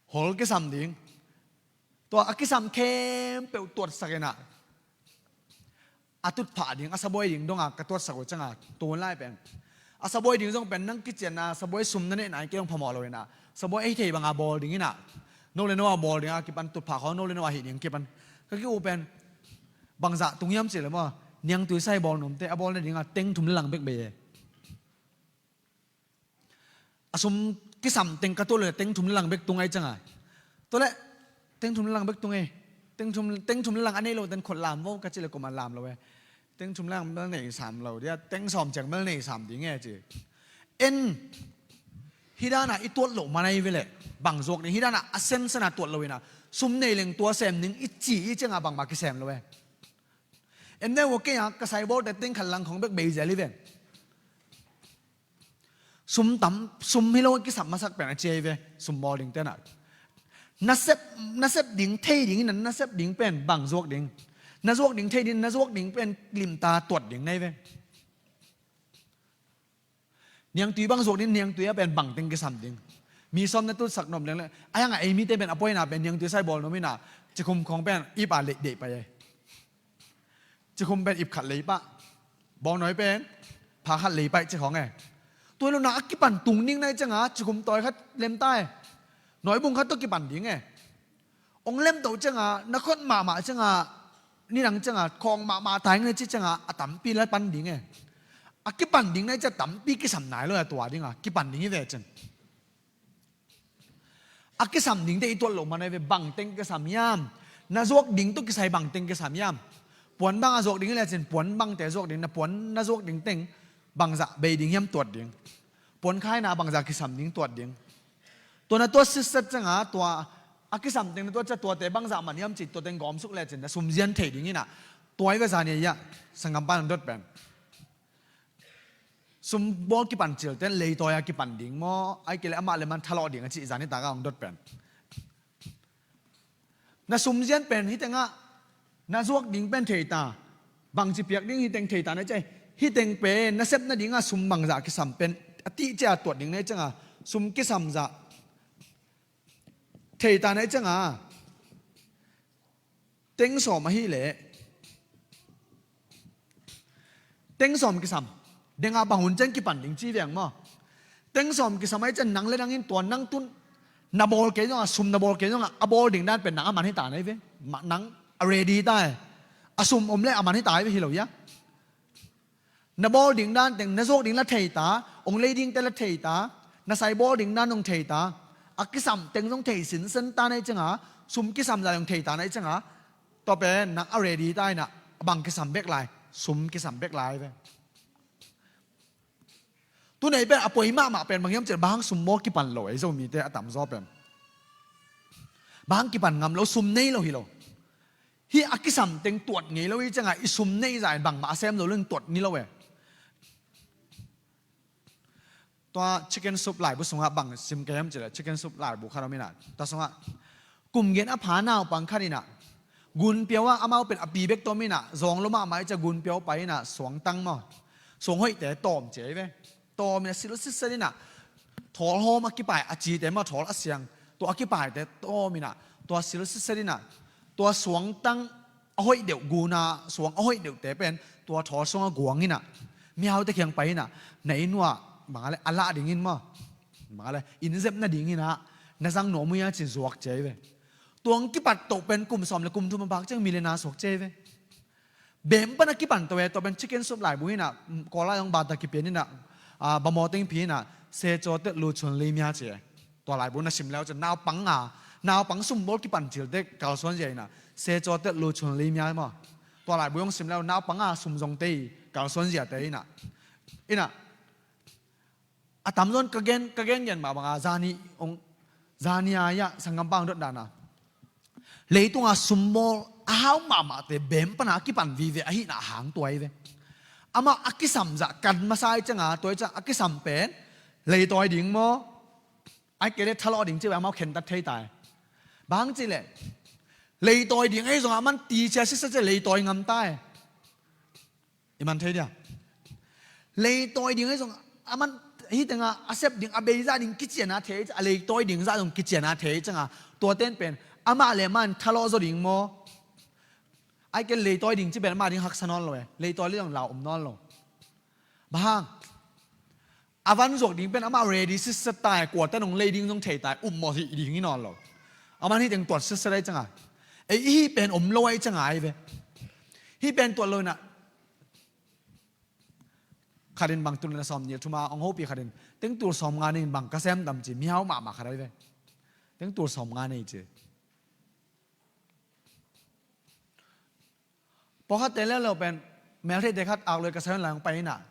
hol kisam ding. Tua a kisam khempeuh tuatsak in ah, a tutphah ding, a sabuai ding dongah ka tuatsak uh ciangah, tua lai pen a sabuai ding zong pen nang kicianna, sabuai sum na neihna in kei hong phamawh lo in ah, sabuai a hih theih bangah bawl ding in ah, no le no a bawl ding a kipan, tutphah khawng no le no a hih ding kipan ka ki-uk pen. Bangzah tung hiam cih leh maw, niangtui sai bawl nuamte a bawl nadingah teng thum le lang bek bei e. A sum kisam teng ka tuat leh teng thum le lang bek tung ahih ciangah. Tua leh teng thum le lang bek tung e. Teng thum, teng thum le lang a nei lo ten khut lam vo ka cih leh kuamah lam lo e. Teng thum le lang bel nei sam lo dia, teng sawm ciang bel nei sam ding e ci. En, hih danah i tuat loh man ahi ve leh, bang zuak ding, hih danah a sensen a tuat lo in ah, sum nei leng tua sem ding i cih i ciangah bangmah kisem lo e. En ne uh, kei a ka sai bawlte teng khat lang khawng bek bei zel hi ve. Sum tam, sum hi lo kisam masak pen a ci ahi ve, sum bawl dingte in ah. Na sep, na sep ding thei ding in ah, na sep ding pen bang zuak ding? Na zuak ding thei ding, na zuak ding pen limta tuat ding na hi ve. Niangtui bang zuak ding, niangtui ah pen bangteng kisam ding. Mi sawm na tutsak nuam leng le, a hiang a ei mite pen a poina pen niangtui sai bawl nuam ina, cikhum khawng pen ip a lei deih pai ei. Cikhum pen ip khat lei pah, bawngnawi pen pha khat lei pah ei, ci khawng e. Tua lo na a kipan tung ding na hih cianga cikhum tawi khat lem ta e. Nawibung khat tawh kipan ding e. Ong lemto cianga na khot mahmah cianga, nidang cianga khawng mahmah tai ngai ci cianga a tampi la pan ding e. A kipan ding na hih cianga tampi kisam nai lo a, tua dinga kipan ding hi ve cin. A kisam dingte i tuat loh man ahi ve. Bangteng kisam hiam? Na zuak ding tawh kisai bangteng kisam hiam? Puan bang a zuak ding hi lecin puan bangte zuak ding, na puan na zuak ding teng bangzah bei ding hiam tuat ding. Puan khaina bangzah kisam ding tuat ding. Tua na tuat sitset cianga tua a kisam teng na tuat cianga tuate bangzah man hiam ci tua teng gawm suk lecin na sumzian thei ding ina. Tua hi ve zani a, sanggam pan dot pen. Sum bawl kipan cil ten leitawi a kipan ding maw, ahih kei leh amah le man thalawh ding a cih zani taka hong dot pen. Na sumzian pen hih tengah na zuak ding pen thei ta, bangci piak ding hih teng thei ta na hih ciang, hih teng pen na sep nadinga sum bangzah kisam pen a tih ciang a tuat ding na hih cianga sum kisam zah thei ta na hih cianga teng sawm ahih leh teng sawm kisam. Denga bang hun ciang kipan ding ci veng maw? Teng sawm kisam ahih ciang nang le nang in tua nang tun na bawl kei zongah, sum na bawl kei zongah a bawl ding dan pen nang a man hi ta na hi ve. Mah nang a ready ta e. A sum om le a man hi ta hi ve, hi lo hia? Na bawl ding dan teng, na zuak ding la thei ta, ong lei dingte la thei ta, na sai bawl ding dan ong thei ta, a kisam teng zong thei sinsen ta na hih cianga, sum kisam zah zong thei ta na hih cianga, tua pen nang a ready ta ina, a bang kisam bek lai, sum kisam bek lai ve. Tunei pen a poi mahmah pen bang hiam cih leh bang hang sum bawl kipan lo ei Zomite a tamzaw pen. Bang hang kipan ngam lo, sum nei lo hi lo. Hih a kisam teng tuat ngei lo hih cianga i sum neih zah in bangmah a sem lo lo in tuat ni lo e. Tua Chicken Soup laibu sungah bang sim kei hiam cih leh Chicken Soup laibu khat om ina. Tua sungah kum giat a pha naupang khat ina gunpiau ah amau pen a pi bek tawm ina, zawng lo mahmah ahih ciang gunpiau pai ina suangtang maw, suang hoihte tawm ci ei ve. Tawm ina sil sitset ina thawl hawm a kipai a cite maw, thawl a siang tua a kipaite tawm ina tua sil sitset ina tua suangtang a hoih deuh, guna suang a hoih deuhte pen tua thawl suangah guang ina mihaute kiang pai ina na inn uah bang a le a lah dingin maw, bang a le inn zep nadingin ah na zang nuam uh hia ci zuak ci ei ve. Tua hong kipat toh pen kum sawm le kum thum a phak ciang mi le na suak ci ei ve. Bem pan a kipan to e, tua pen Chicken Soup laibu ina, Kawl lai hong bata kipian ina, ah, bamaw teng phi ina, se caw tet lu chun li mia ci e. Tua laibu na sim leu cin naupang a, naupang sum bawl kipan cilte kalsuan zia ina, se caw tet lu chun li mia maw. Tua laibu hong sim leu naupang a sum zongte kalsuan ziate ina. Ina, a tamzaw in ka gen, ka gen gen mah banga zani hong, zani a ia sanggam bang dot dana. Leitunga sum bawl a hau mahmahte bem pana a kipan vive ahihna a hang tua hi ve. Amah a kisam zah kan masa ahih cianga tua hi ciang a kisam pen leitawi ding maw, ahih kei leh thalawh ding ci ve, amau khentat thei ta hi. Bang hang cih leh leitawi ding ahi zongah a man ticia sitsa ciang leitawi ngam ta hi. I man thei dia? Leitawi ding ahi zong a man hih tengah a sep ding a beizah ding kiciana thei, a leitawi ding zah zong kiciana thei cianga tua ten pen amah le amah in thalawh zaw ding maw? Ahih kei leh leitawi ding ci pen amah ding haksa nawn lo e. Leitawi le zong lau om nawn lo. Bang hang? A van zuak ding pen amah ready sitset ta hi, kuate nong lei ding zong thei ta hi, upmawh hih ding hi nawn lo. A man hih teng tuat sitset ahih cianga ei i hih pen om lo ahih cianga hi ve. Hih pen tuat lo inah khatin bang tul na sawm nih thuma hong hopih khatin teng tul sawm nga nei in bang ka sem tam ci, mihau mahmah khat ahi ve. Teng tul sawm nga nei ci. Pawlkhatte leuleu pen meltheite khat aklui ka sai hon lai hong pai inah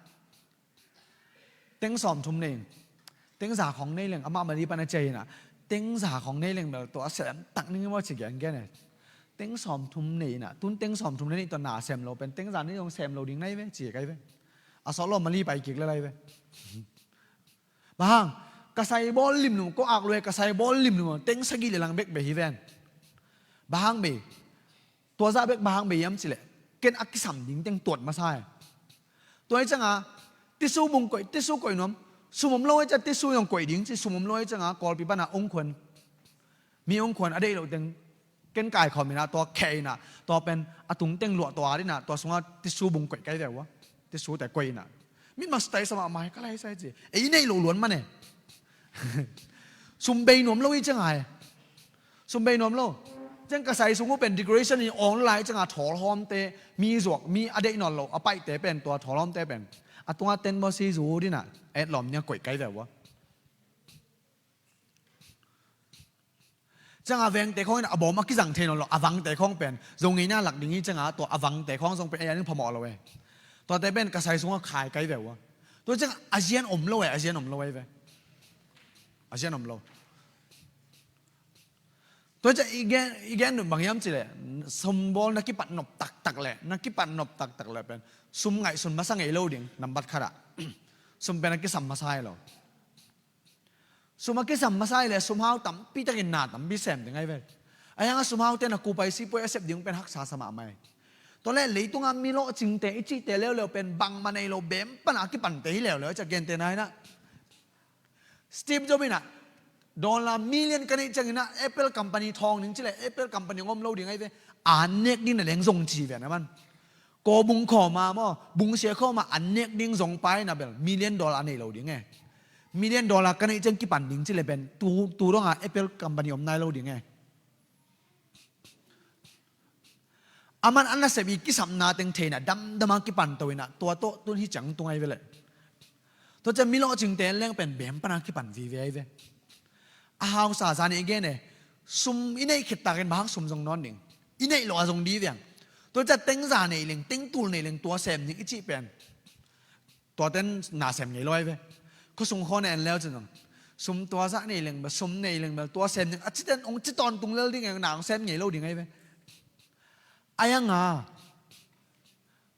teng sawm thum nei in, teng za khawng nei leng amah mali pan a ciah inah teng za khawng nei leng bel tua a sem tak ning maw ci gengen e. Teng sawm thum nei inah tun teng sawm thum nei nih tua na sem lo pen teng za nei zong sem lo ding nai ve ci kai ve. A sawt lo mali pai kik le lai ve. Bang hang? Ka sai bawl limlum, ko aklui ka sai bawl limlum teng sagih le lang bek bei hi ven. Bang hang bei? Tua zah bek bang hang bei hiam cileh ken a kisam ding teng tuat masa hi. Tua hi cianga tisu bung koih, tisu koih nuam, Sum om lo ei ciah tissue zong koih ding ci, sum om lo ei ciangah Kawlpi pana ong khuan, mi ong khuan a deih loh teng ken kaikhawm inah tua kheh inah tua pen a tungteng luah tua dinah tua sungah tissue bung koih kai ve ua. Tissue te koih inah mit mah stai samah mai ka lai sai ci. Ei i neih loh luan mane. Sum bei nuam lo i ciangah e. Sum bei nuam lo. Ciang ka sai sung uh pen decoration in online ciangah thawlhawmte, mi zuak, mi a deih nawn lo a paihte pen tua thawlhawmte pen a tungah ten bawsi zu dinah etlawm nia koih kai ve ua. Ciangah vengte khawng in a bawm a kizang thei nawn lo a vangte khawng pen zo ngeina lak ding i ciangah tua a vangte khawng zong pen ei a ding phamawh lo e. Tuate pen ka sai sungah khai kai ve ua. Tua ciangah a zian om lo e, a zian om lo e ve. A zian om lo. Tua ciah i gen, i gen bang hiam cileh, sumbawl na kipat nop taktak leh, na kipat nop taktak leh pen sum ngaihsun masa ngei lo ding, nambat khatah. Sum pen a kisam masa hi lo. Sum a kisam masa hi leh sumhau tampi takin na tampi sem ding ahi ve. A hiangah sumhaute na kupai sipuai a sep ding pen haksa sa mahmah hi. Tua leh leitungah mi lawhcingte i cihte leuleu pen bangmah nei lo, bem pana a kipante hi leuleu, a ciah gente na hinah. Steve Jobs inah dollar million ka neih cianginah Apple company thawng ding cileh Apple company hong om lo ding ahi ve. An nek ding na leng zong ci ve na man. Kawbung khawma maw, bungsia khawma an nek ding zong pai na bel million dollar a nei lo ding e. Million dollar ka neih ciang kipan ding cileh pen tu, tu donga Apple company om nai lo ding e. Aman a nasep i kisapna teng theina damdama kipan to inah tua tawh tun hi ciang tung ahi ve leh. Tua ciah mi lawhcingte leng pen bem pana kipan vive ahi ve. A hausa zan i gen e, sum i neih khittakin bang hang sum zong nawn ding. I neih lo a zong di viang. Tua ciah tengza nei leng, tengtul nei leng tua sem ding i cih pen. Tuaten na sem ngei lo ahi ve. Khuasung khaw na en leu cin zong sum tua zah nei leng bel, sum nei leng bel tua sem ding a citen hong ci tawntung lel ding e, na hong sem ngei lo ding ahi ve. A hianga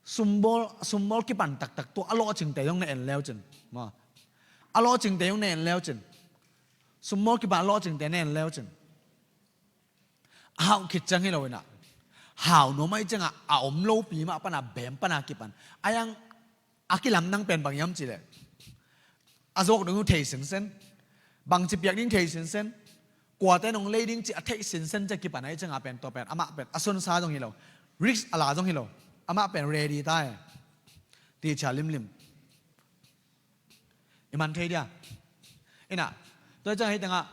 sumbawl, sumbawl kipan taktak tua a lawhcingte zong na en leu cin maw. A lawhcingte zong na en leu cin. Sumbawl kipan a lawhcingte na en leu cin. A hauh khit ciang hi lo inah hau nuam ahi ciangah a om lopi mah pana bem pana kipan. A hiang a kilamdang pen bang hiam cileh a zawk ding uh thei sinsen, bangci piak ding thei sinsen, kuate nong lei ding ci a theih sinsen ciah kipan ahi ciangah pen tua pen amah pen a sunsa zong hi lo, risk a la zong hi lo, amah pen ready ta e. Ti cia limlim. I man thei dia. Inah tua ciang hih tengah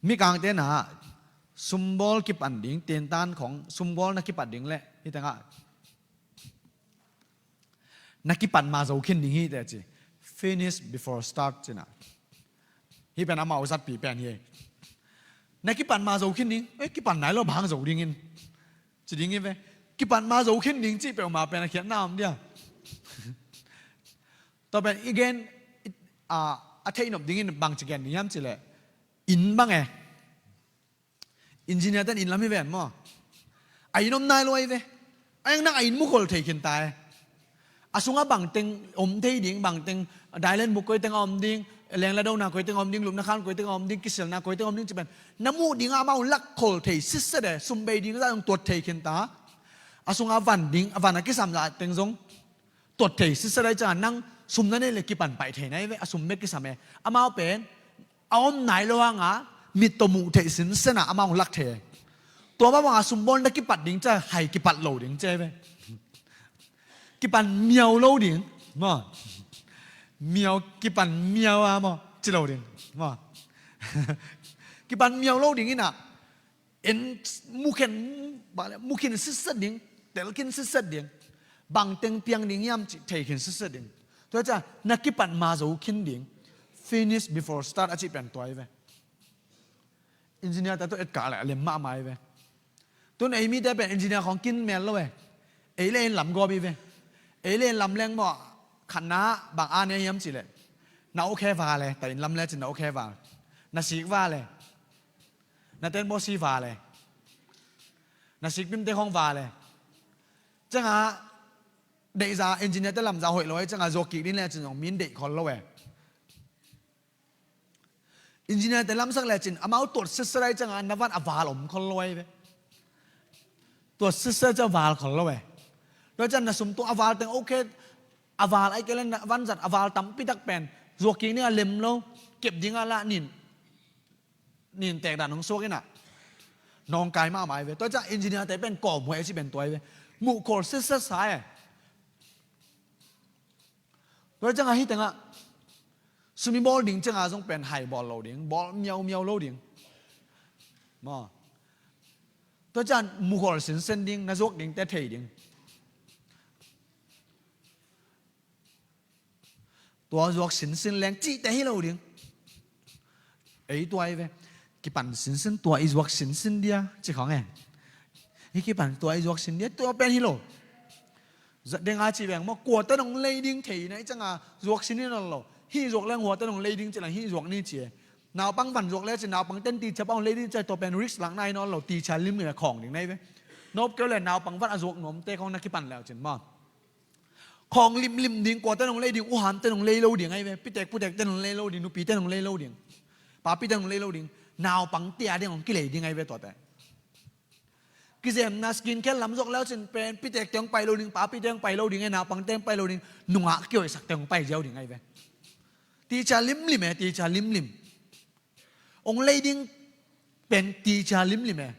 mikangte na sumbawl kipan ding, tintan khong sumbawl na kipat ding leh hih tengah na kipat ma zo khin ding hi teh ci. Finish before start cinah. Hih pen amau zatpi pen hi. Na kipat ma zo khin ding, eh, kipan nai lo bang zo dingin ci ding hi ve. Kipat ma zo khin ding cih peuhmah pen a khiatna om dia. Tua pen i gen, a, a theihnop dingin bangci gen ding hiam cileh, inn bang e. Engineer ten inn lam hi ven maw. A inn om nai lo ahi ve. A hiang nang a inn mukhol thei khin ta e. A sungah bangteng om thei ding, bangteng dailen buk koiteng a om ding, leng le dona koiteng a om ding, lupna khan koiteng a om ding, kisilna koiteng a om ding ci pen na muh dingah amau lakkhol thei sitset e. Sum bei ding zah zong tuat thei khin ta. A sungah a van ding, a van a kisam zah teng zong tuat thei sitset ahi ciangah nang sum na neih le kipan paih thei na hi ve. A sum bek kisam e. Amau pen a om nai lo hanga mit tawh muh theih sinsenah amau hong lak thei. Tua mah bangah sumbawl na kipat ding ciah hai kipat lo ding ci ahi ve. Kipan miau lo ding maw. Miau, kipan miau a maw ci lo ding maw. Kipan miau lo ding inah en mukhen, bang le mukhin sitset ding, telkhin sitset ding, bangteng piang ding hiam cih theikhin sitset ding. Tua ciah na kipat ma zo khin ding. Finish before start a cih pen tua hi ve. Engineer te tawh etkah le a lem mahmah hi ve. Tun ei mite pen engineer khong kin mel lo e. Ei le en lam gawp hi ve. Ei le en lam leng maw, khatna bang a ne hiam cileh, na okhe va le, ta inn lam le cin na okhe va, na sik va le, na tenbawsi va le, na sikpimte khong va le. Ciangah deihza engineer te lamza hoih lo ahi ciangah zuak kik ding le cin zong min deih khol lo e. Engineer te lamsak le cin amau tuat sitset ahi ciangah na van a val om khol lo ahi ve. Tuat sitset ciah val khol lo e. Tua ciah na sum tua a val teng okhe, a val ahi kei le na van zat a val tampi tak pen Zuak kik ding a lem lo, kep ding a lah nin, nin tek dan hong suak in ah, nawngkai mahmah hi ve. Tua ciang engineer te pen kawmhuai a cih pen tua hi ve. Muhkholh sitset sa e. Tua ciang ahi teng ah sum i bawl ding ciang a zong pen hai bawl lo ding, bawl miaumiau lo ding. Maw. Tua ciang muhkholh sinsen ding, na zuak ding te thei ding. Tua zuak sinsin leng cihte hi lo ding. Ei tua hi ve. Kipan sinsin tua i zuak sinsin dia ci khong e. I kipan tua i zuak sin dia tua pen hi lo. Zat deng a ci veng maw, kuate nong lei ding thei na i ciang a zuak sin hi nawn lo. Hih zuak leng huate nong lei ding ci leng hih zuak ni ci e. Naupang van zuak le ci naupang ten teacher pa hong lei ding ci tua pen risk lak nai nawn lo, teacher limlim a khawng ding na hi ve. Nop keu le naupang van a zuak nuamte khong na kipan leu cin maw. Khawng limlim ding, kuate nong lei ding, uhamte nong lei lo ding ahi ve. Pitek putekte nong lei lo ding, nupite nong lei lo ding, papite nong lei lo ding, naupangte a ding hong kilei ding ahi ve tuate. Kizemna skin care lam zuak leu cin pen pitekte hong pai lo ding, papite hong pai lo ding e, naupangte hong pai lo ding, nungak kihoihsakte hong pai ziau ding ahi ve. Teacher limlim e, teacher limlim. Hong lei ding pen teacher limlim e.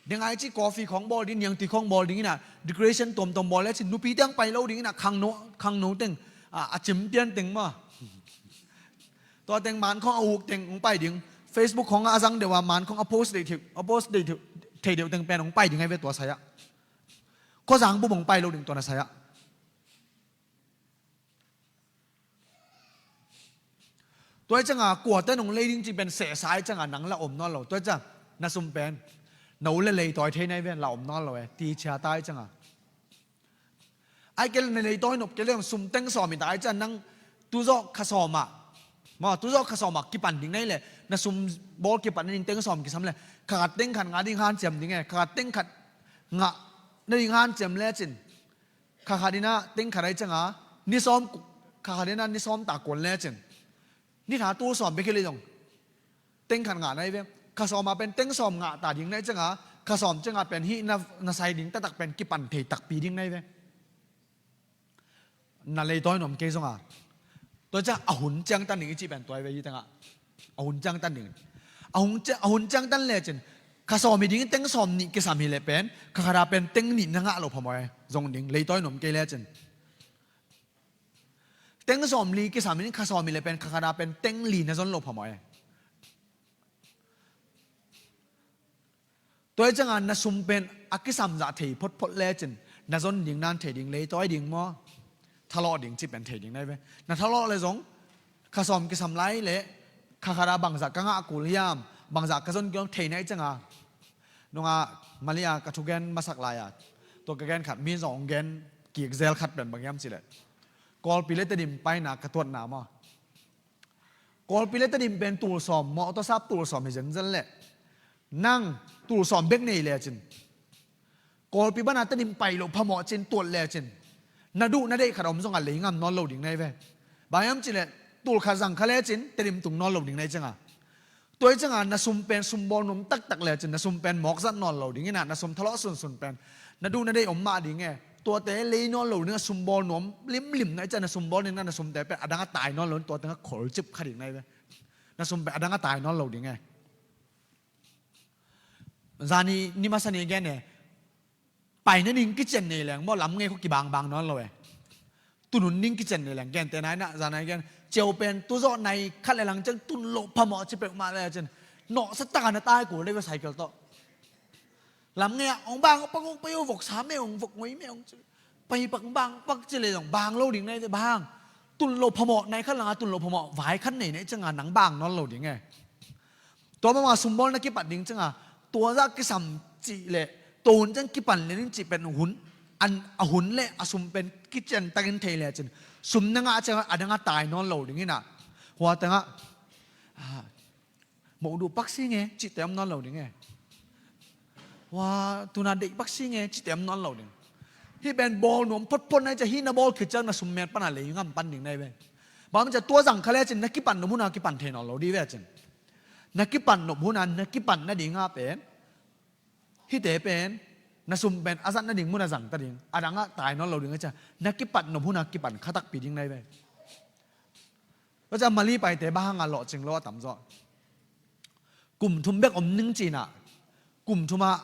Deng ai ci coffee khong bawl ding, niangtui khong bawl ding in ah, decoration tuamtuam bawl le cin nupite hong pai lo ding in ah, khangno, khangno teng, a, a cimpian teng maw. Tua teng man khong a uk teng hong pai ding. Facebook khong a zang deuh a man khong a post deih thei, a post deih thei, thei deuh teng pen hong pai ding ahi ve tua sai ah. Khuazang bup hong pai lo ding tua na sai ah. Tua i ciang a kuate nong lei ding ci pen sehsa i ciang a nang la om nawn lo. Tua i ciang na sum pen na u le leitawi thei na hi ve, la om nawn lo e, teacher ta i ciang a. Ai kei le na leitawi nop kei le sum teng sawm i ta i ciang nang tuzawh kha sawm ah, maw, tuzawh kha sawm ah kipan ding na hi le, na sum bawl kipan na ding teng sawm kisam le, kha khat teng khat ngah ding hanciam ding e, kha khat teng khat ngah na ding hanciam le cin. Kha khat in ah teng khat a i ciang a ni sawm, kha khat in ah ni sawm ta kuan le cin. Ni tha tul sawm bek hi le zong teng khat ngah na hi ve. Kha sawm a pen teng sawm ngah ta ding na i ciang a, kha sawm ciang a pen hih na, na sai ding taktak pen kipan thei takpi ding na hi ve. Na leitawi nuam kei zong a. Tua ciang a hun ciangtan ding i cih pen tua hi ve hih teng ah. A hun ciangtan ding. A hun cia-, a hun ciangtan le cin kha sawm hi ding teng sawm nih kisam hi le pen kha khat a pen teng nih na ngah lo phamawh e, zong ding, leitawi nuam kei le cin. Teng sawm li kisam hi ding kha sawm hi le pen kha khat a pen teng li na zon lo phamawh e. Tua i ciang a na sum pen a kisam zah thei photphot le cin na zon ding nan thei ding, leitawi ding maw, thalawh ding ci pen thei ding na hi ve. Na thalawh le zong kha sawm kisam lai le kha khat a bangzah ka ngah kul hiam, bangzah ka zon kul hiam thei na i ciang a. Nung a Malia ka thugen masak lai a, tua ka gen khat mi zong hong gen kik zel khat pen bang hiam ci le, Kawlpi le Tedim paina ka tuatna maw. Kawlpi le Tedim pen tul sawm, mawh tawh sap tul sawm hi zenzen leh nang tul sawm bek nei le cin, Kawlpi bana Tedim pai loh phamawh cin tuat le cin, na duh na deih khat a om zong a lei ngam nawn lo ding na hi ve. Bang hiam ci le, tul khat zang kha le cin Tedim tung nawn lo ding na hi ciang a. Tua i ciang a na sum pen sum bawl nuam taktak le cin na sum pen mawk zat nawn lo ding in ah, na sum thalawh sunsun pen na duh na deih om mah ding e. Tuate lei nawn lo ding a, sum bawl nuam limlim na i ciang a na sum bawl ding na, na sumte pen a dang a tai nawn lo ding, tua teng a kholcip kha ding na hi ve. Na sum pen a dang a tai nawn lo ding e. Zani ni masa ni gen e. Pai na ding kician nei leng maw, lam ngei khua kibangbang nawn lo e. Tun hun ding kician nei leng, gente nai na, za nai gen. Ciau pen tuzawh nai khat le lang ciang tun loh phamawh ci peuhmah le cin, nawhsa tak a na tai kul dei ve cycle tawh. Lam ngei ah hong bang pak, hong pai uh, vok sa meh, hong vok ngoi meh, hong ci, pai pak bang pak ci le zong bang lo ding na hi ve, bang. Tun loh phamawh, nai khat lang a tun loh phamawh vai khat nei na i ciang a nang bang nawn lo ding e. Tua mama sum bawl na kipat ding ciang a, tua zah kisam cih le, tua hun ciang kipan le ning cih pen hun, an, a hun le a sum pen kician takin thei le cin, sum na ngah ciang a dang a tai nawn lo ding in ah. Hua teng ah, ah, moh duh pak si nge cihte om nawn lo ding e. Hua tuna deih pak si nge cihte om nawn lo ding. Hih pen bawl nuam photphot na hi ciang, hih na bawl khit ciang na sum met pan a lei ngam pan ding na hi ve. Bang hang hiam ciang tua zang kha le cin na kipan nop hun a kipan thei nawn lo ding ve cin. Na kipan nop hun a na kipan na ding a pen, hihte pen na sum pen a zat na ding mun a zang ta ding, a dang a tai nawn lo ding a ciang, na kipan nop hun a kipan kha takpi ding na hi ve. Tua ciang Mali paite bang hanga lawhcing lo a tamzaw? Kum thum bek om ning ci-in ah, kum thum ah,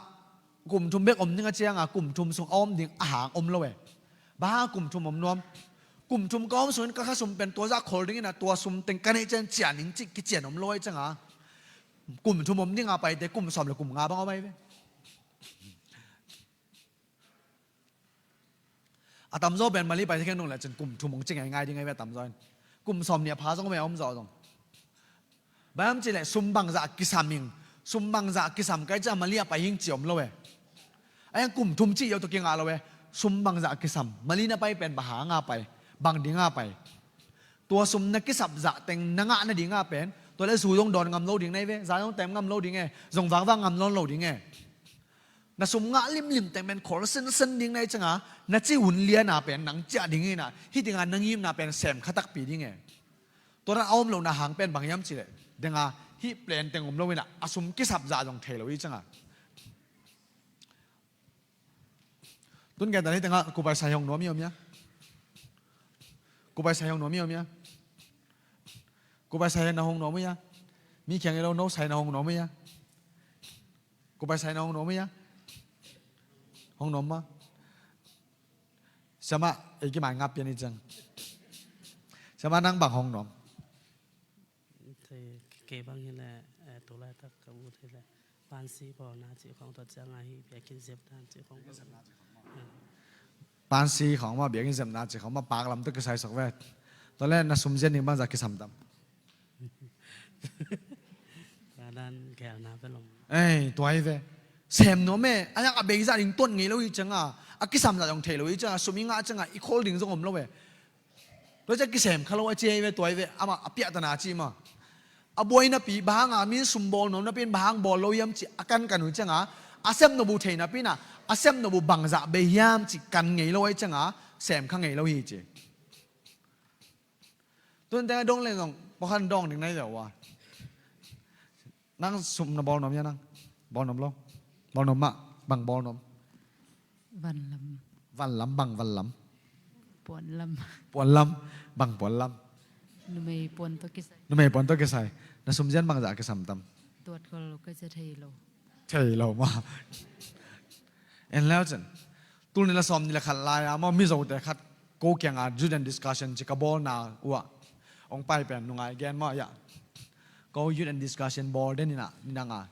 kum thum bek om ning a ciangah kum thum sung a om ding a hang om lo e. Bang hanga kum thum om nuam? Kum thum ka om sungin ka khasum pen tua zah khol dingin ah, tua sum teng ka neih ciang ciah ning cih kician om lo ahih ciangah, kum thum om dinga paite kum sawm le kum nga bang om ahi ve. A tamzaw pen Mali paite kheng nung le cin kum thum hong ci ngeingai ding ahi ve, a tamzaw in. Kum sawm nih a pha zong om e, a om zawh zong. Bang hiam cih leh sum bangzah kisam ing, sum bangzah kisam ka hih ciang Mali ah pai ing ci om lo e. A hiang kum thum cih yo tawh kingah lo e. Sum bangzah kisam, Mali na pai pen bang hanga pai, bang dinga pai? Tua sum na kisap zah teng na ngah nadinga pen, tua le zu zong dawn ngam lo ding na hi ve, za zong tem ngam lo ding e, zong vangvang ngam nawn lo ding e. Na sum ngah limlim teng pen khol sensen ding na hih ciangah, na cih hun liana pen nang ciah ding in ah, hih dinga na ngimna pen sem kha takpi ding e. Tua dan a om lohna hang pen bang hiam cih leh, denga hih plan teng om lo in ah, a sum kisap zah zong thei lo ahih ciangah. Tun gentehna hih tengah kupai sai hong nuam hi om hia? Kupai sai hong nuam hi om hia? Kupai sai na hong nuam hia? Mi kiang hi lo, no sai na hong nuam hia? Kupai sai na hong nuam hia? Hong nuam maw? Siamah, ei kimai ngap pian hi ciang. Siamah, nang bang hong nuam? Thei, kei bang hi leh, eh, tu laitak ka ut hi leh, pansi bawlna cih khong, tua ciangah hih biakinn zepna cih khong. Pansi khong maw, biakinn zepna cih khong maw, paklam tawh kisai sok ve. Tua le na sum zian ding bangzah kisam tam? Tua dan gelna bel om. Ei, tua hi ve. Sem nuam e, a hiang a bei zah ding tuan ngei lo ahih ciangah, a kisam zah zong thei lo ahih ciangah, sum i ngah ciangah i khol ding zong om lo e. Tua ciang kisem kha lo a ci hi ve, tua hi ve, amah a piahtana ci mah. A buai napi bang hanga mi sum bawl nuam napi in bang hang bawl lo hiam cih a kankan uh ciangah, a sem nop uh thei napi in ah, a sem nop uh bangzah bei hiam cih kan ngei lo ahih ciangah, sem kha ngei lo hi ci. Tun teng a dong leng zong pawlkhat dawng ding na hi ve ua. Nang sum na bawl nuam hia nang? Bawl nuam lo? Bawl nuam mah, bang bawl nuam? Van lam. Van lam, bang van lam? Puan lam. Puan lam, bang puan lam? Numei puan tawh kisai. Numei puan tawh kisai. Na sum zian bangzah kisam tam? Tuat khol lo ka cia thei lo. Thei lo mah. En leu cin. Tul nih le sawm nih le khat lai-a maw, Mizote khat ko kiangah youth and discussion ci ka bawlna uh ah, hong pai pen nungai gen maw, ya. Ko youth and discussion bawl den in ah, nidang a.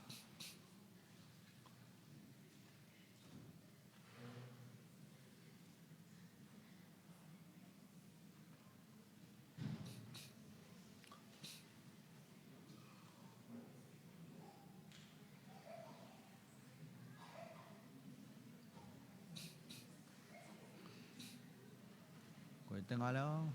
Koi teng a leo.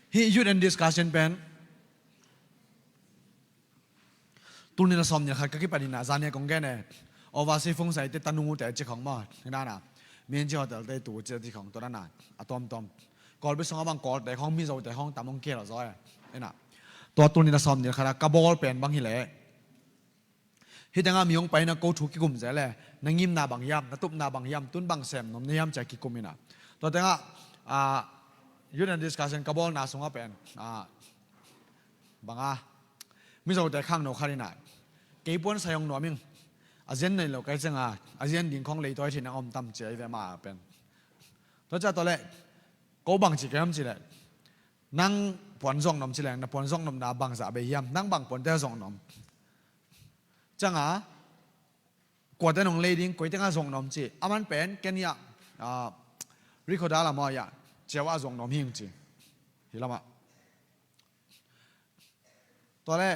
Hih youth and discussion pen tul nih le sawm nih le khat ka kipan in ah, zan nih a kong gen e. Overseas fungsaite, tanute ci khong maw, hi dan a. Minci hotel te tu ci, ci khong, tua dan a, a tuamtuam. Kawlpi sungah bang Kawlte khong, Mizote khong tam hong kihel zaw e. Hi na, tua tul nih le sawm nih le khat a ka bawl pen bang hi leh, hih tengah mi hong pai in ah ko thu kikum zel e. Na ngimna bang hiam, na tupna bang hiam, tun bang sem nuam na hiam ci-a kikum in ah. Tua tengah, ah, youth and discussion ka bawlna sungah pen, ah, bang a, Mizote khangno khat in ah, kei puan sai hong nuam ing. A zian nei lo ka hih ciangah, a zian ding khong leitawi thei nang om tam ci ahi ve mah pen. Tua ciang tua leh, ko bang ci ka hiam cih leh, nang puan zuak nuam ci leng, na puan zuak nuamna bangzah bei hiam, nang bang puante zuak nuam? Ciangah, kuate nong lei ding, koi tengah zuak nuam ci. Aman pen, ken hiah, ah, Rikhoda lamah hiah, ciau ah zuak nuam hing ci. Hi lamah. Tua leh,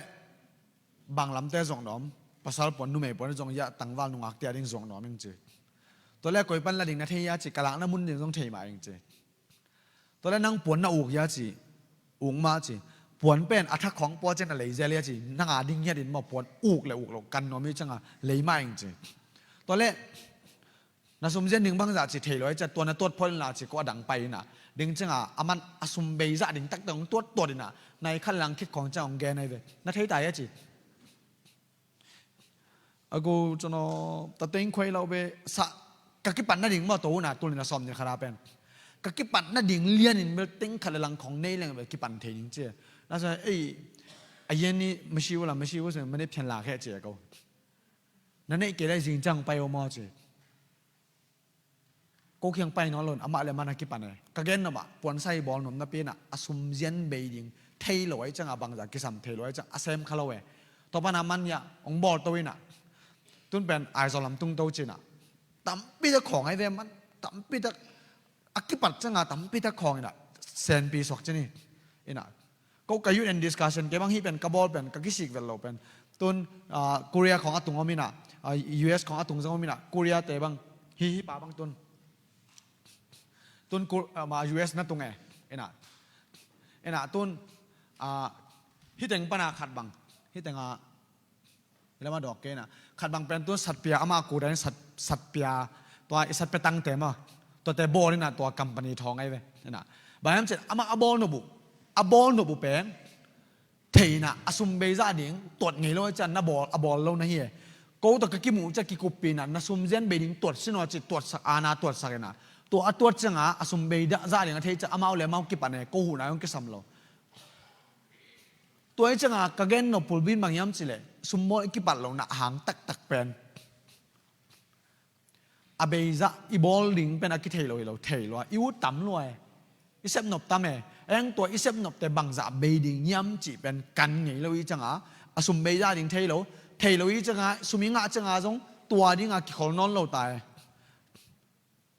bang lamte zuak nuam, pasal puan, numei puan zong hiah, tangval nungakte a ding zuak nuam hing ci. Tua leh, koi pan la ding na thei hiam ci, ka lakna mun ding zong thei mah hing ci. Tua leh nang puan na uk hia ci, uk mah ci. Puan pen a thak khawng pua ciang na lei zel hia ci, nang a ding hiat in maw, puan uk le uk lo kan nuam hi ciangah lei mah ing ci. Tua leh Na sum zian ding bangzah ci thei lo a, tua na tuat phot inla ci, ko a dang pai inah, ding ciangah a man a sum bei zah ding taktak hong tuat tuat inah, nai khat lang khit khawng ciang hong gen ahi ve. Na thei ta hia ci? A go cun aw, ta teng khuai lo be sa, ka kipat nading maw, to unah tul nih na sawm nih khat a pen ka kipat nading lianin bel teng khat le lang khawng nei leng bel kipan thei ding ci. Na sa ei, a yan ni masi ula masi u sen mane phian la khe ci ko. Na neih kei lai zing ciang pai aw maw ci. Ko kiang pai nawn lo in amah le amah na kipan e. Ka gen nop ah puansa hi bawl nuam napi inah a sum zian bei ding thei lo ahi ciangah bangzah kisam thei lo ahi ciangah a sem kha lo e. Tua pan a man hiah hong bawl to inah, tun pen Aizawl lam tung to cinah, tampi tak khawng ahi ve man, tampi tak a kipat ciangah tampi tak khawng inah senpi suak cin hi. Inah ko ka youth and discussion kei bang hih pen ka bawl pen ka kisik vet lo pen. Tun, ah, Korea khawng a tung om inah, ah, U S khawng a tung zong om inah, Korea te bang hi, hi pa bang tun. Tun Kor-, ah, ma U S na tung e. Inah, inah tun, ah, hih teng pana khat bang, hih tengah, hi lamah dawk kei inah, khat bang pen tun satpia, amah kudan sat, satpia, tua i satpia tangte maw, tuate bawl inah tua company thawng ahi ve. Inah bang hiam cin amah a bawl nop uh, a bawl nop uh pen thei inah a sum bei zah ding tuat ngei lo a cian na bawl, a bawl lo na hi e. Ko tawh ka kimuh ciah kikuppi inah na sum zian bei ding tuat sin aw ci tuatsak, ana tuatsak inah, tua a tuat ciangah a sum bei dah zah ding a thei ciah amau le amau kipan e, ko huhna hong kisam lo. Tua hi ciangah ka gen nop pulbin bang hiam cileh sum bawl i kipat lo nah hang taktak pen a beizah i bawl ding pen a kithei lo hi lo, thei lo a, i ut tam lua e, i sepnop tam e. Eng tua i sepnopte bangzah bei ding hiam cih pen kan ngei lo i ciangah a sum beizah ding thei lo, thei lo i ciangah sum i ngah ciangah zong tua dingah kikhol nawn lo ta e.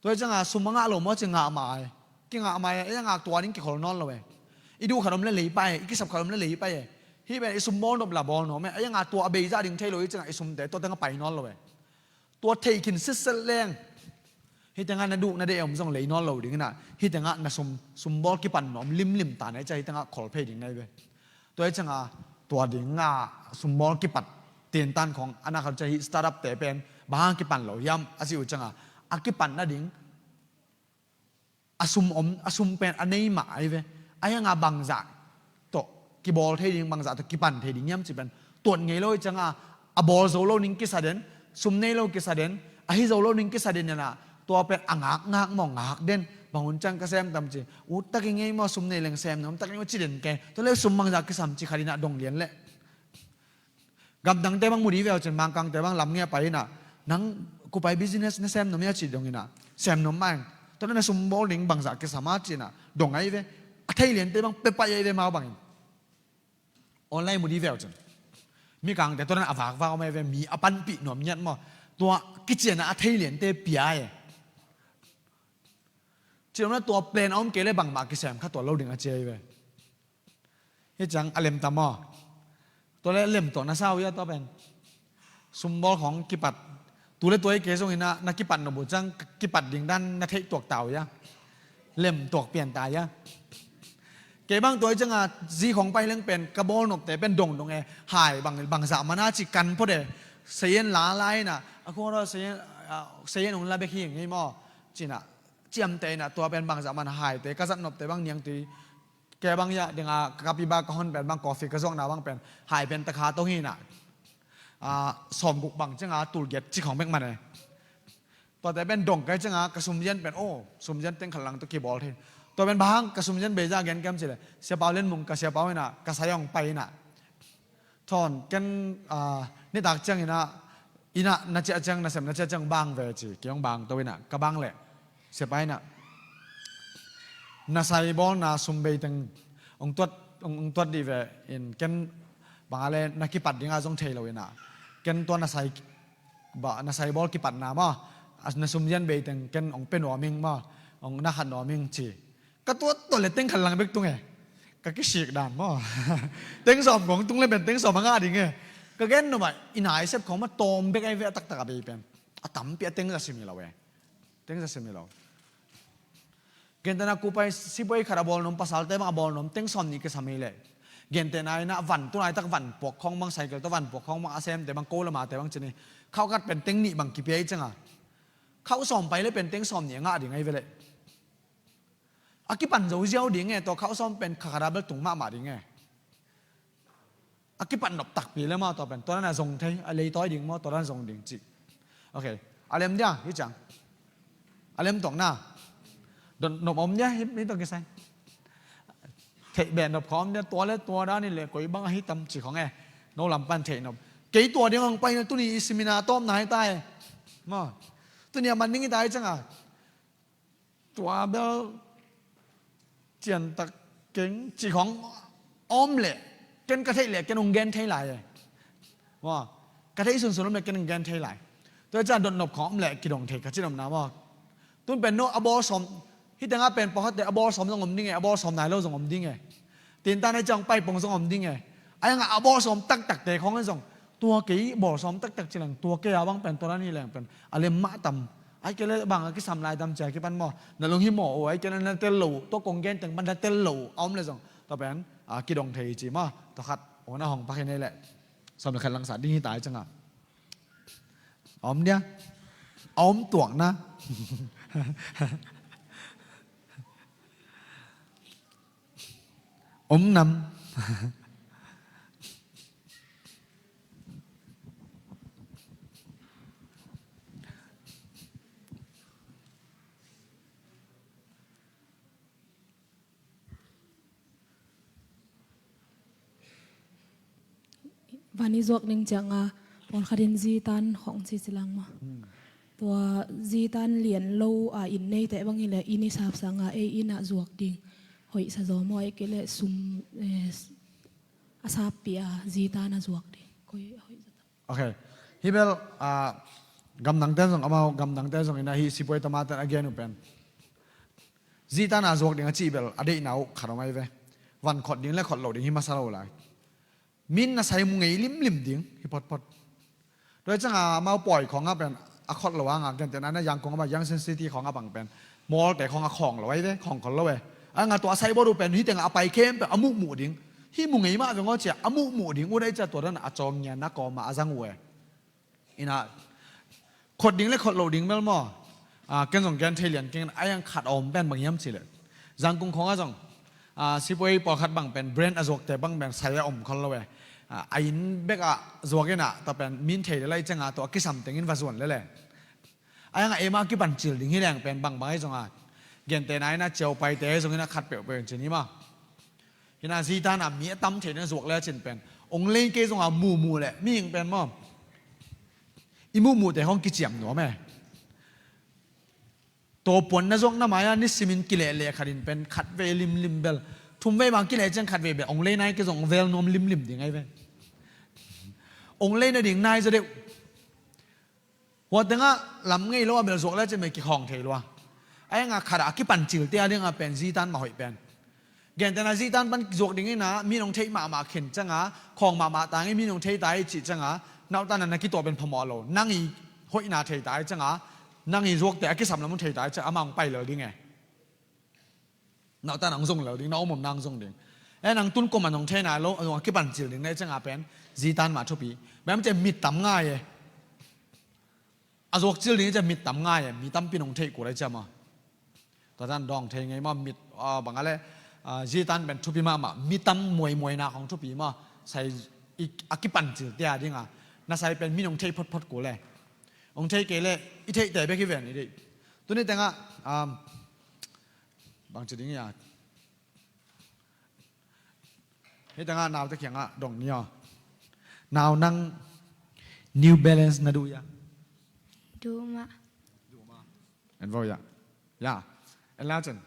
Tua i ciangah sum a ngah lo maw ci ngah mah e, kingah mah e, a ngah tua ding kikhol nawn lo e. I duh khat om le lei pai e, i kisap khat om le lei pai e. Hih pen i sum bawl nop la bawl nuam e, a ngah tua a beizah ding thei lo i ciangah i sumte tua tengah pai nawn lo e. Tua thei khin sitset leng hih tengah na duh na deih om zong lei nawn lo ding inah, hih tengah na sum, sum bawl kipan nuam limlim ta na i ciah hih tengah khol phei ding na hi ve. Tua i ciangah tua dingah sum bawl kipat tintan khawng a na khat ciah hih startup te pen bang hang kipan lo hiam a ci uh ciangah a kipan nading a sum om, a sum pen a nei mah ahi ve. Ahi hangah bangzah tawh kibawl thei ding, bangzah tawh kipan thei ding hiam ci pen tuat ngei lo i ciangah a bawl zo lo ning kisa den, sum nei lo kisa den, a hi zo lo ning kisa den inah tua pen a ngak ngak maw ngak den, bang hun ciang ka sem tam ci, ut tak i ngei maw, sum nei leng sem nuam tak i ngei maw ci den ke, tua le sum bangzah kisam ci khat inah dong lian leh. Gamdangte bang mu dih ve uh cin, Mangkangte bang lam ngia pai inah, nang kupai business na sem nuam hia ci dong inah, sem nuam mah eng. Tua na sum bawl ding bangzah kisam a ci inah dong ahi ve. A thei liante bang pia pai ahi ve mau bangin. Online mu dih ve uh cin, Mikangte tua na a vakvak om ahi ve, mi a panpih nuam ngiat maw. Tua kician a thei liante pia e. Ci om na tua plan a om kei le bangmah kisem kha tuan lo ding a ci ahi ve. Hi ciang a lemtam aw. Tua le lemtuak na sa uh hia tua pen. Sum bawl khawng kipat. Tu le tua i kei zong inah na kipat nop uh ciang kipat ding dan na theih tuak ta uh hia. Lemtuak pian ta hia. Kei bang tua i ciangah zi khawng pai leng pen ka bawl nopte pen dongdong e. Hai bang, bangzah man a ci kan phot e. Sayen la la inah a khua raw sayen, ah, sayen hong la bek hi ngei maw. Cinah ciamte inah tua pen bangzah man haite ka zat nopte bang niangtui. Kei bang hiah dinga ka Captiva ka hon pen bang coffee ka zuakna bang pen hai pen takha to hi inah, ah, sawmguk bang ciangah tulgiat ci khawng bek man e. Tuate pen dong kai ciangah ka sumzian pen, oh, sumzian teng khat lang tawh kibawl thei. Tua pen bang ka sumzian beizah gen kem cileh Siapau Len Mung ka siapau inah ka sai hong pai inah, thawn ken, ah, nitak ciang inah, inah na ciah ciang, na sem na ciah ciang bang ve ci, kei hong bang to inah ka bang leh siapa inah na sai bawlna sum bei teng hong tuat, hong, hong tuat dih ve in ken bang a le na kipat dingah zong thei lo inah ken tua na sai, bah, na sai bawl kipatna maw, a, na sumzian bei teng ken hong pia nuam ing maw, hong na khat nuam ing ci. Ka tuat tuat le teng khat lang bek tung e. Ka kisik dan maw. Teng sawm kong tung le pen teng sawm a ngah ding e. Ka gen nuam ah i na i sep khawng mah tawm bek ahi ve a taktak a bei pen. A tampi a teng za sim hi lo e. Teng za sim hi lo. Gentehna kupai sipai khat a bawl nuam, pasalte bang a bawl nuam teng sawm nih kisam hi leh. Gentehna inah van tu laitak van puak khawng bang, cycle tawh van puak khawng bang a semte bang, ko le mate bang cin hi. Khaukat pen teng nih bang kipia hi cianga. Khauh sawm pai le pen teng sawm nih a ngah ding ahi ve leh. A kipan zo ziau ding e, tua khauh sawm pen kha khat a bel tung mahmah ding e. A kipan nop takpi le maw, tua pen tua dan a zong thei, a leitawi ding maw, tua dan zong ding ci. Ok. A lem dia hi ciang. A lem tuakna. Dot nop om dia hi, hi tua kisai. Theih beh nop khawng om dia, tua le tua dan hi le koi bang ahi tam ci khawng e. No lam pan theih nop. Kei tua ding hong pai na, tuni i seminar tawpna hi ta e. Maw. Tuni a man ding hi ta hi ciang a. Tua bel ciantak keng ci khawng om leh, ken ka theih leh ken hong gen thei lai e. Maw, ka theih sunsun om leh ken hong gen thei lai. Tua hi ciang dot nop khawng om leh kidong thei ka ci nopna maw. Tun pen no a bawl sawm, hih tengah pen pawlkhatte a bawl sawm zong om ding e, a bawl sawm nai lo zong om ding e. Tintan a ciang paipong zong om ding e. A yang a bawl sawm taktakte khawng in zong, tua kei bawl sawm taktak ci leng, tua kei a bang pen tua dan hi leng pen a lem mah tam. Ai kei le bang a kisam lai tam ci a kipan maw, na lung hi maw, o ai kei le na tel lo, tua kong gen teng pan na tel lo a om le zong, tua pen a kidong thei ci maw. Tua khat, o na hong pak hi nei leh. Sawm le khat langsa ding hi ta hi ciang a. A om dia. A om tuakna. Om nam. Van i zuak ding ciang a, pawlkhat in zitan khawng ci ci lang maw. Hmm. Tua zitan lian lo a inn neite bang hi leh inn i sap sang a ei inn ah zuak ding hoih sa zaw maw, ai kei leh sum, eh, a sappi a zitan a zuak ding. Koi hoih zaw ta. Ok. Hi bel, ah, gamdangte zong, amau gamdangte zong in a hi sipuai tamaten a gen uh pen. Zitan a zuak ding a cih bel a deihna uh khat om ai ve. Van khot ding le khot lo ding hi masa lo lai. Min na sai mu ngei limlim ding hi photphot. Tua hi ciang a amau pawi khawng a pen a khot lo a ngak, gentehna na Yangon a bang, Yangtze City khawng a bang pen mawlte khawng a khawng lo ai ve, khawng khol lo e. A ngak tua a sai bawt uh pen hi teng a pai khempeuh a muhmuh ding. Hi mu ngei mah veng aw ci a a muhmuh ding uh dai ci a tua dan a cawng ngian a kawm a a zang uh e. Ina khot ding le khot lo ding bel maw. Ah, ken zong gen thei lian keng, a yang khat a om pen bang hiam cih leh. Zangkung khawng ah zong, ah, sipuai pawlkhat bang pen brand a zuakte bang pen sai a om khol lo e. Ah, a inn bek ah zuak in a, tua pen min thei le lai ciang a tua a kisam teng in va zuan le le. A yang a ei mah a kipan cil ding hi leng pen bang bang ahi zong a. Gentehna in a ciaupaite zong in a khat peuhpeuh in cin hi maw. Hi na zitan a mi a tam thei na zuak le cin pen. Ong lei kei zong a muhmuh le, mihing pen maw. I muhmuhte hong kiciam nuam e. Tua puan na zuak na mai a nisimin kileh leh khat in pen khat vei limlim bel. Thum vei bang kileh ciang khat vei bel. Ong lei nai kei zong ong vel nuam limlim ding ai ve. Ong lei na ding nai zaw deuh. Hua tengah lam ngei lo a bel zuak le cin mei kikhawng thei lua. A yang a khat a kipan cilte a ding a pen zitan mah hoih pen. Gentehna zitan pan zuak ding in a, mi nong theih mahmah khin ciang a, khawng mahmah ta ngei mi nong thei ta i cih ciang a, nauhtan a na kituah pen phamawh lo. Nang i hoihna thei ta i ciang a, nang i zuakte a kisam lam thei ta i ciang a, amah hong pai lel ding e. Nauhtan a hong zong lel ding, na om om na hong zong ding. E nang tun kum a nong thei nai lo, a zong a kipan cil ding na i ciang a pen, zitan mah thupi. Bem ciang mit tam ngai e. A zuak cil ding i ciang mit tam ngai e, mi tampi nong theih kul a i ciang mah. Tua tan dawng thei ngei maw, mit, ah, bang a le, ah, zitan pen thupi mahmah, mi tam muaimuaina khawng thupi maw, sai i, a kipan cilte a ding a, na sai pen mi nong thei photphot kul le. Hong thei kei le, i theihte bek hi ven i deih. Tuni tengah, um, bang ci ding i a. Hih tengah naute kiangah dong ni aw. Nau nang New Balance na duh ya? Duh mah. Duh mah. En vo ya. Ya. En lau cen.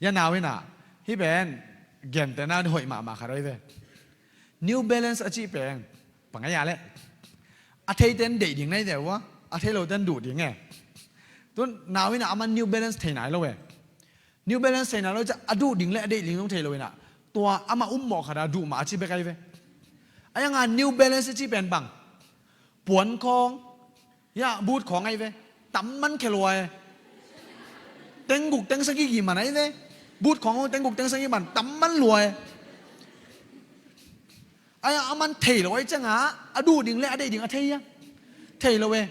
Ya nau ina. Hih pen gente na hoih mahmah khat ahi ve. New Balance a cih pen. Pangai ya le. A thei ten deih ding nai ve ua. A thei lo ten duh ding e. Tun nau ina aman New Balance thei nai lo e. New Balance thei nai lo ciah a duh ding le a deih ding zong thei lo ina. Tua amah um mawh khat a duh mah a ci bek ahi ve. A yang a New Balance a ci pen bang. Puan khawng. Ya, boot khawng ahi ve. Tam man khe lua e. Teng guk teng sagih gih man ahi ve. Boot khawng teng guk teng sagih man. Tam man lua e. A yang a man thei lo ahi ciang a. A duh ding le a deih ding a thei a. Thei lo e.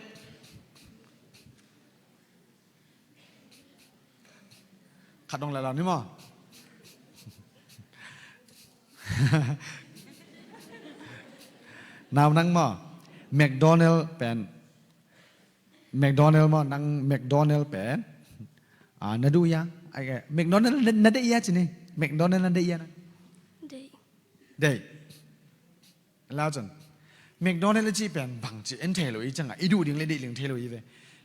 Khat dong le lau ni maw? Nau nang maw? McDonald pen, McDonald maw, nang McDonald pen, ah, na duh ia? Ai, McDonald na, na deih ia ci ni. McDonald na deih ia nang? Deih. Deih. Lau cun McDonald i cih pen bangci en thei lo i ciangah, i duh ding le deih ding thei lo i ve.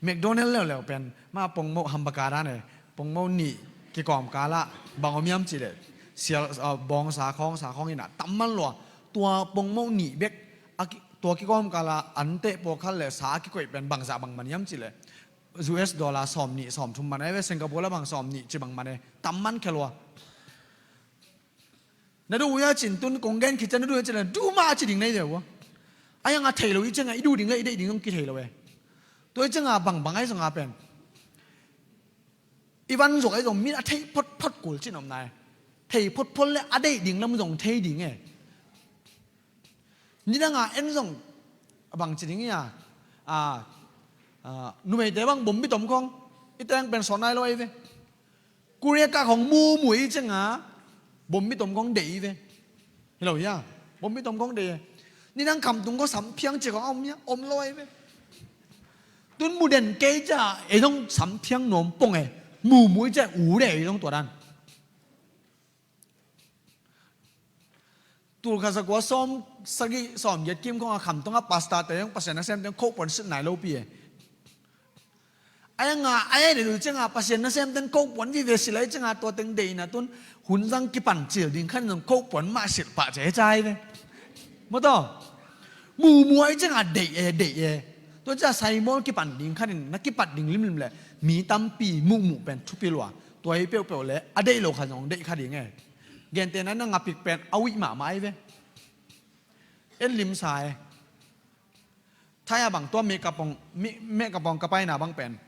McDonald leuleu pen mah pongmoh hamburger dan e, pongmoh nih kikawm kalah bang om hiam cih leh, sial, ah, bawngsa khawngsa khawng inah tam man lua. Tua pongmoh nih bek a ki-, tua kikawm kalah anteh pawlkhat le sa a kikoih pen bangzah bang man hiam cih leh, U S dollar sawm nih sawm thum man e ve, Singapore lah bang sawm nih ci bang man e, tam man khia lua. Na duh uh ia cin tun kong gen khit ciang na duh ia cin le duh mah a ci ding nei ve ua. A iang a thei lo i ciangah i duh ding le i deih ding zong kithei lo e. Tua i ciangah bangbang ahi zongah pen, i van zong ahi zong mi a thei photphot kul cin om nai. Thei photphot le a deih ding lam zong thei ding e. Nidangah en zong a bang ci ding ia, a, a, numeite bang bombi tom khong i teng pen sawt nai lo ahi ve. Korea kah khong mumu i ciangah bombi tom khong deih i ve. Hi lo hia? Bombi tom khong deih e. Nidang khamtung khong samphiang ci khong a om hia? Om lo ahi ve. Tun mu den kei ciah ei zong samphiang nuam pong e. Mumu i ciah u de ei zong tua dan. Tulkhat zakua sawm sagih sawm giat kim khong a khamtung a pastor te zong Pasian nasem te zong khoh puan sit nai lo pi e. A iang a, a iang a duh ciangah Pasian nasem ten khoh puan vive sit lai ciangah tua teng deihna tun hun zang kipan cil ding khan zong khoh puan mah sit pah cia cai ve. Maw taw. Mumu ahi ciangah deih e, deih e. Tua ciah saimawl kipan ding khanin na kipat ding limlim le mi tampi muhmuh pen thupi lua. Tua hi peuhpeuh le a deih lo kha zong deih kha ding e. Gentehna na ngapik pen a uih mahmah ahi ve. En limsa e. Thai a bang tua meh kapong, meh, meh kapong ka paina bang pen.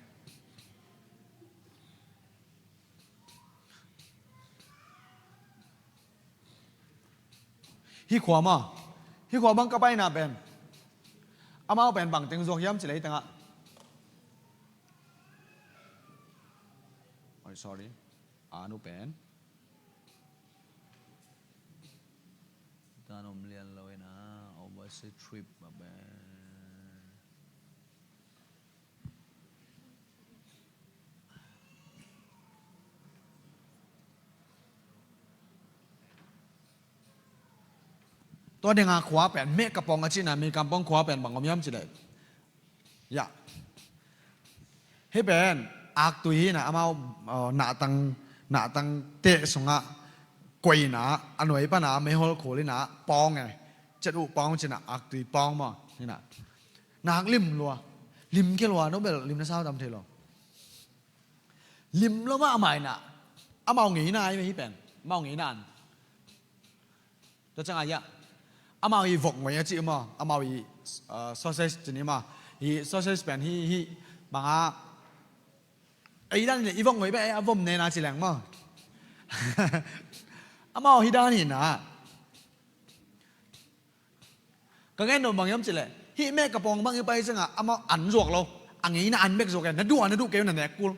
Hih khua maw? Hih khua bang ka paina pen. Amau pen bang teng zuak hiam ci lei tengah. Oi, sorry. A nu pen. Tan om lian lo ina, overseas trip a pen. Tua dinga khua pen, meh kapong a cihna, meh kapong khua pen bang om hiam cih leh. Ya. Hih pen, aktui hi na, amau, uh, nahtang, nahtang teh sungah koihna, a nuai pana, meihol khul hi na, pawng e. Cet uh pawng cihna, aktui pawng maw, hi na. Nak lim lua. Lim khia lua, no bel lim na sau tam thei lo. Lim lo mah amah hi na. Amau ngeina ahi ve hih pen. Amau ngeina an. Tua ciangah, ya. Amau i vok ngoi a cih maw. Amau i, uh, sausage cih ni maw. I sausage pen hi, hi, banga. Ei dan le i vok ngoi pen, ei a vom nena ci leng maw. Amau hi dan hi na. Ka gen dong bang hiam cih leh. Hih meh kapong bang i pai ciangah, amau an zuak lo. A ngeina an bek zuak e, na duh a, na duh kei uh na nek kul.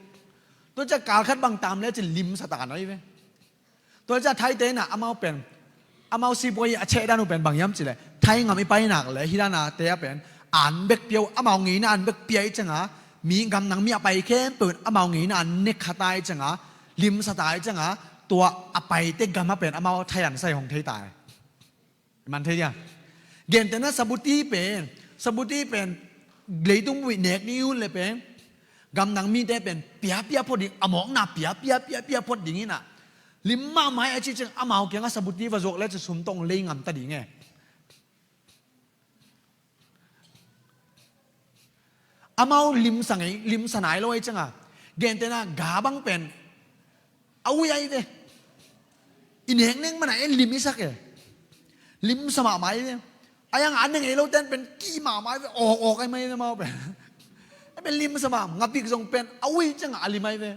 Tua ciah kal khat bang tam le cin limsa ta kan ahi ve. Tua ciah Thaite na amau pen, amau sipuai a ceh dan uh pen bang hiam cih leh, Thai ngam i pai nak leh, hih dan a te a pen, an bek pia uh, amau ngeina an bek pia i ciangah, mi gamdang mi a pai khempeuh in amau ngeina an nek kha ta i ciangah, limsa ta i ciangah, tua a paite gam a pen amau Thai an sai hong thei ta e. Man thei dia. Gentehna sabuti pen, sabuti pen, leitung buih nek ni un le pen, gamdang mite pen, pia pia phot ding, a mawkna pia pia pia pia phot ding hi na. Lim mahmah a cih ciang amau kiangah sabuti va zuak le cin sum tawh lei ngam ta ding e. Amau limsa ngei, limsa nai lo ahi ciangah. Gentehna ga bang pen. A ui ahi ve. I neknek mana en lim i sak e. Limsa mahmah ahi ve. A iang a ne ngei lo ten pen ki mahmah ahi ve. Awk awk ahi mai ve mau pen. A pen limsa mah. Ngapik zong pen. A ui ciangah a lim ahi ve.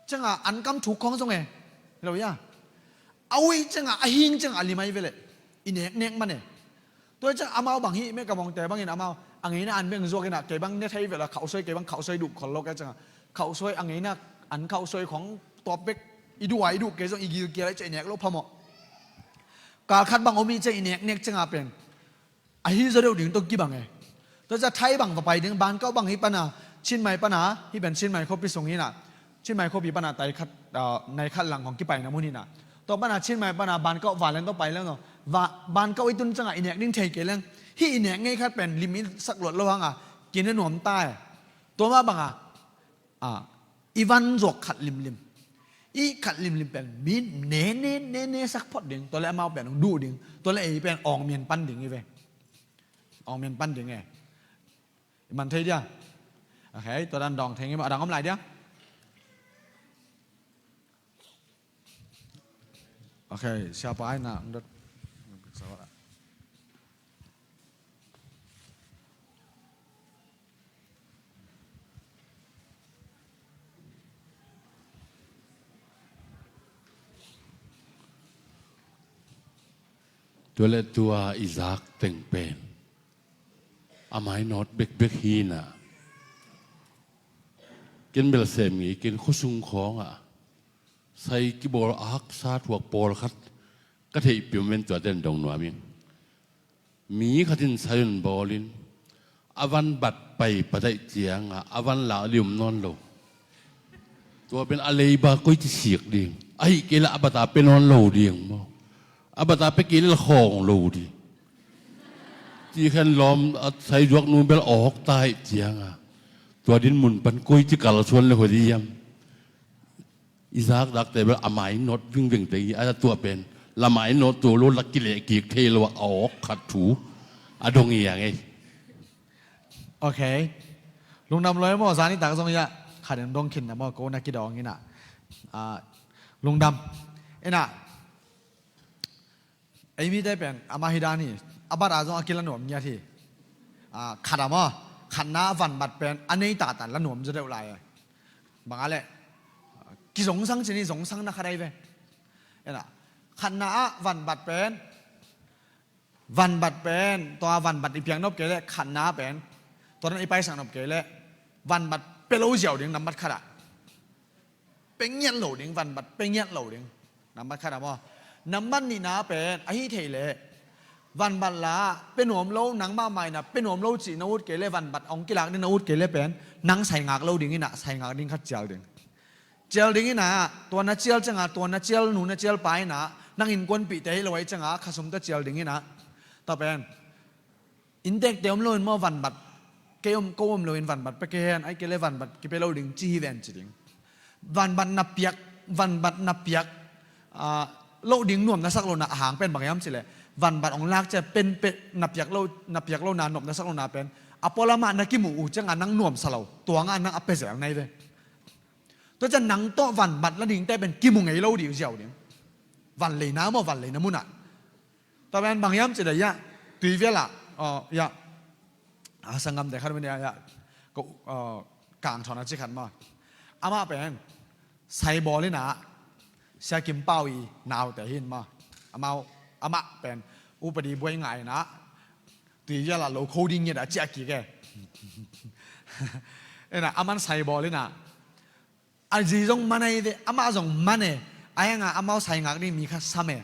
Ciangah an kam thuk khawng zong e. Lo ia. A ui ciangah, a hing ciangah a lim ahi ve leh. I neknek man e. Tua ciang amau bang hih meh kapongte bangin amau. A ngeina an beng zuak ina, kei bang ne thei ve la khauhsuai, kei bang khauhsuai duh khol lo kei ciangah. Khauhsuai a ngeina, An khauh soi khong tawp bek, i duh a i duh kei zong i gilkial a i ciah i nek loh phamawh. Kal khat bang om i ciah i nek nek ciangah pen ahi zaw deuh ding tawh kibang e. Tua ciah Thai bang va pai ding, Bangkok bang hih pana, Chiang Mai pana, hih pen Chiang Mai khuapi sung hi na, Chiang Mai khuapi pana tai khat, ah, nai khat lang khong kipaina mun hi na. Tua pana Chiang Mai pana Bangkok va leng tawh pai leng tawh. Va, Bangkok i tun ciangah i nek ding thei kei leng, hih i nek ngei khat pen lim i sak luat lo hangah kin a nuam ta e. Tua mah bangah, ah, i van zuak khat limlim, i khat limlim pen mi ne ne ne ne sak phot ding, tua le amau pen hong duh ding, tua le ei pen awngmian pan ding hi ve. Awngmian pan ding e. I man thei dia. Ok, tua dan dawng thei ngei maw, a dang om lai dia. Ok, siapa ai na, ang dot. Tua le tua i zak teng pen a mainawt bekbek hi na. Ken bel sem ngei, ken khuasung khawngah sai kibawl a haksa thuak pawlkhat ka theih pium ven, tua ten dong nuam ing. Mi khat in sai un bawlin a van bat pai pataih ciangah a van lak ding om nawn lo. Tua pen a leiba koi ci sik ding, ahi kei le a bata pe nawn lo ding maw? A bata pe kei le la khawng lo ding. Ci khen lawm a sai zuak nu bel awk ta aih ciangah tua din mun pan koi ci kalsuan le hua ding hiam? I zakdakte bel a mainawt vingveng te hi a, tua pen la mainawt tua lo la kileh kik thei lo a, a awk khat thu a dong hi a ngei. Ok. Lungdam lua maw, zan i tak zong ia khat in dong khin na maw, ko na kidawng ina. Ah, lungdam. Ina. Ei mite pen amah hi dan hi, a bat a zong a kila nuam ngiat hi. Ah, khat a maw, khatna a van bat pen a nei tatan la nuam zaw deuh lai e. Bang a leh, kizongsang cin hi, zongsang na khat ai ve. Ena, khatna ah van bat pen, van bat pen, tua van bat i piak nop kei leh khatna pen, tua dan i paisak nop kei leh van bat pe lo ziau ding nambat khat ah. Pe ngiat lo ding, van bat pe ngiat lo ding. Nambat khat a maw. Nambat nihna pen ahi thei leh van bat la pe nuam lo, nangmah maina pe nuam lo cih na ut kei leh, van bat hong kilak ding na ut kei leh pen nang sai ngak lo ding ina, sai ngak ding khat cial ding. Cial ding ina, tua na cial cianga, tua na cial nu na cial pa ina, nang innkuanpihte hi lo ai cianga khasum ta cial ding ina. Tua pen inntekte om loin maw van bat, kei om, ko om loin van bat pe kei hen, ai kei le van bat kipe lo ding ci hi ven ci ding. Van bat na piak, van bat na piak, ah, lo ding nuam na sak lo na a hang pen bang hiam ci leh, van bat hong lak cia pen pe na piak lo, na piak lo na nuam na sak lo na pen a pualamah na kimuh uh cianga nang nuam sa lo, tuanga nang a pe zel nai ve. Tua cian nang tawh van bat la dingte pen kimu ngei lo ding ziau ding. Van leina maw, van leina munah. Tua pen bang hiam ci leh ia, tui vialah, oh, ia, a sanggamte khat mania ia, ko, oh, kang thawn a ci khat maw. Amah pen sai bawl ina, Sia Kim Pau i naute hin maw. Amau, amah pen upadi buai ngai ina, tui vialah lo kho ding ngiat a ciah kik e. Ena, aman sai bawl ina, a zi zong man ahi ve, amah zong man e. A hianga amau sai ngak ding mi kha sam e.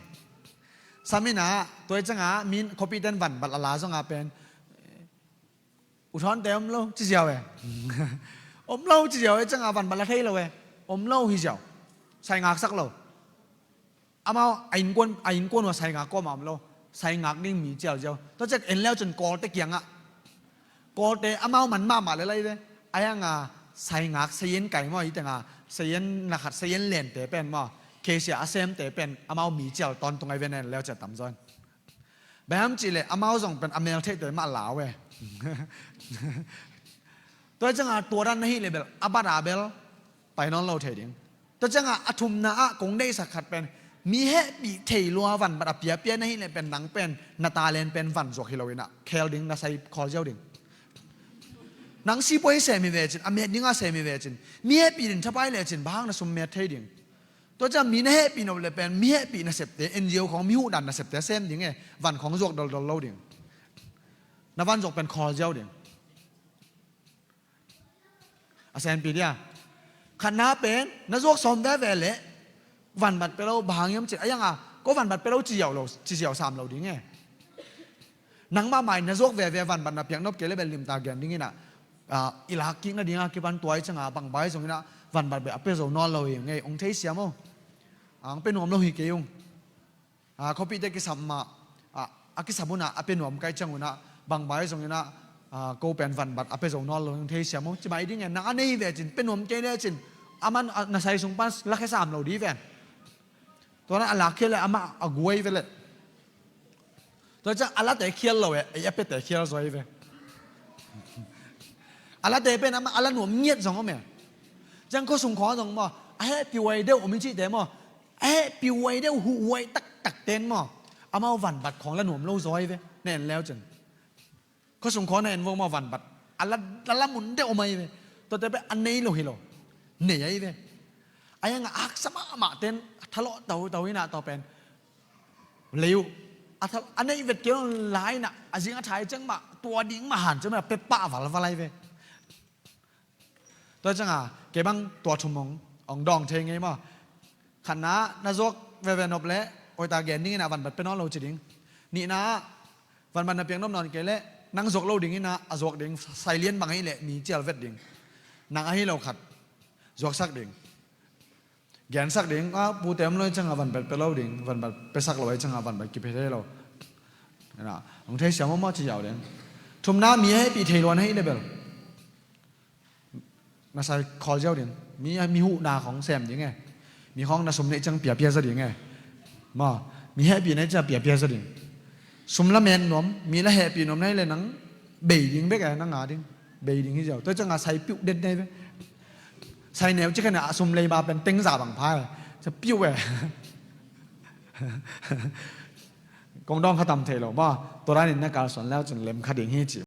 Sam ina, tua i cianga min khuapihten van bat a la zonga pen, u thawnte om lo ci ziau e. Om lo ci ziau e, cianga van bat la thei lo e. Om lo hi ziau. Sai ngak sak lo. Amau a innkuan, a innkuan uh a sai ngak kuamah om lo. Sai ngak ding mi cial ziau. Tua ciak en leu cun Kawlte kiangah, Kawlte amau man mahmah le lai ve. A hianga sai ngak, sayen kai maw, hi tenga sayen na khat, sayen lente pen maw, khesia a semte pen amau mi cial tawntung ai ve, nen leu cia tamzaw in. Bang hiam cih leh amau zong pen a meltheihte mah lau e. Tua cianga tua dan na hih leh bel a bat a bel pai nawn lo thei ding. Tua cianga a thumna ah kong deihsak khat pen, mi hehpih thei lua van bat a piapia na hih leh pen nang pen na talent pen van zuak hi lo ina, khel ding, na sai khawl ziau ding. Nang sipuai sem hi vecin, a met dinga sem hi vecin, mi hehpih din thapai lecin bang hang na sum met thei ding. Tua ciang mi na hehpih nop le pen mi hehpih nasepte, N G O khawng mi huhdan nasepte sem ding e, van khawng zuak doldol lo ding. Na van zuak pen khawl ziau ding. A senpi dia, Khatna pen na zuak sawm veve leh vanbat pia lo, bang hang hiam cih leh, a iang a, ko vanbat pia lo ci ziau lo, ci ziau sam lo ding e. Nangmah mai na zuak veve vanbat na piak nop kei leh bel limtak gen ding in ah, ah, i lak kik nading a kipan tua i ciang a bang bai zong in ah vanbat bel a pia zo nawn lo hi ing e, ong theisiam o. Ong pia nuam lo hi kei ung. Ah, khuapihte kisam mah, ah, a kisam un ah a pia nuam ka hih ciang un ah bang bai zong in ah, ah, ko pen vanbat a pia zo nawn lo, ong theisiam o. Ci mai ding e, nang a nei ve cin, pia nuam kei le cin, aman, ah, na sai sung pan lakhia sam lo ding ven. Tua na a lakhia leh amah a guai ve leh. Tua ciang a late khial lo e, ei a piate khial zaw hi ve. A late pen amah a la nuam ngiat zong om e. Ciang khuasung khawng zong maw, a hehpih huai deuh om i cihte maw, a hehpih huai deuh, huh huai taktak ten maw, amau vanbat khawng la nuam lo zaw hi ve. Na en leu cin. Khuasung khawng na en vo maw, vanbat a la, a la mun deuh om ahi ve. Tuate pen a nei lo hi lo, nei ahi ve. A iang a haksa mahmah ten thalawh toto in ah tua pen lei uh. A tha, a neih vet kei lo lai in ah a zing a thai ciang mah tua ding mah han ciang mah pia pah valval ahi ve. Tua ciang a kei bang tua thum ong, ong dawng thei ngei maw. Khatna, na zuak veve nop leh hoihtak gen ding in ah vanbat pia nawn lo ci ding. Nihna, vanbat na piak nop nawn kei leh nang zuak lo ding in ah a zuak ding, sai lian bang ahih leh mi cial vet ding. Nang ahi lo khat zuaksak ding, gensak ding. Ah, pute om lo ahih ciang a vanbat pia lo ding, vanbat piasak lo ahih ciang a vanbat kipia thei lo. Na, ong theisiam mahmah ci ziau ding. Thumna, mi a hehpih thei luan ahih leh bel na sai khawl ziau ding. Mi, mi huhna khawng sem ding e. Mi khawng na sum neih ciang pia, pia zaw ding e. Maw, mi hehpih na hih ciang pia, pia zaw ding. Sum la met nuam, mi la hehpih nuam na hih leh nang bei ding bek e, na nga ding. Bei ding hi ziau. Tua ciang a sai piuh den na hi ve. Sai neu ci kha na, a sum leiba pen teng za bang pha e. Sai piuh e. Kong dawng kha tam thei lo maw. Tua dan in na kalsuan leu cin lem kha ding hi ci.